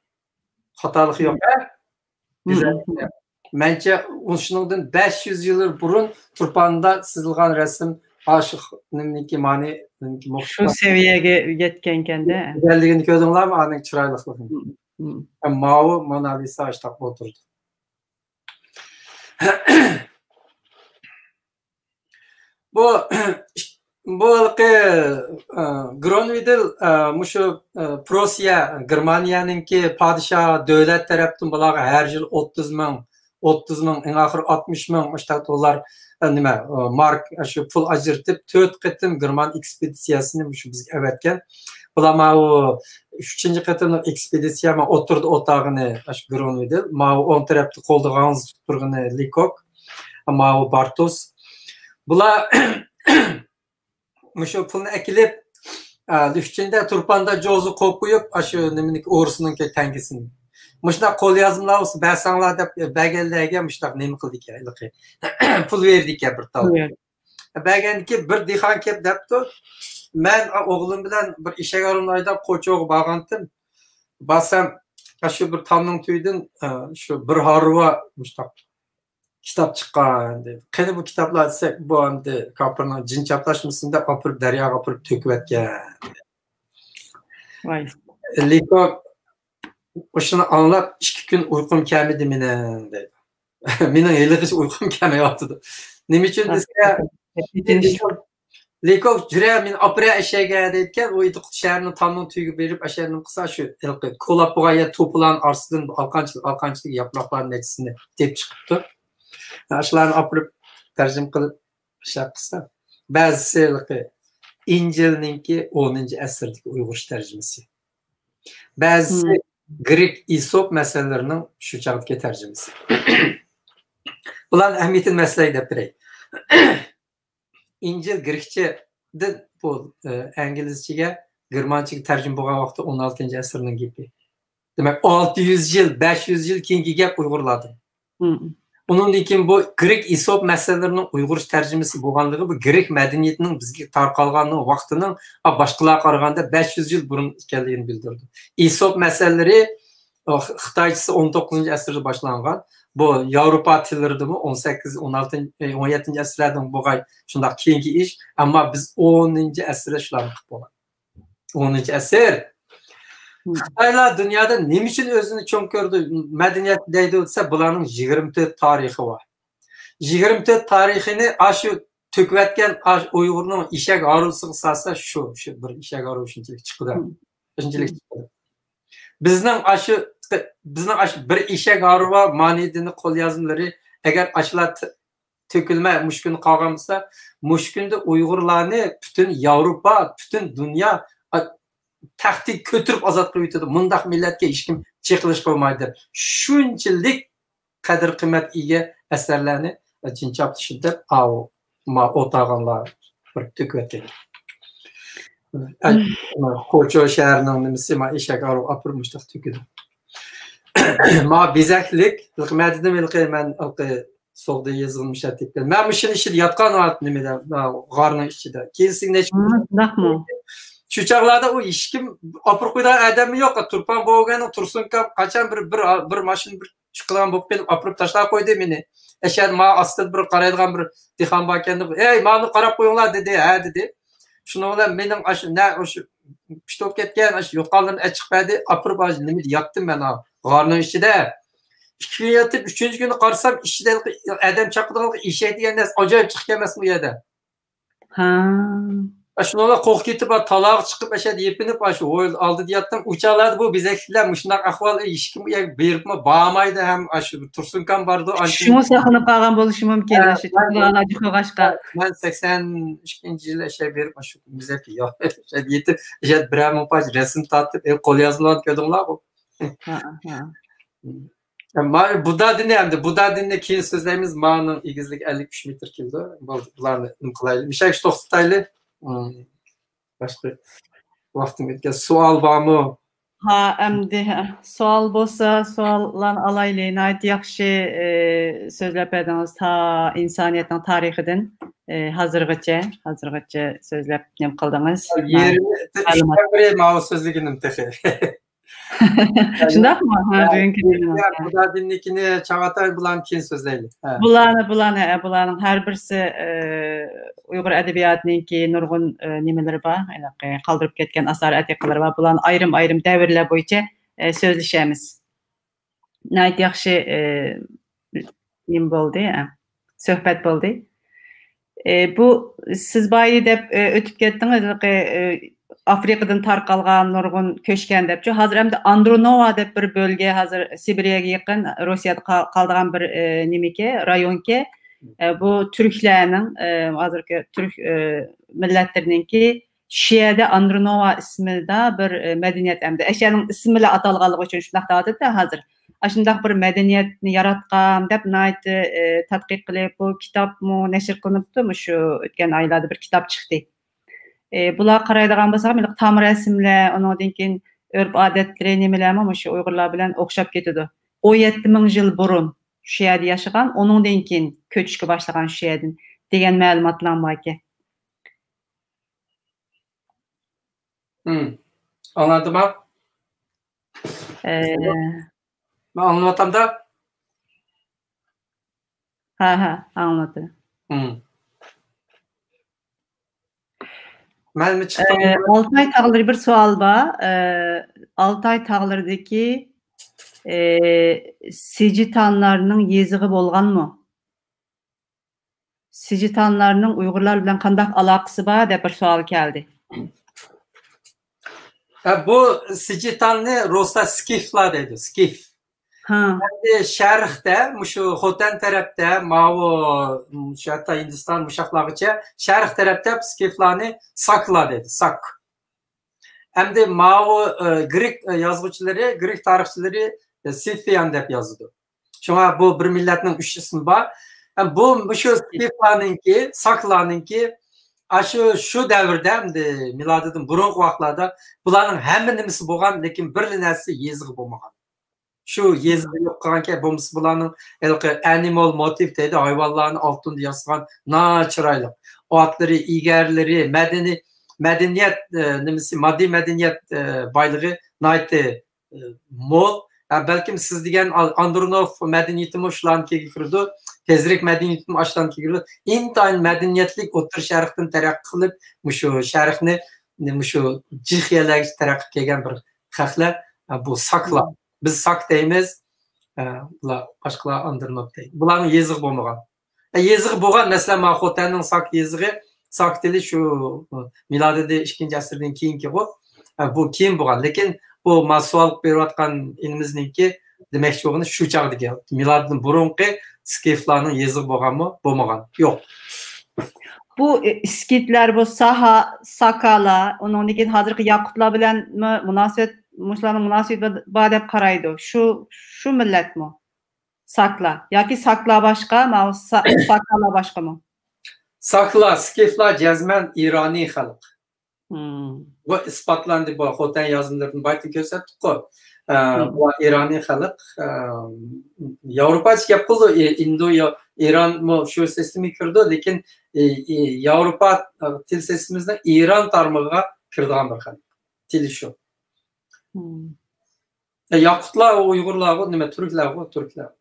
خاتالىقى يوق، ھە؟ مم. گۈزەل. مەنچە، شۇنىڭدىن بەش يۈز يىل بۇرۇن تۇرپاندا سىزىلغان رەسىم، ھا، شۇ نېمىنىڭكى، مانى، نېمىنىڭكى، شۇ سەۋىيەگە يەتكەنكەندە. گۈزەللىكىنى كۆردۈڭلارمۇ؟ ئانىڭ چىرايلىقلىقىنى. مم، مم. ھە، ماۋۇ مونا لىسا ئاشتاق ئولتۇرىدۇ. بۇ، بۇ ھېلىقى، ئە، گرونۋىدېل، ئە، مۇشۇ، ئە، پروسىيە، گېرمانىيەنىڭكى پادىشاھ دۆلەت تەرەپتىن بۇلارغا ھەر يىل ئوتتۇز مىڭ، ئوتتۇز مىڭ، ئەڭ ئاخىرى ئاتمىش مىڭ مۇشۇنداق دوللار، ئە، نېمە، ئە، مارك، ئە، شۇ پۇل ئاجرىتىپ، تۆت قېتىم گېرمان ئېكسپېدىتسىيەسىنى مۇشۇ بىزگە ئەۋەتكەن. بۇلار ماۋۇ ئۈچىنچى قېتىملىق ئېكسپېدىتسىيە، مانا ئوتتۇرىدا ئولتۇرغىنى ئاشۇ گرونۋىدېل، ماۋۇ ئوڭ تەرەپتە قولىدا غاڭزا تۇتۇپ تۇرغىنى لىكوك، ماۋۇ بارتوس. بۇلار مۇشۇ پۇلنى ئەكېلىپ، ئا، ئۈچىنچىدە تۇرپاندا جوزا قويۇپ قويۇپ، ئاشۇ نېمىنىڭكى، ئورۇسنىڭكى تەڭگىسىنى. مۇشۇنداق قوليازمىلار بولسا بەرسەڭلار دەپ بەرگەنلەرگە مۇشۇنداق نېمە قىلىدىكەن، ھېلىقى پۇل بېرىدىكەن بىر تال. بەرگەندىن كېيىن بىر دېھقان كېلىپ دەپتۇ، مەن ئوغلۇم بىلەن بىر ئېشەك ئارۇنى ھەيدەپ قوچۇغا بارغانتىم. بارسام، شۇ بىر تامنىڭ تۈۋىدىن، ئا، شۇ بىر ھارۋا مۇشۇنداق كىتاب چىققان دېدى. قېنى بۇ كىتابلار دېسەك، بۇ ئەمدى كاپىرنىڭ جىن چاپلاشمىسۇن دەپ ئاپىرىپ دەرياغا ئاپىرىپ تۆكۈۋەتكەن. ۋاي. لىكو شۇنى ئاڭلاپ، ئىككى كۈن ئۇيقۇم كەلمىدى مېنىڭ دەيدۇ. مېنىڭ ھېلىغىچە ئۇيقۇم كەلمەيۋاتىدۇ. نېمە ئۈچۈن دېسە، لىكو، جۈرە، مېنى ئاپىرە ئەشەگە دەيدىكەن، ئۇ ئىدىقۇت شەھىرىنىڭ تامنىڭ تۈۋىگە بېرىپ، ئەشەدە نېمە قىلسا، شۇ ھېلىقى كولاپ بولغان يەر توپىلارنىڭ ئارىسىدىن ئالقانچىلىق، ئالقانچىلىق ياپراقلارنىڭ نەچچىسىنى تېپىپ چىقىپتۇ. شۇلارنى ئاپىرىپ تەرجىمە قىلىپ ئىشلەپ قىلسا، بەزىسى ھېلىقى ئىنجىلنىڭكى ئونىنچى ئەسىردىكى ئۇيغۇرچە تەرجىمىسى. بەزىسى گرېك ئېسوپ مەسەللىرىنىڭ شۇ چاغدىكى تەرجىمىسى. بۇلارنىڭ ئەھمىيىتىنى مەسىلەگە دەپ بېرەي. ئىنجىل گرېكچىدىن بۇ، ئە، ئىنگلىزچىگە، گېرمانچىگە تەرجىمە بولغان ۋاقتى ئون ئالتىنچى ئەسىرنىڭ گېپى. دېمەك، ئالتە يۈز يىل، بەش يۈز يىل كېيىنكى گەپ ئۇيغۇرلاردىن. ئۇنىڭدىن كېيىن بۇ گرېك ئېسوپ مەسەللىرىنىڭ ئۇيغۇرچە تەرجىمىسى بولغانلىقى، بۇ گرېك مەدەنىيىتىنىڭ بىزگە تارقالغاننىڭ ۋاقتىنىڭ، ئا، باشقىلارغا قارىغاندا بەش يۈز يىل بۇرۇن ئىكەنلىكىنى بىلدۈرىدۇ. ئېسوپ مەسەللىرى، ئا، خىتايچىسى ئون توققۇزىنچى ئەسىردە باشلانغان. بۇ ياۋروپا تىللىرىدىمۇ ئون سەككىز، ئون ئالتىنچى، ئون يەتتىنچى ئەسىرلەردىن بولغاي شۇنداق كېيىنكى ئىش. ئەمما بىز ئونىنچى ئەسىردە شۇلارنى قىلىپ بولغان. ئونىنچى ئەسىر. خىتايلار دۇنيادا نېمە ئۈچۈن ئۆزىنى چوڭ كۆردى، مەدەنىيەت دەيدۇ دېسە، بۇلارنىڭ يىگىرمە تۆت تارىخى بار. يىگىرمە تۆت تارىخىنى ئاشۇ تۆكۈۋەتكەن، ئاشۇ ئۇيغۇرنىڭ ئېشەك ھارۋىسىغا سالسا، شۇ، شۇ بىر ئېشەك ھارۋا شۇنچىلىك چىقىدۇ. شۇنچىلىك چىقىدۇ. بىزنىڭ ئاشۇ، بىزنىڭ ئاشۇ بىر ئېشەك ھارۋا مانىدىنى قوليازمىلىرى، ئەگەر ئاشۇلار تۆكۈلمەي مۇشۇ كۈنى قالغان بولسا، مۇشۇ كۈندە ئۇيغۇرلارنى پۈتۈن ياۋروپا، پۈتۈن دۇنيا، ئا، تەختكە كۆتۈرۈپ ئازاد قىلىۋېتىدۇ. مۇنداق مىللەتكە ھېچكىم چېقىلىشقا بولمايدۇ دەپ. شۇنچىلىك قەدىر-قىممەت ئىگە ئەسەرلەرنى جىن چاپلىشىپ دەپ، ئاۋۇ، ما-، ئولتۇرغانلار بىر تۆكۈۋەتكەن. ئەل-، قوچو شەھىرىنىڭ نېمىسى، ما، ئېشەك ئارۇ ئاپىرىپ مۇشتاق تۆكىدۇ. ما بېزەكلىك، ھېلىقى مەدىدىم، ھېلىقى مەن ھېلىقى سوغدى يېزىلمىش ئەتىپ كەلدىم. مەن مۇشۇنى ئىچىدە ياتقان ۋاقىت نېمىدە، ما، غارنىڭ ئىچىدە. كېيىنسى نەچچە شۇنداقمۇ؟ شۇ چاغلاردا ئۇ ھېچكىم ئاپىرىپ قويىدىغان ئادەممۇ يوق. تۇرپان بوۋاينىڭ تۇرسۇنكام قاچان بىر، بىر، بىر ماشىنا بىر چىقىدىغان بولۇپ قېلىپ، ئاپىرىپ تاشلاپ قويدى مېنى. ئەشەدە ماڭا ئاستىدا بىر قارايدىغان بىر دېھقان باركەن، «ئەي، ماڭا قاراپ قويۇڭلار» دېدى. «ھە» دېدى. شۇنىڭ بىلەن مېنىڭ ئاشۇ نە، ئاشۇ پىشتىپ كەتكەن ئاشۇ يوقانلىرىمنى ئېچىپ بەردى، ئاپىرىپ ئاشۇ نېمىدە ياتتىم مەن، ھا، غارنىڭ ئىچىدە. ئىككى كۈن يېتىپ، ئۈچىنچى كۈنى قارىسام، ئىچىدە ئادەم چاقىدىغان ئېشەك دېگەن نەرسە ئاجايىپ چىقىپ كەلمەسمۇ ئۇ يەردە؟ ھا. ئاشۇنىڭغا قورقۇپ كېتىپ، تالاغا چىقىپ، ئەشەدە يېپىنىپ، ئاشۇ ھويلا ئالدىدا ياتتىم. ئۇ چاغلاردا بۇ بېزەكلىكلەر مۇشۇنداق ئەھۋال، ھېچكىم ئۇ يەرگە بېرىپمۇ بارمايدۇ ھەم ئاشۇ تۇرسۇنكام باردۇ، ئانچە شۇڭا ساقلىنىپ قالغان بولۇشى مۇمكىن، ھە، ئاشۇ مەن، چوققىلارغا جۇقۇغاچقا. مەن سەكسەن ئىككىنچى يىلى ئەشەگە بېرىپ، ئاشۇ بېزەكلىك يا-، ئەشەدە يېتىپ، ئەشەدە بىرەر مىڭ پارچە رەسىم تارتىپ، ئەي، قوليازمىلارنى كۆردۈڭلارغۇ. ھە، ھە. ما بۇددا دىنى ئەمدى، بۇددا دىنىنى كېيىن سۆزلەيمىز. مانىڭ ئېگىزلىكى ئەللىك ئۈچ مېتىر كېلىدۇ. بولدى، بۇلارنى نېمە قىلايلى؟ مۇشۇ يەرگىچە توختىتايلى. مم. باشقا ۋاقتىم يەتكەن. سوئال بارمۇ؟ ھا، ئەمدى، ھە، سوئال بولسا، سوئاللارنى ئالايلى. ناھايىتى ياخشى، ئى، سۆزلەپ بەردىڭىز. تا-، ئىنسانىيەتنىڭ تارىخىدىن، ئى، ھازىرغىچە، ھازىرغىچە سۆزلەپ نېمە قىلدىڭىز؟ يېرىمى، مەلۇمات. ئىككىدىن بىرى ماۋۇ سۆزلىگىنىم تېخى. شۇنداقمۇ؟ ھە، ھە، بۈگۈنكى كۈندە. بۇددا دىنىنىڭكىنى چاغاتاي بۇلارنى كېيىن سۆزلەيلى. ھە. بۇلارنى، بۇلارنى، ھە، بۇلارنىڭ ھەر بىرسى، ئى، ئۇيغۇر ئەدەبىياتىنىڭكى نۇرغۇن، ئى، نېمىلىرى بار، ھېلىقى قالدۇرۇپ كەتكەن ئاسارە ئەتىقىلىرى بار. بۇلارنى ئايرىم-ئايرىم دەۋرلەر بويىچە، ئى، سۆزلىشەرمىز. ناھايىتى ياخشى، ئى، نېمە بولدى، ئە، سۆھبەت بولدى. ئى، بۇ سىز بايا دەپ، ئى، ئۆتۈپ كەتتىڭىز، ھېلىقى، ئى، ئافرىقىدىن تارقالغان نۇرغۇن كۆچكەن دەپچۇ. ھازىر ئەمدى ئاندرونوۋا دەپ بىر بۆلگە، ھازىر سىبىرىيەگە يېقىن، روسىيەدە قا-، قالىدىغان بىر، ئە، نېمىكى، رايونكى. ئە، بۇ تۈركلەرنىڭ، ئە، ھازىرقى تۈرك، ئە، مىللەتلىرىنىڭكى شۇ يەردە ئاندرونوۋا ئىسمىدا بىر، ئە، مەدەنىيەت ئەمدى. ئەشيانىڭ ئىسمى بىلەن ئاتالغانلىقى ئۈچۈن شۇنداق دەۋاتىدۇ ھازىر. ئاشۇنداق بىر مەدەنىيەتنى ياراتقان دەپ ناھايىتى، ئە، تەتقىق قىلىپ، بۇ كىتابمۇ نەشر قىلىنىپتۇ، مۇشۇ ئۆتكەن ئايلاردا بىر كىتاب چىقتى. ئى، بۇلارغا قارايدىغان بولساق، مۇنداق تام رەسىملەر، ئۇنىڭدىن كېيىن ئۆرپ-ئادەتلىرى، نېمىلەرمۇ مۇشۇ ئۇيغۇرلار بىلەن ئوخشاپ كېتىدۇ. ئون يەتتە مىڭ يىل بۇرۇن شۇ يەردە ياشىغان، ئۇنىڭدىن كېيىن كۆچۈشكە باشلىغان شۇ يەردىن دېگەن مەلۇماتلار باركەن. ھىم. ئاڭلاندىما؟ ئى، مەن ئاڭلىۋاتامدا؟ ھە، ھە، ئاڭلىدىم. ھىم. مەنمۇ چىقتىم. ئى، ئالتاي تاغلىرى، بىر سوئال بار. ئى، ئالتاي تاغلىرىدىكى، ئى، سىجىتانلارنىڭ يېزىقى بولغانمۇ؟ سىجىتانلارنىڭ ئۇيغۇرلار بىلەن قانداق ئالاقىسى بار دەپ بىر سوئال كەلدى. ھە، بۇ سىجىتاننى رۇسلار سكىفلار دەيدۇ، سكىف. ھا. ئەمدى شەرقتە، مۇشۇ خوتەن تەرەپتە، ماۋۇ، شۇ ھەتتا ھىندىستان مۇشاقلارغىچە شەرق تەرەپتە سكىفلارنى ساكلار دەيدۇ، ساك. ئەمدى ماۋۇ، ئە، گرېك، ئە، يازغۇچىلىرى، گرېك تارىخچىلىرى، ئە، سىفىيان دەپ يازىدۇ. شۇڭا بۇ بىر مىللەتنىڭ ئۈچ ئىسمى بار. ئە، بۇ، مۇشۇ سكىفلارنىڭكى، ساكلارنىڭكى، ئاشۇ، شۇ دەۋردە، ئەمدى مىلادىدىن بۇرۇنقى ۋاقىتلاردا بۇلارنىڭ ھەممە نېمىسى بولغان، لېكىن بىرلا نەرسە يېزىقى بولمىغان. شۇ يېزىقى يوق قىلغانكەن، بولمىسا بۇلارنىڭ ھېلىقى ئەنىمال موتىف دەيدۇ، ھايۋانلارنى ئالتۇندىن ياسىغان ناھايىتى چىرايلىق ئاتلىرى، ئىگەرلىرى، مەدەنىي، مەدەنىيەت، ئە، نېمىسى، ماددىي مەدەنىيەت، ئە، بايلىقى ناھايىتى، ئە، مول. ھە، بەلكىم سىز دېگەن ئا-، ئاندرونوف مەدەنىيىتىمۇ شۇلارنىڭكىگە كىرىدۇ، تېزرەك مەدەنىيىتىمۇ ئاشۇلارنىڭكىگە كىرىدۇ. ئىنتايىن مەدەنىيەتلىك ئوتتۇرا شەرقتىن تەرەققىي قىلىپ، مۇشۇ شەرقنى، مۇشۇ جىق يەرلەرگىچە تەرەققىي قىلىپ كەلگەن بىر خەقلەر، ھە، بۇ ساكلار. بىز ساك دەيمىز، ئە، بۇلار باشقىلار ئاندرونوف دەيدۇ. بۇلارنىڭ يېزىقى بولمىغان. ئە، يېزىقى بولغان، مەسىلەن، مانا خوتەننىڭ ساك يېزىقى، ساك تىلى شۇ مىلادىدىي ئىككىنچى ئەسىردىن كېيىنكىغۇ. ئە، بۇ كېيىن بولغان. لېكىن بۇ ما سوئال بېرىۋاتقان ئىنىمىزنىڭكى دېمەكچى بولغىنى شۇ چاغدىكى مىلادىدىن بۇرۇنقى سكىفلارنىڭ يېزىقى بولغانمۇ؟ بولمىغان. يوق. بۇ، ئى، ئىسكىتلەر، بۇ ساھا، ساكالار، ئۇنىڭدىن كېيىن ھازىرقى ياقۇتلار بىلەنمۇ مۇناسىۋەت، مۇشۇلارنىڭ مۇناسىۋىتى بار دەپ قارايدۇ. شۇ، شۇ مىللەتمۇ؟ ساكلار. ياكى ساكلار باشقا، ماۋۇ سا-، ساكالار باشقىمۇ؟ ساكلار، سكىفلار جەزمەن ئىرانىي خەلق. مم. بۇ ئىسپاتلاندى، بۇ خوتەن يازمىلىرىدىن بايىتىن كۆرسەتتۇققۇ. ئە، مم. بۇ ئىرانىي خەلق، ئە، ياۋروپاچە گەپ قىلىدۇ، ئى-، ئىندو، يا-، ئىرانمۇ شۇ سىستېمىگە كىرىدۇ، لېكىن، ئى، ئى، ياۋروپا، ئە، تىل سىستېمىسىنىڭ ئىران تارمىقىغا كىرىدىغان بىر خەلق. تىلى شۇ. مم. ئە، ياقۇتلار ئۇيغۇرلارغۇ، نېمە، تۈركلەرغۇ، تۈركلەر.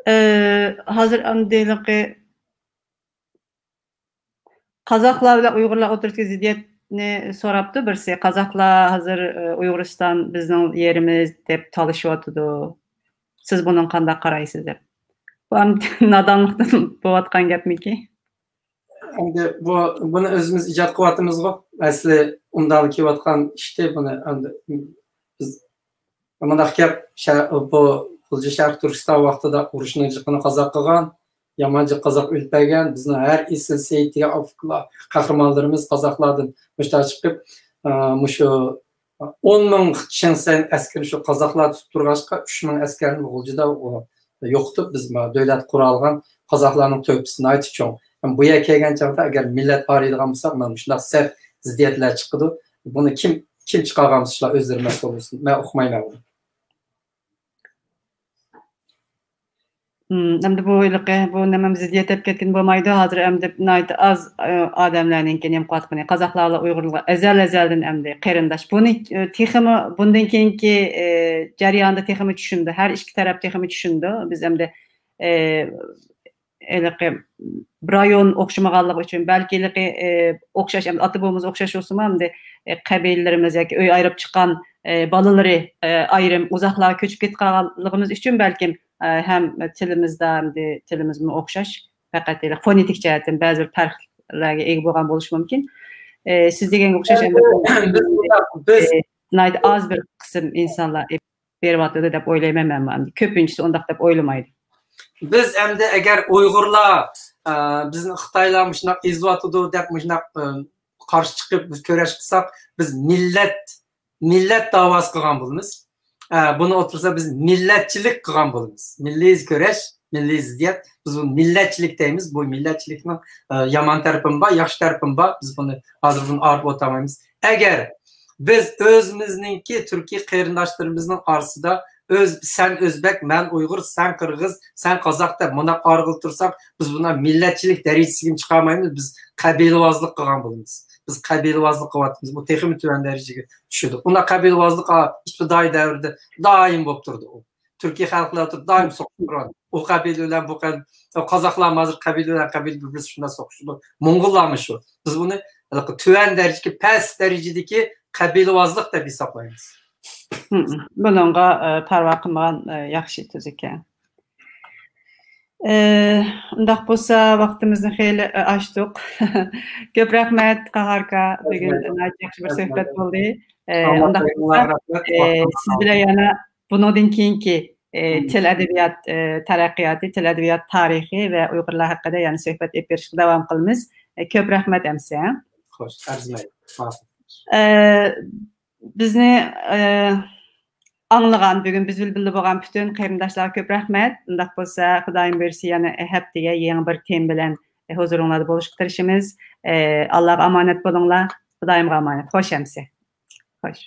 ئى، ھازىر ئەمدى ھېلىقى قازاقلار بىلەن ئۇيغۇرلار ئوتتۇرىسىدىكى زىددىيەتنى سوراپتۇ بىرسى. قازاقلار ھازىر، ئى، ئۇيغۇرىستان بىزنىڭ يېرىمىز دەپ تالىشىۋاتىدۇ. سىز بۇنىڭغا قانداق قارايسىز دەپ. بۇ ئەمدى نادانلىقتىن بولۇۋاتقان گەپمىكىن؟ ئەمدى بۇ، بۇنى ئۆزىمىز ئىجاد قىلىۋاتىمىزغۇ. ئەسلى ئۇنداق كېلىۋاتقان ئىشتى. بۇنى ئەمدى بىز مۇنداق گەپ، شە-، بۇ غۇلجا شەرقىي تۈركىستان ۋاقتىدا ئۇرۇشنىڭ جىقىنى قازاق قىلغان، يامان جىق قازاق ئۆلتۈرگەن، بىزنىڭ ھەر ئېسىل سېيىت دېگەن ئافغانلار قەھرىمانلىرىمىز قازاقلاردىن مۇشۇنداق چىقىپ، ئا، مۇشۇ ئون مىڭ چىڭسەن ئەسكىرى شۇ قازاقلار تۇتۇپ تۇرغاچقا، ئۈچ مىڭ ئەسكەرنى غۇلجىدا يوقىتىپ، بىز مانا دۆلەت قۇرالىغان قازاقلارنىڭ تۆھپىسى ناھايىتى چوڭ. ھەم بۇ يەرگە كەلگەن چاغدا ئەگەر مىللەت ئايرىيدىغان بولساق، مانا مۇشۇنداق سەت زىددىيەتلەر چىقىدۇ. بۇنى كىم، كىم چىقارغان بولسا شۇلار ئۆزلىرى مەسئۇل بولسۇن. مەن ئۇقمايمەن بۇنى. مم، ئەمدى بۇ ھېلىقى، بۇ نېمە زىددىيەت دەپ كەتكىلى بولمايدۇ. ھازىر ئەمدى ناھايىتى ئاز، ئە، ئادەملەرنىڭكى نېمە قىلىۋاتقىنى، قازاقلار بىلەن ئۇيغۇرلار ئەزەل-ئەزەلدىن ئەمدى قېرىنداش. بۇنى، ئە، تېخىمۇ، بۇندىن كېيىنكى، ئە، جەرياندا تېخىمۇ چۈشىنىدۇ. ھەر ئىككى تەرەپ تېخىمۇ چۈشىنىدۇ. بىز ئەمدى، ئە، ھېلىقى رايون ئوخشىمىغانلىقى ئۈچۈن، بەلكى ھېلىقى، ئە، ئوخشاش، ئەمدى ئاتا بوۋىمىز ئوخشاش بولسىمۇ، ئەمدى، ئە، قەبىلىلىرىمىز ياكى ئۆي ئايرىپ چىققان، ئە، بالىلىرى، ئە، ئايرىم ئۇزاقلارغا كۆچۈپ كېتىپ قالغانلىقىمىز ئۈچۈن بەلكىم، ئە، ھەم تىلىمىزدا، ئەمدى تىلىمىزمۇ ئوخشاش، پەقەت ھېلى فونېتىك جەھەتتىن بەزى بىر پەرق، ئىگىلەرگە ئىگە بولغان بولۇشى مۇمكىن. ئە، سىز دېگەنگە ئوخشاش، ئەمدى بۇ، بىز، بۇ، بىز ئە، ناھايىتى ئاز بىر قىسىم ئىنسانلار ئېلىپ بېرىۋاتىدۇ دەپ ئويلايمەن مەنمۇ. ئەمدى كۆپىنچىسى ئۇنداق دەپ ئويلىمايدۇ. بىز ئەمدى ئەگەر ئۇيغۇرلار، ئە، بىزنى خىتايلار مۇشۇنداق ئېزىۋاتىدۇ دەپ مۇشۇنداق، ئە، قارشى چىقىپ بىز كۈرەش قىلساق، بىز مىللەت، مىللەت داۋاسى قىلغان بولىمىز. ئە، بۇنى ئوتتۇرىسىدا بىز مىللەتچىلىك قىلغان بولىمىز. مىللىي كۈرەش، مىللىي زىددىيەت. بىز بۇنى مىللەتچىلىك دەيمىز. بۇ مىللەتچىلىكنىڭ، ئە، يامان تەرىپىمۇ بار، ياخشى تەرىپىمۇ بار. بىز بۇنى ھازىر بۇنى ئايرىپ ئوتالمايمىز. ئەگەر بىز ئۆزىمىزنىڭكى تۈركىي قېرىنداشلىرىمىزنىڭ ئارىسىدا ئۆز، سەن ئۆزبەك، مەن ئۇيغۇر، سەن قىرغىز، سەن قازاق دەپ مۇنداق ئايرىلىپ تۇرساق، بىز بۇنى مىللەتچىلىك دەرىجىسىگىمۇ چىقارمايمىز، بىز قەبىلىۋازلىق قىلغان بولىمىز. بىز قەبىلىۋازلىق قىلىۋاتىمىز. بۇ تېخىمۇ تۆۋەن دەرىجىگە چۈشىدۇ. ئۇنداق قەبىلىۋازلىق، ئا، ئىپتىدائىي دەۋردە دائىم بولۇپ تۇرىدۇ ئۇ. تۈركىي خەلقلەر ئوتتۇرىدا دائىم سوقۇشۇپ تۇرغان. ئۇ قەبىلە بىلەن بۇ قەبىلە، قازاقلارمۇ ھازىر قەبىلە بىلەن قەبىلە بىر-بىرسى شۇنداق سوقۇشىدۇ. موڭغۇللارمۇ شۇ. بىز بۇنى ھېلىقى تۆۋەن دەرىجىدىكى، پەس دەرىجىدىكى قەبىلىۋازلىق دەپ ھېسابلايمىز. ھم، بۇنىڭغا، ئە، پەرۋا قىلمىغان، ئە، ياخشى، تۈزۈككەن. ئە، ئۇنداق بولسا ۋاقتىمىزنى خېلى، ئە، ئاشتۇق. كۆپ رەھمەت، قاھار ئاكا. بۈگۈن ناھايىتى ياخشى بىر سۆھبەت بولدى. ئە، ئۇنداق بولسا، ئە، سىز بىلەن يەنە بۇنىڭدىن كېيىنكى، ئە، تىل ئەدەبىيات، ئە، تەرەققىياتى، تىل ئەدەبىيات تارىخى ۋە ئۇيغۇرلار ھەققىدە يەنە سۆھبەت ئېلىپ بېرىشقا داۋام قىلىمىز. ئە، كۆپ رەھمەت ئەمىسە. خوش، ئەرزىمەيدۇ. ئە، بىزنى، ئە، ئاڭلىغان، بۈگۈن بىز بىلەن بىللە بولغان پۈتۈن قېرىنداشلارغا كۆپ رەھمەت. ئۇنداق بولسا، خۇدايىم بۇيرۇسا يەنە ھەپتىگە يېڭى بىر تېما بىلەن ھۇزۇرۇڭلاردا بولۇشقا تىرىشىمىز. ئە، ئاللاغا ئامانەت بولۇڭلار. خۇدايىمغا ئامانەت. خوش ئەمىسە. خوش.